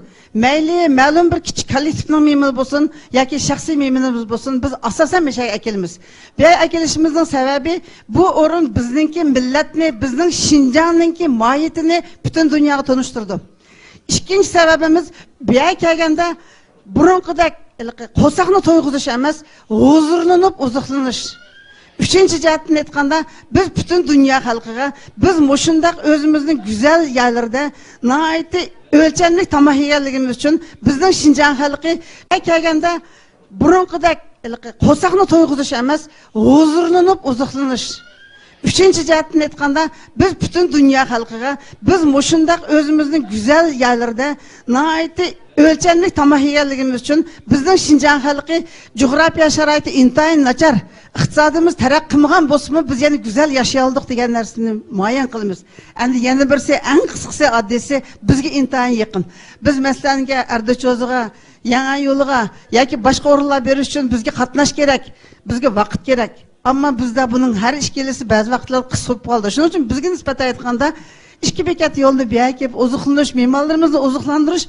مەيلى مەلۇم بىر كىچىك كوللېكتىپنىڭ مېھمىنى بولسۇن ياكى شەخسىي مېھمىنىمىز بولسۇن، بىز ئاساسەن مۇشۇ يەرگە ئەكېلىمىز. بۇ يەرگە ئەكېلىشىمىزنىڭ سەۋەبى، بۇ ئورۇن بىزنىڭكى مىللەتنى، بىزنىڭ شىنجاڭنىڭكى ماھىيىتىنى پۈتۈن دۇنياغا تونۇشتۇرىدۇ. ئىككىنچى سەۋەبىمىز، بۇ يەرگە كەلگەندە بۇرۇنقىدەك ھېلىقى قورساقنى تويغۇزۇش ئەمەس، ھۇزۇرلىنىپ ئوزۇقلىنىش. ئۈچىنچى جەھەتتىن ئېيتقاندا، بىز پۈتۈن دۇنيا خەلقىگە، بىز مۇشۇنداق ئۆزىمىزنىڭ گۈزەل يەرلىرىدە ناھايىتى ئۆلچەملىك تاماق يېگەنلىكىمىز ئۈچۈن، بىزنىڭ شىنجاڭ خەلقى كەلگەندە بۇرۇنقىدەك ھېلىقى قورساقنى تويغۇزۇش ئەمەس، ھۇزۇرلىنىپ ئوزۇقلىنىش. ئۈچىنچى جەھەتتىن ئېيتقاندا، بىز پۈتۈن دۇنيا خەلقىگە، بىز مۇشۇنداق ئۆزىمىزنىڭ گۈزەل يەرلىرىدە ناھايىتى ئۆلچەملىك تاماق يېگەنلىكىمىز ئۈچۈن، بىزنىڭ شىنجاڭ خەلقى جۇغراپىيە شارائىتى ئىنتايىن ناچار، ئىقتىسادىمىز تەرەققىي قىلمىغان بولسىمۇ، بىز يەنە گۈزەل ياشىيالىدۇق دېگەن نەرسىنى مۇئەييەن قىلىمىز. ئەمدى يەنە بىرسى، ئەڭ قىسقىسى، ئاددىيسى، بىزگە ئىنتايىن يېقىن. بىز، مەسىلەنگە، ئەردىچوزىغا، يەڭەن يولىغا ياكى باشقا ئورۇنلار بېرىش ئۈچۈن بىزگە قاتناش كېرەك، بىزگە ۋاقىت كېرەك. ئەمما بىزدە بۇنىڭ ھەر ئىككىلىسى بەزى ۋاقىتلاردا قىس بولۇپ قالىدۇ. شۇنىڭ ئۈچۈن بىزگە نىسبەتەن ئېيتقاندا، ئىككى بېكەت يولنى بۇ يەرگە كېلىپ ئوزۇقلىنىش، مېھمانلىرىمىزنى ئوزۇقلاندۇرۇش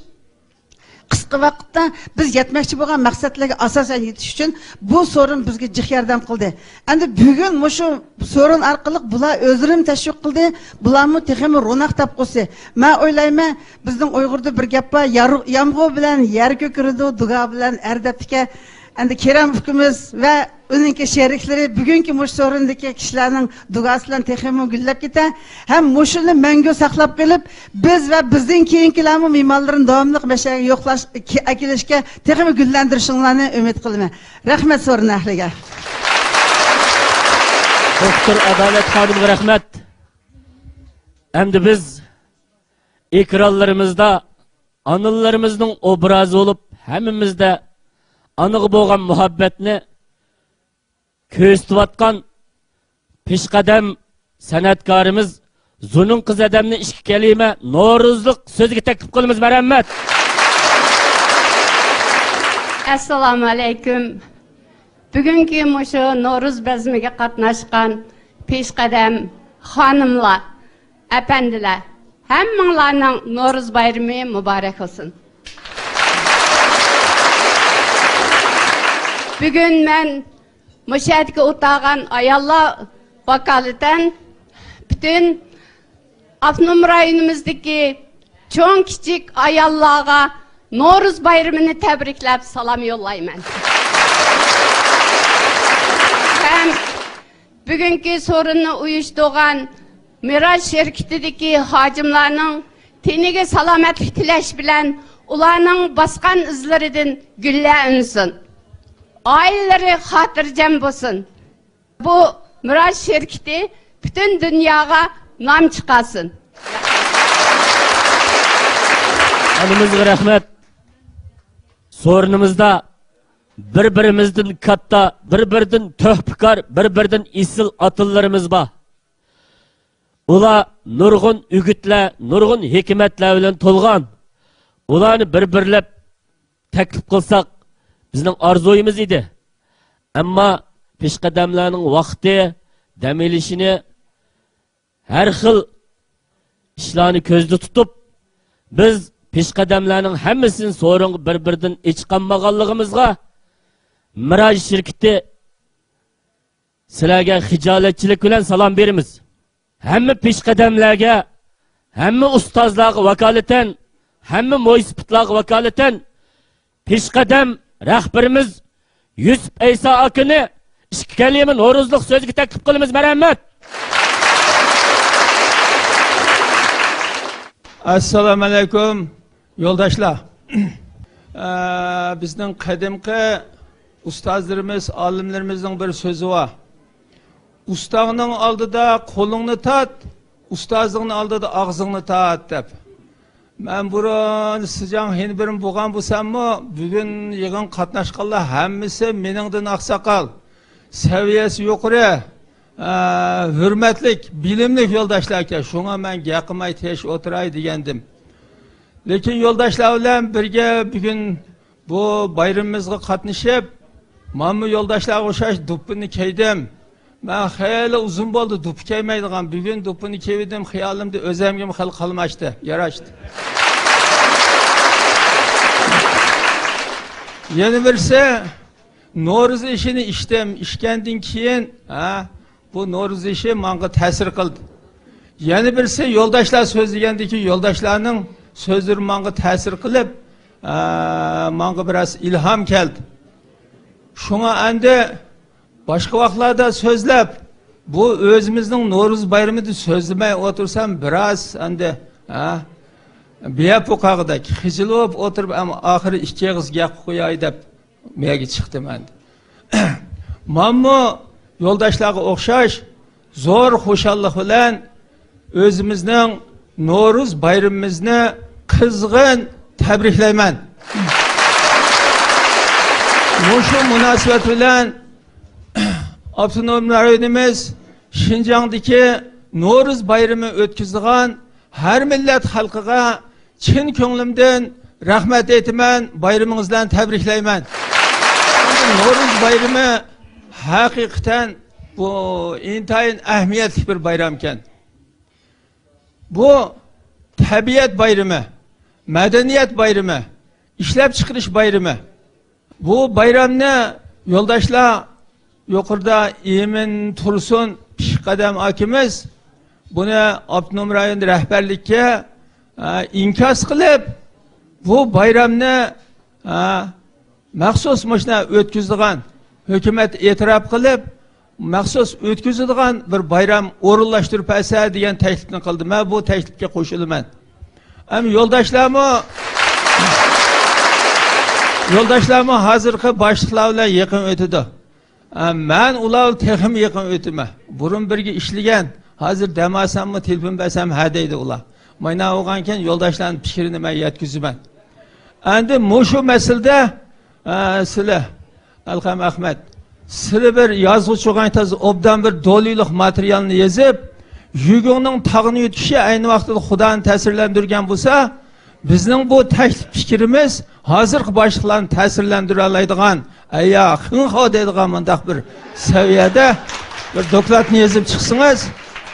قىسقا ۋاقىتتا بىز يەتمەكچى بولغان مەقسەتلەرگە ئاساسەن يېتىش ئۈچۈن بۇ سورۇن بىزگە جىق ياردەم قىلدى. ئەمدى بۈگۈن مۇشۇ سورۇن ئارقىلىق بۇلار ئۆزلىرىمۇ تەشۋىق قىلدى، بۇلارمۇ تېخىمۇ روناق تاپقۇسى. مەن ئويلايمەن، بىزنىڭ ئۇيغۇردا بىر گەپ بار، يار-، يامغۇر بىلەن يەر كۆكىرىدۇ، دۇئا بىلەن ئەر دەپتىكەن. ئەمدى كېرەم ئۇكىمىز ۋە ئۇنىڭكى شېرىكلىرى بۈگۈنكى مۇشۇ سورۇندىكى كىشىلەرنىڭ دۇئاسى بىلەن تېخىمۇ گۈللەپ كېتە. ھەم مۇشۇنى مەڭگۈ ساقلاپ قېلىپ، بىز ۋە بىزدىن كېيىنكىلەرمۇ مېھمانلىرىنى داۋاملىق مەشەگە يوقلاش، كە-، ئەكېلىشكە تېخىمۇ گۈللەندۈرۈشۈڭلارنى ئۈمىد قىلىمەن. رەھمەت سورۇن ئەھلىگە. دوكتور ئادالەت خانىمغا رەھمەت. ئەمدى بىز ئېكرانلىرىمىزدا ئانىلىرىمىزنىڭ ئوبرازى بولۇپ، ھەممىمىزدە ئانىغا بولغان مۇھەببەتنى كۆرسىتىۋاتقان پېشقەدەم سەنئەتكارىمىز زۇنۇن قىز ئادەمنى ئىككى كەلىمە نورۇزلۇق سۆزىگە تەكلىپ قىلىمىز. مەرھەمەت. ئەسسالامۇ ئەلەيكۇم. بۈگۈنكى مۇشۇ نورۇز بەزمىگە قاتناشقان پېشقەدەم خانىملار، ئەپەندىلەر، ھەممىڭلارنىڭ نورۇز بايرىمى مۇبارەك بولسۇن. بۈگۈن مەن مۇشۇ يەردىكى ئولتۇرغان ئاياللار ۋاكالىتەن پۈتۈن ئاپتونوم رايونىمىزدىكى چوڭ كىچىك ئاياللارغا نورۇز بايرىمىنى تەبرىكلەپ سالام يوللايمەن. ھەم بۈگۈنكى سورۇننى ئۇيۇشتۇرغان مىراج شىركىتىدىكى خادىملارنىڭ تېنىگە سالامەتلىك تىلەش بىلەن، ئۇلارنىڭ باسقان ئىزلىرىدىن گۈللەر ئۈنسۇن. ئائىلىلىرى خاتىرجەم بولسۇن. بۇ مىراج شىركىتى پۈتۈن دۇنياغا نام چىقارسۇن. ئانىمىزغا رەھمەت. سورۇنىمىزدا بىر-بىرىمىزدىن كاتتا، بىر-بىرىدىن تۆھپىكار، بىر-بىرىدىن ئېسىل ئاتىلىرىمىز بار. ئۇلار نۇرغۇن ئۈگۈتلەر، نۇرغۇن ھېكمەتلەر بىلەن تولغان. ئۇلارنى بىر-بىرلەپ تەكلىپ قىلساق، بىزنىڭ ئارزۇيىمىز ئىدى. ئەمما پېشقەدەملەرنىڭ ۋاقتى، دەم ئېلىشىنى، ھەر خىل ئىشلارنى كۆزدە تۇتۇپ، بىز پېشقەدەملەرنىڭ ھەممىسىنى سورۇنغا بىر-بىردىن ئېچىقالمىغانلىقىمىزغا، مىراج شىركىتى سىلەرگە خىجالەتچىلىك بىلەن سالام بېرىمىز. ھەممە پېشقەدەملەرگە، ھەممە ئۇستازلارغا ۋاكالىتەن، ھەممە مويسىپىتلارغا ۋاكالىتەن پېشقەدەم رەھبىرىمىز يۈسۈپ ئەيسا ئاكىنى ئىككى كەلىمە نورۇزلۇق سۆزگە تەكلىپ قىلىمىز. مەرھەمەت. ئەسسالامۇئەلەيكۇم. يولداشلار، ئە، بىزنىڭ قەدىمكى ئۇستازلىرىمىز، ئالىملىرىمىزنىڭ بىر سۆزى بار. «ئۇستاڭنىڭ ئالدىدا قولۇڭنى تارت، ئۇستازىڭنىڭ ئالدىدا ئاغزىڭنى تارت» دەپ. مەن بۇرۇن سىجاڭ خېنبىرىم بولغان بولساممۇ، بۈگۈن يىغىنغا قاتناشقانلار ھەممىسى مېنىڭدىن ئاقساقال، سەۋىيەسى يۇقىرى، ئە، ھۆرمەتلىك، بىلىملىك يولداشلار ئىكەن. شۇڭا مەن گەپ قىلماي تىنچ ئولتۇراي دېگەنىدىم. لېكىن يولداشلار بىلەن بىرگە بۈگۈن بۇ بايرىمىمىزغا قاتنىشىپ، مانا بۇ يولداشلارغا ئوخشاش دوپپىنى كىيدىم. مەن خېلى ئۇزۇن بولدى دوپپا كىيمەيدىغان. بۈگۈن دوپپىنى كىيدىم، خىيالىمدا ئۆزۈمگىمۇ خېلى قالماشتى، ياراشتى. يەنە بىرسى، نورۇز ئېشىنى ئىچتىم. ئىچكەندىن كېيىن، ھە، بۇ نورۇز ئېشى ماڭا تەسىر قىلدى. يەنە بىرسى، يولداشلار سۆزلىگەندىن كېيىن يولداشلارنىڭ سۆزلىرى ماڭا تەسىر قىلىپ، ھە، ماڭا بىراز ئىلھام كەلدى. شۇڭا ئەمدى باشقا ۋاقىتلاردا سۆزلەپ، بۇ ئۆزىمىزنىڭ نورۇز بايرىمىدا سۆزلىمەي ئولتۇرسام، بىراز ئەمدى، ھە، بىيەپ بولغاندەك، خىجىل بولۇپ ئولتۇرۇپ، ئەمما ئاخىرى ئىككى ئېغىز گەپ قوياي دەپ، مەگە چىقتىم ئەمدى. مەنمۇ يولداشلارغا ئوخشاش زور خۇشاللىق بىلەن ئۆزىمىزنىڭ نورۇز بايرىمىمىزنى قىزغىن تەبرىكلەيمەن. مۇشۇ مۇناسىۋەت بىلەن ئاپتونوم رايونىمىز شىنجاڭدىكى نورۇز بايرىمى ئۆتكۈزىدىغان ھەر مىللەت خەلقىگە چىن كۆڭلۈمدىن رەھمەت ئېيتىمەن، بايرىمىڭىز بىلەن تەبرىكلەيمەن. نورۇز بايرىمى ھەقىقەتەن بۇ ئىنتايىن ئەھمىيەتلىك بىر بايرامكەن. بۇ تەبىئەت بايرىمى، مەدەنىيەت بايرىمى، ئىشلەپچىقىرىش بايرىمى. بۇ بايرامنى يولداشلار، يۇقىرىدا ئىمىن تۇرسۇن پىششىق قەدەم ئاكىمىز بۇنى ئاپتونوم رايون رەھبەرلىككە، ئە، ئىنكاس قىلىپ، بۇ بايرامنى، ئە، مەخسۇس مۇشۇنداق ئۆتكۈزىدىغان، ھۆكۈمەت ئېتىراپ قىلىپ، مەخسۇس ئۆتكۈزىدىغان بىر بايرام ئورۇنلاشتۇرۇپ بەرسە دېگەن تەكلىپنى قىلدى. مەن بۇ تەكلىپكە قوشۇلىمەن. ئەمما يولداشلارمۇ، يولداشلارمۇ ھازىرقى باشلىقلار بىلەن يېقىن ئۆتىدۇ. ئە، مەن ئۇلار بىلەن تېخىمۇ يېقىن ئۆتىمەن. بۇرۇن بىرگە ئىشلىگەن، ھازىر دەم ئالساممۇ، تېلېفون بەرسەم، ھە دەيدۇ ئۇلار. مانا بولغانكەن، يولداشلارنىڭ پىكرىنى مەن يەتكۈزىمەن. ئەمدى مۇشۇ مەسىلىدە، ئە، سىلەر، ئەلقەم ئەخمەت، سىلى بىر يازغۇچى بولغان تازا ئوبدان بىر دولىلىق ماتېرىيالنى يېزىپ، يۈگۈڭنىڭ تاغنى يۆتكىشى ئەينى ۋاقتىدا خۇدانى تەسىرلەندۈرگەن بولسا، بىزنىڭ بۇ تەكلىپ پىكرىمىز ھازىرقى باشلىقلارنى تەسىرلەندۈرەلەيدىغان، ئەييا خىڭخاۋ دەيدىغان مۇنداق بىر سەۋىيەدە بىر دوكلاتنى يېزىپ چىقسىڭىز،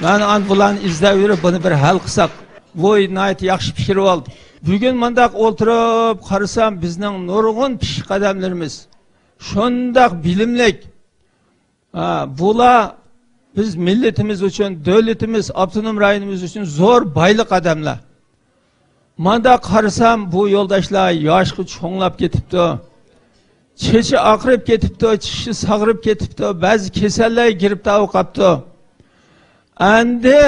مەن ئان بۇلارنى ئىزدەپ يۈرۈپ بۇنى بىر ھەل قىلساق، بۇ ناھايىتى ياخشى پىكىر بولدى. بۈگۈن مۇنداق ئولتۇرۇپ قارىسام، بىزنىڭ نۇرغۇن پىششىق قەدەملىرىمىز شۇنداق بىلىملىك، ھە، بۇلار بىز مىللىتىمىز ئۈچۈن، دۆلىتىمىز، ئاپتونوم رايونىمىز ئۈچۈن زور بايلىق ئادەملەر. ماندا قارىسام، بۇ يولداشلار ياشقا چوڭلاپ كېتىپتۇ. چېچى ئاقىرىپ كېتىپتۇ، چىشى ساغىرىپ كېتىپتۇ، بەزى كېسەللەرگە گىرىپتار بولۇپ قاپتۇ. ئەمدى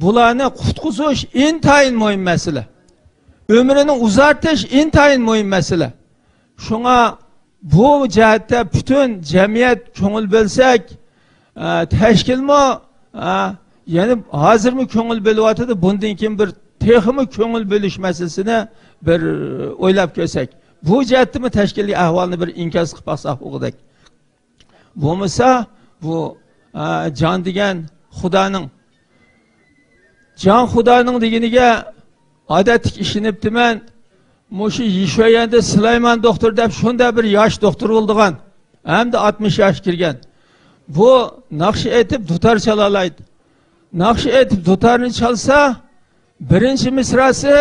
بۇلارنى قۇتقۇزۇش ئىنتايىن مۇھىم مەسىلە. ئۆمرىنى ئۇزارتىش ئىنتايىن مۇھىم مەسىلە. شۇڭا بۇ جەھەتتە پۈتۈن جەمئىيەت كۆڭۈل بۆلسەك، ئە، تەشكىلمۇ، ئە، يەنە ھازىرمۇ كۆڭۈل بۆلۈۋاتىدۇ. بۇندىن كېيىن بىر تېخىمۇ كۆڭۈل بۆلۈش مەسىلىسىنى بىر ئويلاپ كۆرسەك. بۇ جەھەتتىمۇ تەشكىلىي ئەھۋالنى بىر ئىنكاس قىلىپ باقساق بولغۇدەك. بولمىسا، بۇ، ئە، جان دېگەن خۇدانىڭ، جان خۇدانىڭ دېگىنىگە ئادەتتىكى ئىشىنىپتىمەن. مۇشۇ يىشۆيەندە سۇلايمان دوختۇر دەپ شۇنداق بىر ياش دوختۇر بولىدىغان. ئەمدى ئاتمىش ياش كىرگەن. بۇ ناخشا ئېيتىپ، دۇتار چالالايدۇ. ناخشا ئېيتىپ، دۇتارنى چالسا، بىرىنچى مىسراسى،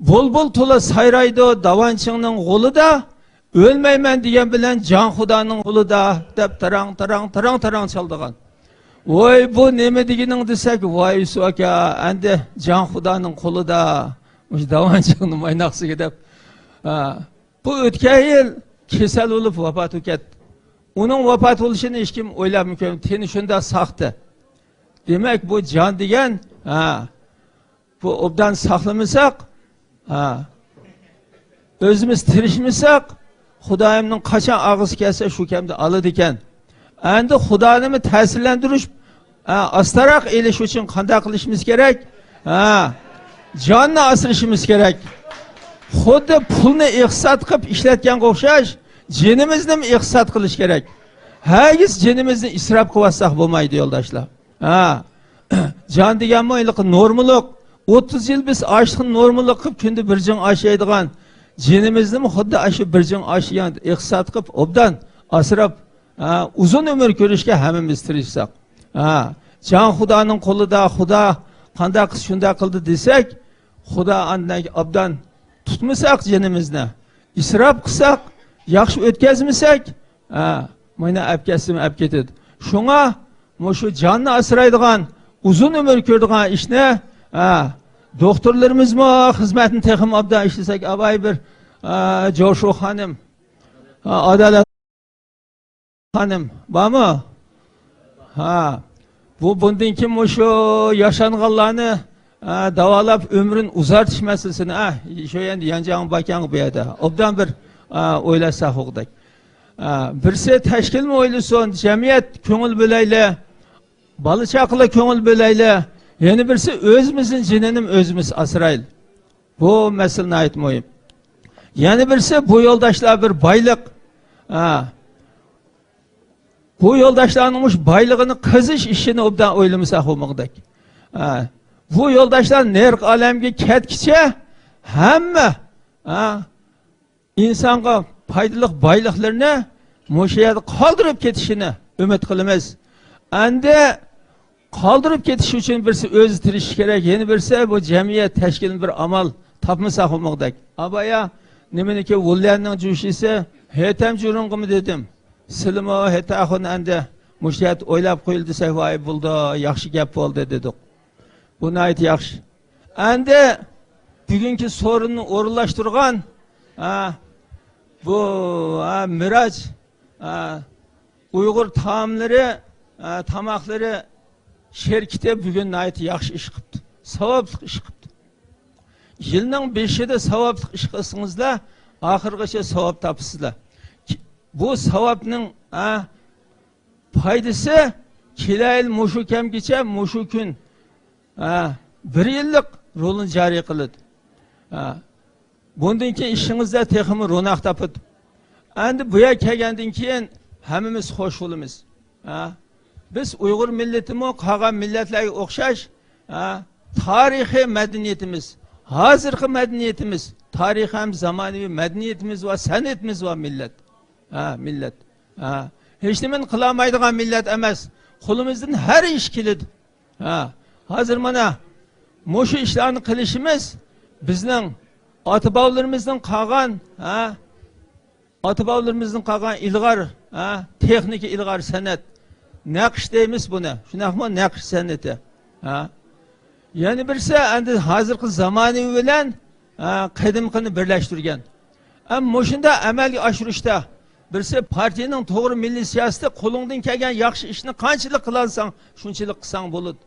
«بۇلبۇل تولا سايرايدۇ داۋانچىڭنىڭ غولىدا، ئۆلمەيمەن دېگەن بىلەن جان خۇدانىڭ قولىدا» دەپ تاراڭ، تاراڭ، تاراڭ، تاراڭ چالىدىغان. «ۋاي، بۇ نېمە دېگىنىڭ؟» دېسەك، «ۋاي، يۈسۈپ ئاكا، ئەمدى جان خۇدانىڭ قولىدا، مۇشۇ داۋانچىڭنىڭ مايناقسىگە» دەپ. ھە، بۇ ئۆتكەن يىل كېسەل بولۇپ ۋاپات بولۇپ كەتتى. ئۇنىڭ ۋاپات بولۇشىنى ھېچكىم ئويلاپمۇ كۆرمىدى. تېنى شۇنداق ساقتى. دېمەك، بۇ جان دېگەن، ھە، بۇ ئوبدان ساقلىمىساق، ھە، ئۆزىمىز تىرىشمىساق، خۇدايىمنىڭ قاچان ئاغزى كەلسە، شۇ كەمدە ئالىدىكەن. ئەمدى خۇدانىمۇ تەسىرلەندۈرۈش، ھە، ئاستاراق ئېلىش ئۈچۈن قانداق قىلىشىمىز كېرەك؟ ھە، جاننى ئاسرىشىمىز كېرەك. خۇددى پۇلنى ئىقتىساد قىلىپ ئىشلەتكەنگە ئوخشاش، جېنىمىزنىمۇ ئىقتىساد قىلىش كېرەك. ھەرگىز جېنىمىزنى ئىسراپ قىلىۋاتساق بولمايدۇ، يولداشلار. ھە. جان دېگەنمۇ ھېلىقى نورمىلىق. ئوتتۇز يىل بىز ئاشلىقنى نورمىلىق قىلىپ، كۈندە بىر جىڭ ئاش يەيدىغان، جېنىمىزنىمۇ خۇددى ئاشۇ بىر جىڭ ئاش يېگەن ئىقتىساد قىلىپ، ئوبدان ئاسراپ، ھە، ئۇزۇن ئۆمۈر كۆرۈشكە ھەممىمىز تىرىشساق. ھە. جان خۇدانىڭ قولىدا، خۇدا قانداق قىلسا شۇنداق قىلدى دېسەك، خۇدا ئاندىن ئوبدان تۇتمىساق جېنىمىزنى، ئىسراپ قىلساق، ياخشى ئۆتكەزمىسەك، ھە، مانا ئەپ كەتسىمۇ ئەپ كېتىدۇ. شۇڭا مۇشۇ جاننى ئاسرايدىغان، ئۇزۇن ئۆمۈر كۆرىدىغان ئىشنى، ھە، دوختۇرلىرىمىزمۇ خىزمەتنى تېخىمۇ ئوبدان ئىشلىسەك، ئاۋاي بىر، ھە، جوشۇ خانىم، ھە، ئادالەت خانىم بارمۇ؟ ھە. بۇ بۇندىن كېيىن مۇشۇ ياشانغانلارنى، ھە، داۋالاپ ئۆمرىنى ئۇزارتىش مەسىلىسىنى، ھە، شۇ يەردە يانجاڭ باكاڭ بۇ يەردە ئوبدان بىر، ھە، ئويلاشساق ئوخۇدەك. ھە، بىرسى تەشكىلمۇ ئويلىسۇن، جەمئىيەت كۆڭۈل بۆلەيلى، بالا چاقىلار كۆڭۈل بۆلەيلى، يەنە بىرسى ئۆزىمىزنىڭ جېنىنىمۇ ئۆزىمىز ئاسرايلى. بۇ مەسىلە ناھايىتى مۇھىم. يەنە بىرسى، بۇ يولداشلار بىر بايلىق. ھە. بۇ يولداشلارنىڭ مۇشۇ بايلىقىنى قېزىش ئىشىنى ئوبدان ئويلىمىساق بولمىغۇدەك. ھە. بۇ يولداشلار نېرىقى ئالەمگە كەتكىچە ھەممە، ھە، ئىنسانغا پايدىلىق بايلىقلىرىنى مۇشۇ يەردە قالدۇرۇپ كېتىشىنى ئۈمىد قىلىمىز. ئەمدى قالدۇرۇپ كېتىش ئۈچۈن بىرسى ئۆزى تىرىشىشى كېرەك، يەنە بىرسى بۇ جەمئىيەت تەشكىلىنىپ بىر ئامال تاپمىسا بولمىغۇدەك. ئابايا نېمىنىكى، ۋۇليەننىڭ جۈشىسى ھېتەم جۈرۈڭغىمۇ دېدىم. سىلىمۇ ھېتەخۇن ئەندى مۇشۇ يەردە ئويلاپ قويۇلدى دېسەك، ۋاي بولدى، ياخشى گەپ بولدى دېدۇق. بۇ ناھايىتى ياخشى. ئەندى بۈگۈنكى سورۇننى ئورۇنلاشتۇرغان، ھە، بۇ، ھە، مىراج، ھە، ئۇيغۇر تائاملىرى، ھە، تاماقلىرى شىركىتى بۈگۈن ناھايىتى ياخشى ئىش قىپتۇ. ساۋابلىق ئىش قىپتۇ. يىلنىڭ بېشىدا ساۋابلىق ئىش قىلسىڭىزلار، ئاخىرغىچە ساۋاب تاپىسىزلار. بۇ ساۋابنىڭ، ھە، پايدىسى كېلەر يىل مۇشۇ كەمگىچە، مۇشۇ كۈن، ھە، بىر يىللىق رولىنى جارى قىلىدۇ. ھە. بۇندىن كېيىن ئىشىڭىزدا تېخىمۇ روناق تاپىدۇ. ئەندى بۇ يەرگە كەلگەندىن كېيىن ھەممىمىز خوش بولىمىز. ھە؟ بىز ئۇيغۇر مىللىتىمۇ قالغان مىللەتلەرگە ئوخشاش، ھە، تارىخىي مەدەنىيىتىمىز، ھازىرقى مەدەنىيىتىمىز، تارىخىي ھەم زامانىۋى مەدەنىيىتىمىز ۋە سەنئىتىمىز بار مىللەت. ھە، مىللەت. ھە. ھېچنېمىنى قىلالمايدىغان مىللەت ئەمەس. قولىمىزدىن ھەر ئىش كېلىدۇ. ھە، ھازىر مانا مۇشۇ ئىشلارنى قىلىشىمىز بىزنىڭ ئاتا-بابىلىرىمىزدىن قالغان، ھە، ئاتا-بابىلىرىمىزدىن قالغان ئىلغار، ھە، تېخنىكا، ئىلغار سەنئەت. نەقىش دەيمىز بۇنى. شۇنداقمۇ؟ نەقىش سەنئىتى. ھە. يەنە بىرسى ئەندى ھازىرقى زامانىۋى بىلەن، ھە، قەدىمكىنى بىرلەشتۈرگەن. ئەمما مۇشۇنداق ئەمەلگە ئاشۇرۇشتا بىرسى پارتىيىنىڭ توغرا مىللىي سىياسىتى، قولۇڭدىن كەلگەن ياخشى ئىشنى قانچىلىك قىلالىساڭ، شۇنچىلىك قىلساڭ بولىدۇ.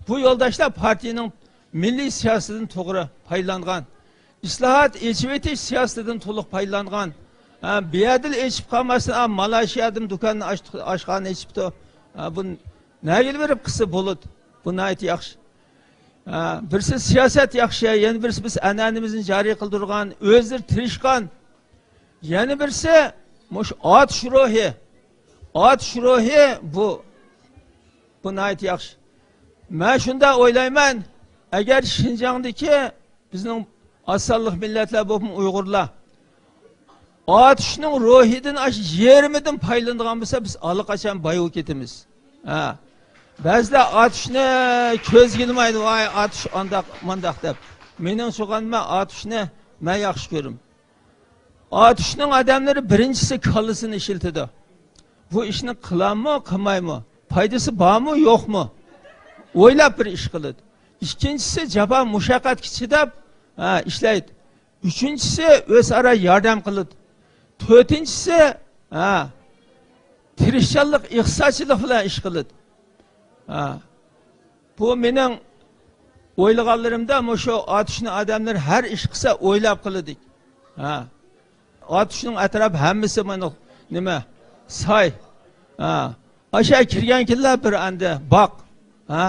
بۇ يولداشلار پارتىيىنىڭ مىللىي سىياسىتىدىن توغرا پايدىلانغان، ئىسلاھات، ئېچىۋېتىش سىياسىتىدىن تولۇق پايدىلانغان. ھە، بۇ يەردىلا ئېچىپ قالماستىن، ھە، مالايشىيادىمۇ دۇكاننى ئاچتى، ئاشخانا ئېچىپتۇ. ھە، بۇ نەگىلا بېرىپ قىلسا بولىدۇ. بۇ ناھايىتى ياخشى. ھە، بىرسى سىياسەت ياخشى، يەنە بىرسى بىز ئەنئەنىمىزنى جارى قىلدۇرغان، ئۆزلىرى تىرىشقان. يەنە بىرسى مۇشۇ ئاتۇش روھى. ئاتۇش روھى بۇ، بۇ ناھايىتى ياخشى. مەن شۇنداق ئويلايمەن، ئەگەر شىنجاڭدىكى بىزنىڭ ئاز سانلىق مىللەتلەر بولۇپمۇ ئۇيغۇرلار ئاتۇشنىڭ روھىدىن ئاشۇ يېرىمىدىن پايدىلىنىدىغان بولسا، بىز ئاللىقاچان باي بولۇپ كېتىمىز. ھە. بەزىلەر ئاتۇشنى كۆزگە ئىلمايدۇ، ۋاي ئاتۇش ئانداق مانداق دەپ. مېنىڭچە، مەن ئاتۇشنى مەن ياخشى كۆرىمەن. ئاتۇشنىڭ ئادەملىرى بىرىنچىسى كاللىسىنى ئىشلىتىدۇ. بۇ ئىشنى قىلاممۇ، قىلمايمۇ؟ پايدىسى بارمۇ، يوقمۇ؟ ئويلاپ بىر ئىش قىلىدۇ. ئىككىنچىسى جاپا مۇشەققەتكە چىداپ، ھە، ئىشلەيدۇ. ئۈچىنچىسى ئۆزئارا ياردەم قىلىدۇ. تۆتىنچىسى، ھە، تىرىشچانلىق، ئىقتىسادچىلىق بىلەن ئىش قىلىدۇ. ھە. بۇ مېنىڭ ئويلىغانلىرىمدا مۇشۇ ئاتۇشنى ئادەملەر ھەر ئىش قىلسا ئويلاپ قىلىدۇ. ھە. ئاتۇشنىڭ ئەتراپى ھەممىسى مانا نېمە؟ ساي. ھە. ئاشا كىرگەنكىنلا بىر ئەندى باق. ھە.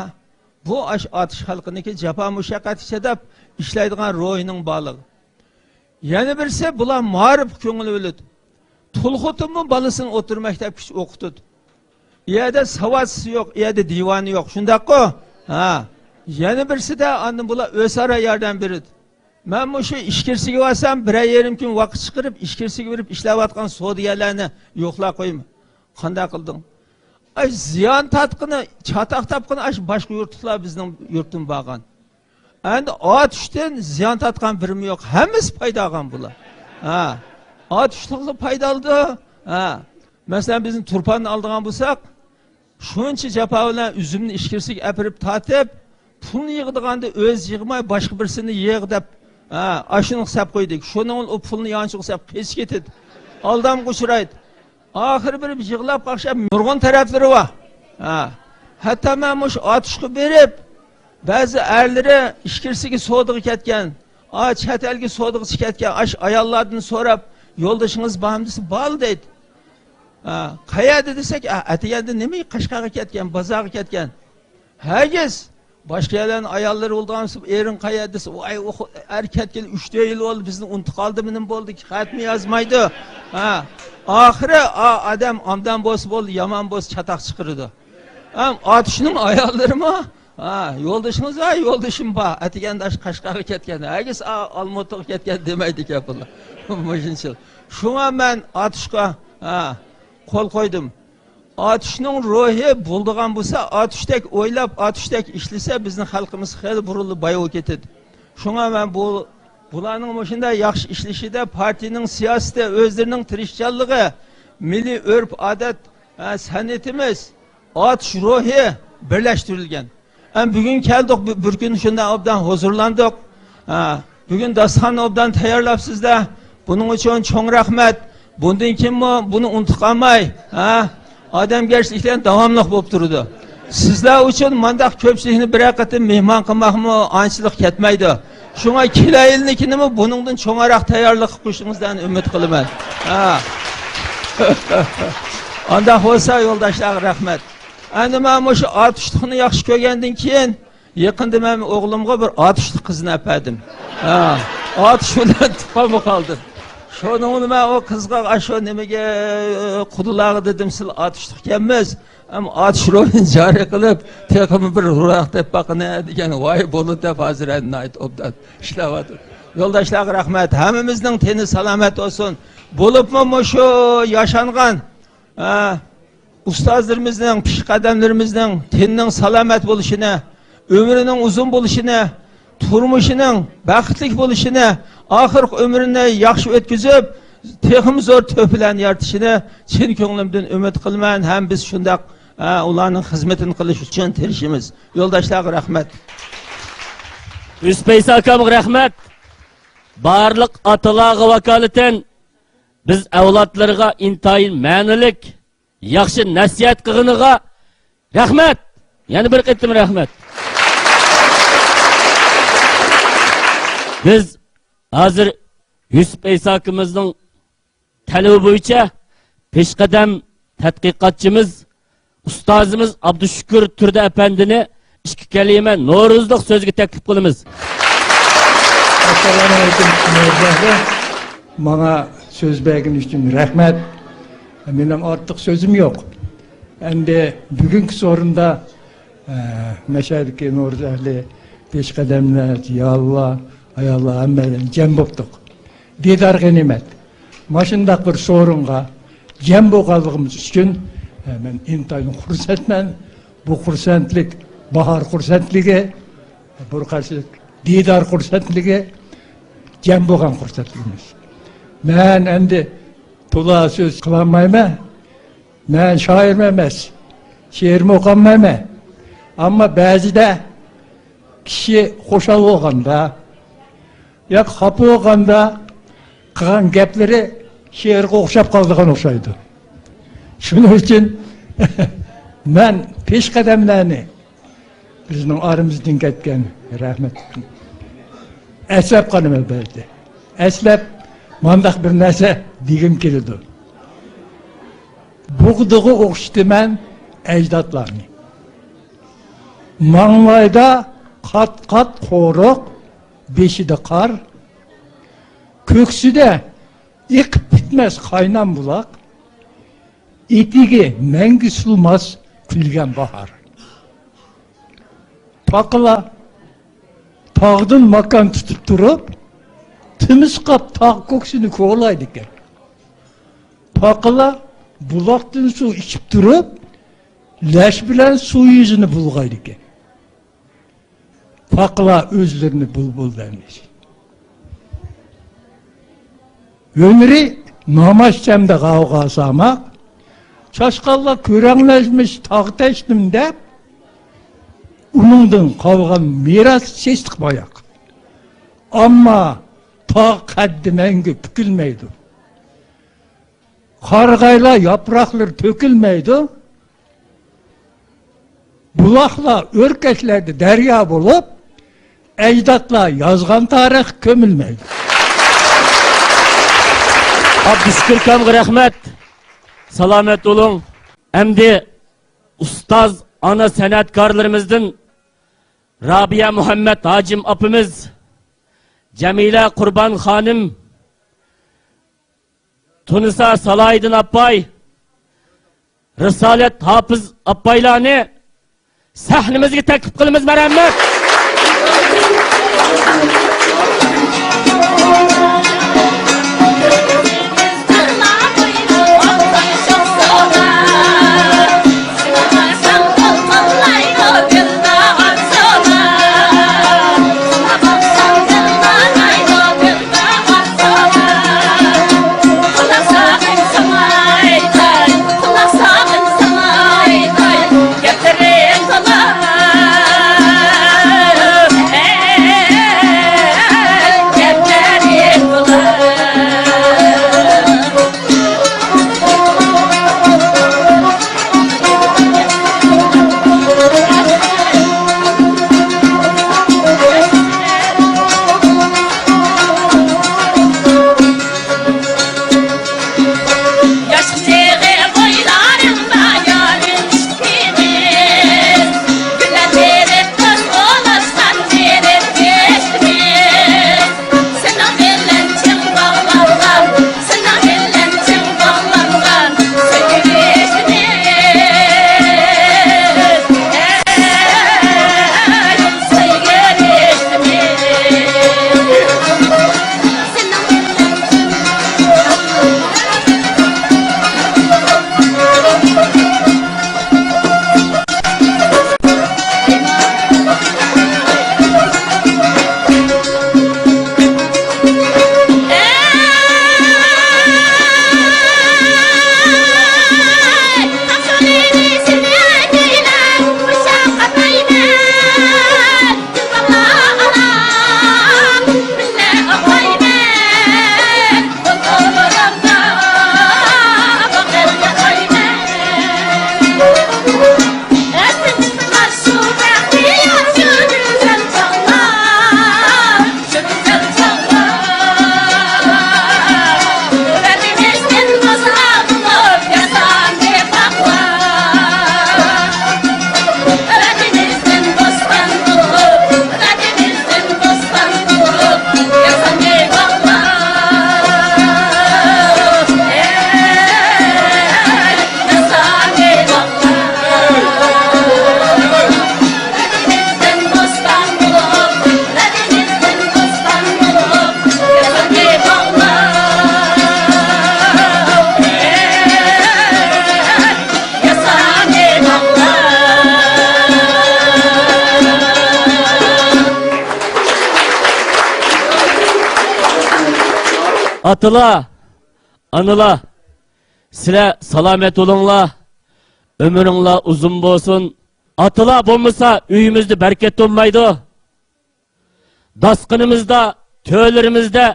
بۇ ئاش-، ئاتۇش خەلقىنىڭكى جاپا مۇشەققەتكە چىداپ ئىشلەيدىغان روھىنىڭ بارلىقى. يەنە بىرسى، بۇلار مائارىپقا كۆڭۈل بۆلىدۇ. تۇل خوتۇنمۇ بالىسىنى ئوتتۇرا مەكتەپكىچە ئوقۇتىدۇ. ئۇ يەردە ساۋاتسىز يوق، ئۇ يەردە دىۋانە يوق. شۇنداققۇ؟ ھە. يەنە بىرسىدە، ئاندىن بۇلار ئۆزئارا ياردەم بېرىدۇ. مەن مۇشۇ ئىچكىرىسىگە بارسام، بىرەر يېرىم كۈن ۋاقىت چىقىرىپ، ئىچكىرىسىگە بېرىپ ئىشلەۋاتقان سودىگەرلەرنى يوقلاپ قويىمەن. قانداق قىلدىڭ؟ ئاش زىيان تارتقىنى، چاتاق تاپقىنى ئاش باشقا يۇرتلۇقلار بىزنىڭ يۇرتتىن بارغان. ئەندى ئاتۇشتىن زىيان تارتقان بىرىمۇ يوق. ھەممىسى پايدا ئالغان بۇلار. ھە. ئاتۇشلۇقلا پايدا ئالىدۇ. ھە. مەسىلەن، بىزنى تۇرپاننى ئالىدىغان بولساق، شۇنچە جاپا بىلەن ئۈزۈمنى ئىچكىرىسىگە ئەپىرىپ تارتىپ، پۇلنى يىغىدىغاندا ئۆزى يىغماي، باشقا بىرسىنى يىغ دەپ، ھە، ئاشۇنى قىلساپ قويدۇق. شۇنىڭ ئۇ پۇلنى يانچۇق سەپ قېچىپ كېتىدۇ. ئالدامغا ئۇچرايدۇ. ئاخىرى بېرىپ يىغلاپ قاقشاپ نۇرغۇن تەرەپلىرى بار. ھە. ھەتتا مەن مۇشۇ ئاتۇشقا بېرىپ، بەزى ئەرلىرى ئىچكىرىسىگە سودىغا كەتكەن، ئا، چەت ئەلگە سودىغا كەتكەن، ئاش ئاياللاردىن سوراپ، يولدىشىڭىز بارمۇ دېسە، بار دەيدۇ. ھە، قەيەردە دېسەك، ئە، ئەتىگەندە نېمە قەشقەرگە كەتكەن، بازارغا كەتكەن. ھەرگىز باشقا يەرلەرنىڭ ئاياللىرى بولىدىغان بولسا، ئېرىڭ قەيەردە دېسە، ۋاي، ئۇ خو-، ئەر كەتكىلى ئۈچ تۆت يىل بولدى، بىزنى ئۇنتۇپ قالدىمۇ، نېمە بولدى، خەتمۇ يازمايدۇ. ھە، ئاخىرى ئا-، ئادەم ئامدان بولسا بولدى، يامان بولسا چاتاق چىقىرىدۇ. ھەم ئاتۇشنىڭ ئاياللىرىمۇ، ھە، يولدىشىڭىز، ھە، يولدىشىم بار، ئەتىگەندە ئاشۇ قەشقەرگە كەتكەن، ھەرگىز ئا-، ئالمۇتىغا كەتكەن دېمەيدىكەن بۇلار. مۇشۇنچىلىك. شۇڭا مەن ئاتۇشقا، ھە، قول قويدۇم. ئاتۇشنىڭ روھى بولىدىغان بولسا، ئاتۇشتەك ئويلاپ، ئاتۇشتەك ئىشلىسە، بىزنىڭ خەلقىمىز خېلى بۇرۇنلا باي بولۇپ كېتىدۇ. شۇڭا مەن بۇ بۇلارنىڭ مۇشۇنداق ياخشى ئىشلىشىدە پارتىيىنىڭ سىياسىتى، ئۆزلىرىنىڭ تىرىشچانلىقى، مىللىي ئۆرپ-ئادەت، ھە، سەنئىتىمىز، ئاتۇش روھى بىرلەشتۈرۈلگەن. ھەم بۈگۈن كەلدۇق، بۇ، بىر كۈن شۇنداق ئوبدان ھۇزۇرلاندۇق. ھە، بۈگۈن داستىخاننى ئوبدان تەييارلاپسىزلەر. بۇنىڭ ئۈچۈن چوڭ رەھمەت. بۇندىن كېيىنمۇ بۇنى ئۇنتۇپ قالماي، ھە، ئادەمگەرچىلىكلەر داۋاملىق بولۇپ تۇرىدۇ. سىزلەر ئۈچۈن مانداق كۆپچىلىكنى بىرەر قېتىم مېھمان قىلماقمۇ ئانچىلىق كەتمەيدۇ. شۇڭا كېلەر يىلنىڭكىنىمۇ بۇنىڭدىن چوڭراق تەييارلىق قىلىشىڭىزنى ئۈمىد قىلىمەن. ھە. ئانداق بولسا يولداشلارغا رەھمەت. ئەمدى مانا مۇشۇ ئاتۇشلۇقنى ياخشى كۆرگەندىن كېيىن، يېقىندا مەن ئوغلۇمغا بىر ئاتۇشلۇق قىزنى ئەپەردىم. ھە، ئاتۇش بىلەن تۇغقانمۇ قالدىم. شۇنىڭ بىلەن مەن ئۇ قىزغا ئاشۇ نېمىگە، قۇدىلارغا دېدىم، سىلەر ئاتۇشلۇق ئىكەنمىز. ئەمما ئاتۇش روھىنى جارى قىلىپ، تېخىمۇ بىر روھراق دەپ باقىنە دېگەن، ۋاي بولدى دەپ ھازىر ئەنە ناھايىتى ئوبدان ئىشلەۋاتىدۇ. يولداشلارغا رەھمەت. ھەممىمىزنىڭ تېنى سالامەت بولسۇن. بولۇپمۇ مۇشۇ ياشانغان، ھە، ئۇستازلىرىمىزنىڭ، پېشقەدەملىرىمىزنىڭ تېنىنىڭ سالامەت بولۇشىنى، ئۆمرىنىڭ ئۇزۇن بولۇشىنى، تۇرمۇشىنىڭ بەختلىك بولۇشىنى، ئاخىرقى ئۆمرىنى ياخشى ئۆتكۈزۈپ، تېخىمۇ زور تۆھپىلەرنى يارىتىشىنى چىن كۆڭلۈمدىن ئۈمىد قىلىمەن. ھەم بىز شۇنداق، ھە، ئۇلارنىڭ خىزمىتىنى قىلىش ئۈچۈن تىرىشىمىز. يولداشلارغا رەھمەت. يۈسۈپ ئەيسا ئاكامغا رەھمەت. بارلىق ئاتىلارغا ۋاكالىتەن بىز ئەۋلادلىرىغا ئىنتايىن مەنىلىك ياخشى نەسىھەت قىلغىنىغا رەھمەت! يەنە بىر قېتىم رەھمەت! بىز ھازىر يۈسۈپ ئەيسا ئاكىمىزنىڭ تەلىپى بويىچە پېشقەدەم تەتقىقاتچىمىز، ئۇستازىمىز ئابدۇشۈكۈر تۇردى ئەپەندىنى ئىككى كەلىمە نورۇزلۇق سۆزگە تەكلىپ قىلىمىز. ئەسسالامۇ ئەلەيكۇم، نورۇز ئەھلى. ماڭا سۆز بەرگىنى ئۈچۈن رەھمەت. مېنىڭ ئارتۇق سۆزۈم يوق. ئەمدى بۈگۈنكى سورۇندا، ئە، مەشەدىكى نورۇز ئەھلى، پېشقەدەملەر، زىيالىيلار، ئاياللار، ھەممەيلەن جەم بوپتۇق. دىدار غەنىيمەت. ماشۇنداق بىر سورۇنغا جەم بولغانلىقىمىز ئۈچۈن، ئە، مەن ئىنتايىن خۇرسەنمەن. بۇ خۇرسەنلىك باھار خۇرسەنلىكى، بۇ خۇرسەنلىك دىدار خۇرسەنلىكى، جەم بولغان خۇرسەنلىكىمىز. مەن ئەمدى تولا سۆز قىلالمايمەن. مەن شائىرمۇ ئەمەس، شېئىرمۇ ئوقۇالمايمەن. ئەمما بەزىدە كىشى خۇشال بولغاندا ياكى خاپا بولغاندا قىلغان گەپلىرى شېئىرغا ئوخشاپ قالىدىغان ئوخشايدۇ. شۇنىڭ ئۈچۈن مەن پېشقەدەملەرنى، بىزنىڭ ئارىمىزدىن كەتكەن رەھمەتلىكنى ئەسلەپ قالىمەن بەزىدە. ئەسلەپ مانداق بىر نەرسە دېگۈم كېلىدۇ. بۇغدىغا ئوخشىتىمەن ئەجدادلارنى. ماڭلايدا قات-قات قورۇق، بېشىدا قار، كۆكسىدە ئېقىپ پۈتمەس قاينام بۇلاق، ئېتىكى مەڭگۈ سۇلماس كۈلگەن باھار. پاقىلار تاغدىن ماكان تۇتۇپ تۇرۇپ، تىمىسقاپ تاغ كۆكسىنى كولايدىكەن. پاقىلار بۇلاقتىن سۇ ئىچىپ تۇرۇپ، لەش بىلەن سۇ يۈزىنى بۇلغايدىكەن. پاقىلار ئۆزلىرىنى بۇلبۇل دەيمىش. ھۈنىرى ناماز چەمدە غاۋغا ساماق، چاشقانلار كۆرەڭلەشمىش تاغ تەشتىم دەپ، ئۇنىڭدىن قالغان مىراس سېسىق باياق. ئەمما تاغ قەددى مەڭگۈ پۈكۈلمەيدۇ. قارىغايلار ياپراقلىرى تۆكۈلمەيدۇ. بۇلاقلار ئۆركەشلەردە دەريا بولۇپ، ئەجدادلار يازغان تارىخ كۆمۈلمەيدۇ. ئابدۇشۈكۈر ئاكامغا رەھمەت. سالامەت بولۇڭ. ئەمدى ئۇستاز ئانا سەنئەتكارلىرىمىزدىن رابىيە مۇھەممەت ھاجىم ئاپىمىز، جەمىلە قۇربان خانىم، تۇنىسا سالاھىدىن ئاپاي، رىسالەت ھاپىز ئاپايلارنى سەھنىمىزگە تەكلىپ قىلىمىز. مەرھەمەت. ئاتىلار، ئانىلار، سىلەر سالامەت بولۇڭلار، ئۆمرۈڭلار ئۇزۇن بولسۇن. ئاتىلار بولمىسا، ئۆيىمىزدە بەرىكەت بولمايدۇ. داسقىنىمىزدا، تۆرلىرىمىزدە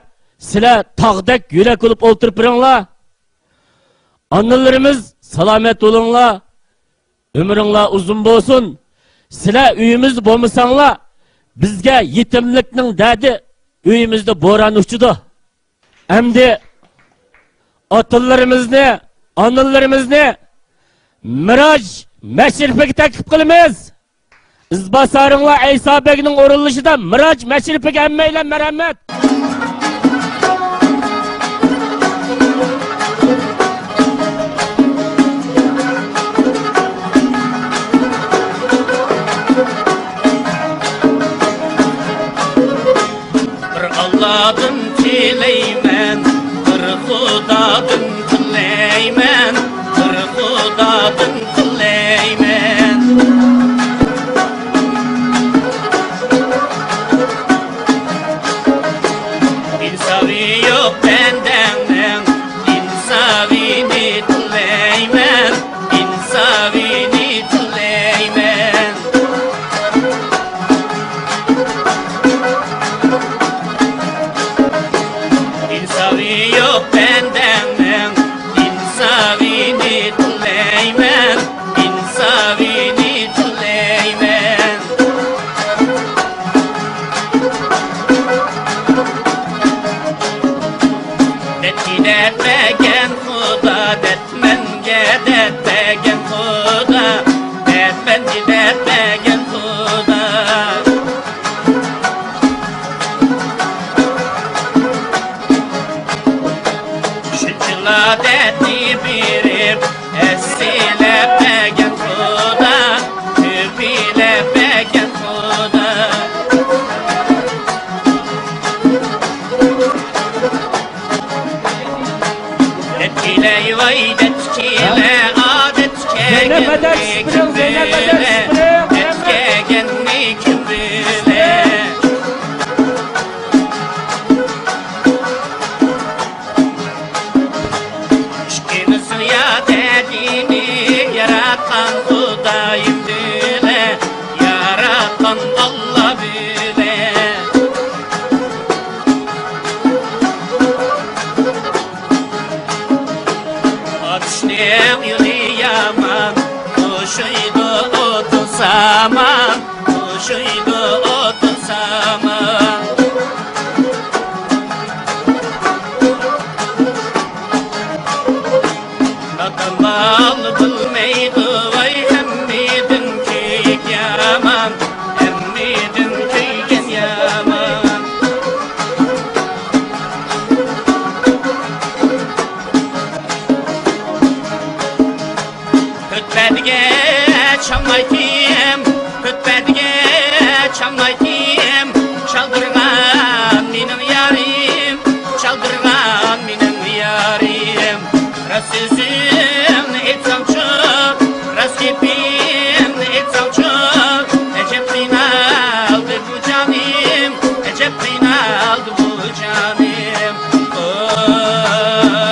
سىلەر تاغدەك يۆلەك بولۇپ ئولتۇرۇپ بېرىڭلار. ئانىلىرىمىز، سالامەت بولۇڭلار، ئۆمرۈڭلار ئۇزۇن بولسۇن. سىلەر ئۆيىمىزدە بولمىساڭلار، بىزگە يېتىملىكنىڭ دەردى، ئۆيىمىزدە بوران ئۇچىدۇ. ئەمدى ئاتىلىرىمىزنى، ئانىلىرىمىزنى مىراج مەشرىپىگە تەكلىپ قىلىمىز. ئىزباسارىڭلار ئەيسا بەگنىڭ ئورۇنلىشىدا مىراج مەشرىپىگە ھەممەيلەن مەرھەمەت. بىر ئاللادىن تىلەيمەن، بىر خۇدادىن تىلەيمەن، بىر خۇدادىن تىلەيمەن. ئىنسابى يوق بەندەڭنىڭ ئىنسابىنى تىلەيمەن، ئىنسابىنى تىلەيمەن. ئىنسابى يوق بەندەڭنىڭ ئىنسابىنى تىلەيمەن، ئىنسابىنى تىلەيمەن. دەتكە دەت بەرگەن خۇدا، دەتمەنگە دەت بەرگەن خۇدا، دەتمەنگە دەت بەرگەن خۇدا. شۇنچىلا دەتنى بېرىپ، ئەسلىلەپ بەرگەن خۇدا، كۆپىلەپ بەرگەن خۇدا. دەتكىلەي ۋاي دەتكىلە، ئادەتكە زەينەپ، ئادەت كەلگەننى كىم بىلە؟ زەينەپ، ئادەت كىم بىلە؟ ئىككىمىزنىڭ يا دەردىنى ياراتقان خۇدايىم بىلە، ياراتقان ئاللا بىلە. ئاتۇشنىڭ يولى يامان، توشۇيدۇ ئوتۇن سامان، توشۇيدۇ ئوتۇن سامان. نادان بال بىلمەيدۇ ۋاي، ھەممىدىن كۆيۈك يامان، ھەممىدىن كۆيگەن يامان. كۆتبەدىگە چاملايتىم، كۆتبەدىگە چاملايتىم، چالدۇرغان مېنىڭ يارىم، چالدۇرغان مېنىڭ يارىم. راست سۆزۈمنى ئېيتساڭچۇ، راست گېپىمنى ئېيتساڭچۇ، ئەجەب قىينالدى بۇ جانىم، ئەجەب قىينالدى بۇ جانىم. ئوي،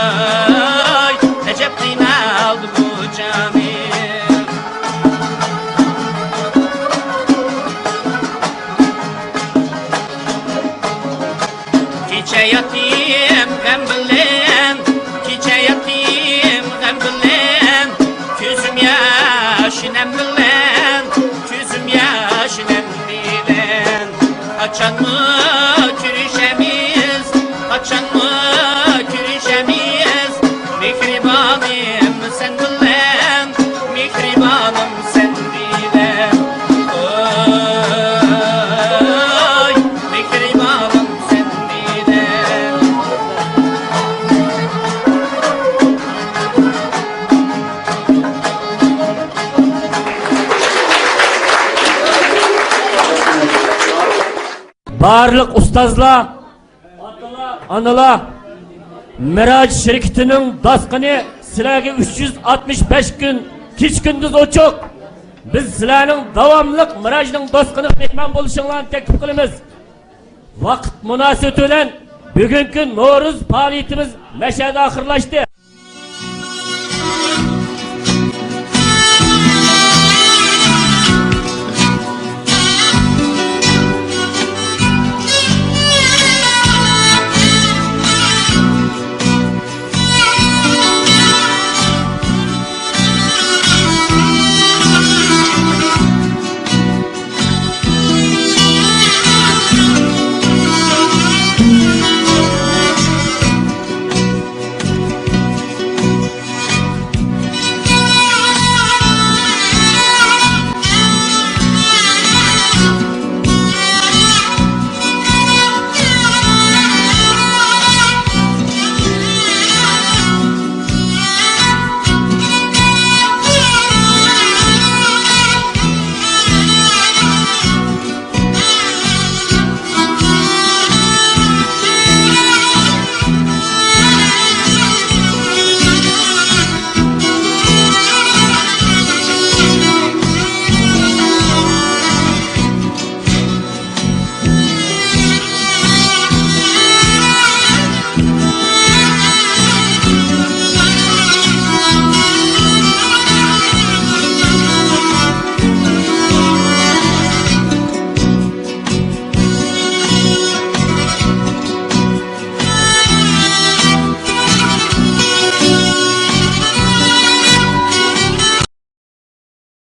ئەجەب قىينالدى بۇ جانىم. كېچە ياتتىم غەم بىلەن، كېچە ياتتىم غەم بىلەن، كۆزۈم ياش نەم بىلەن، كۆزۈم ياش نەم بىلەن. قاچانمۇ كۆرۈشەمىز، قاچانمۇ كۆرۈشەمىز، مېھرىبانىم سەن بىلەن، مېھرىبانىم سەن بىلەن. ئوي، مېھرىبانىم سەن بىلەن. بارلىق ئۇستازلار، ئانىلار، مىراج شىركىتىنىڭ داسقىنى سىلەرگە ئۈچ يۈز ئاتمىش بەش كۈن، كېچە-كۈندۈز ئوچۇق. بىز سىلەرنىڭ داۋاملىق مىراجنىڭ داسقىنىغا مېھمان بولۇشۇڭلارنى تەكلىپ قىلىمىز. ۋاقىت مۇناسىۋىتى بىلەن بۈگۈنكى نورۇز پائالىيىتىمىز مەشەدە ئاخىرلاشتى.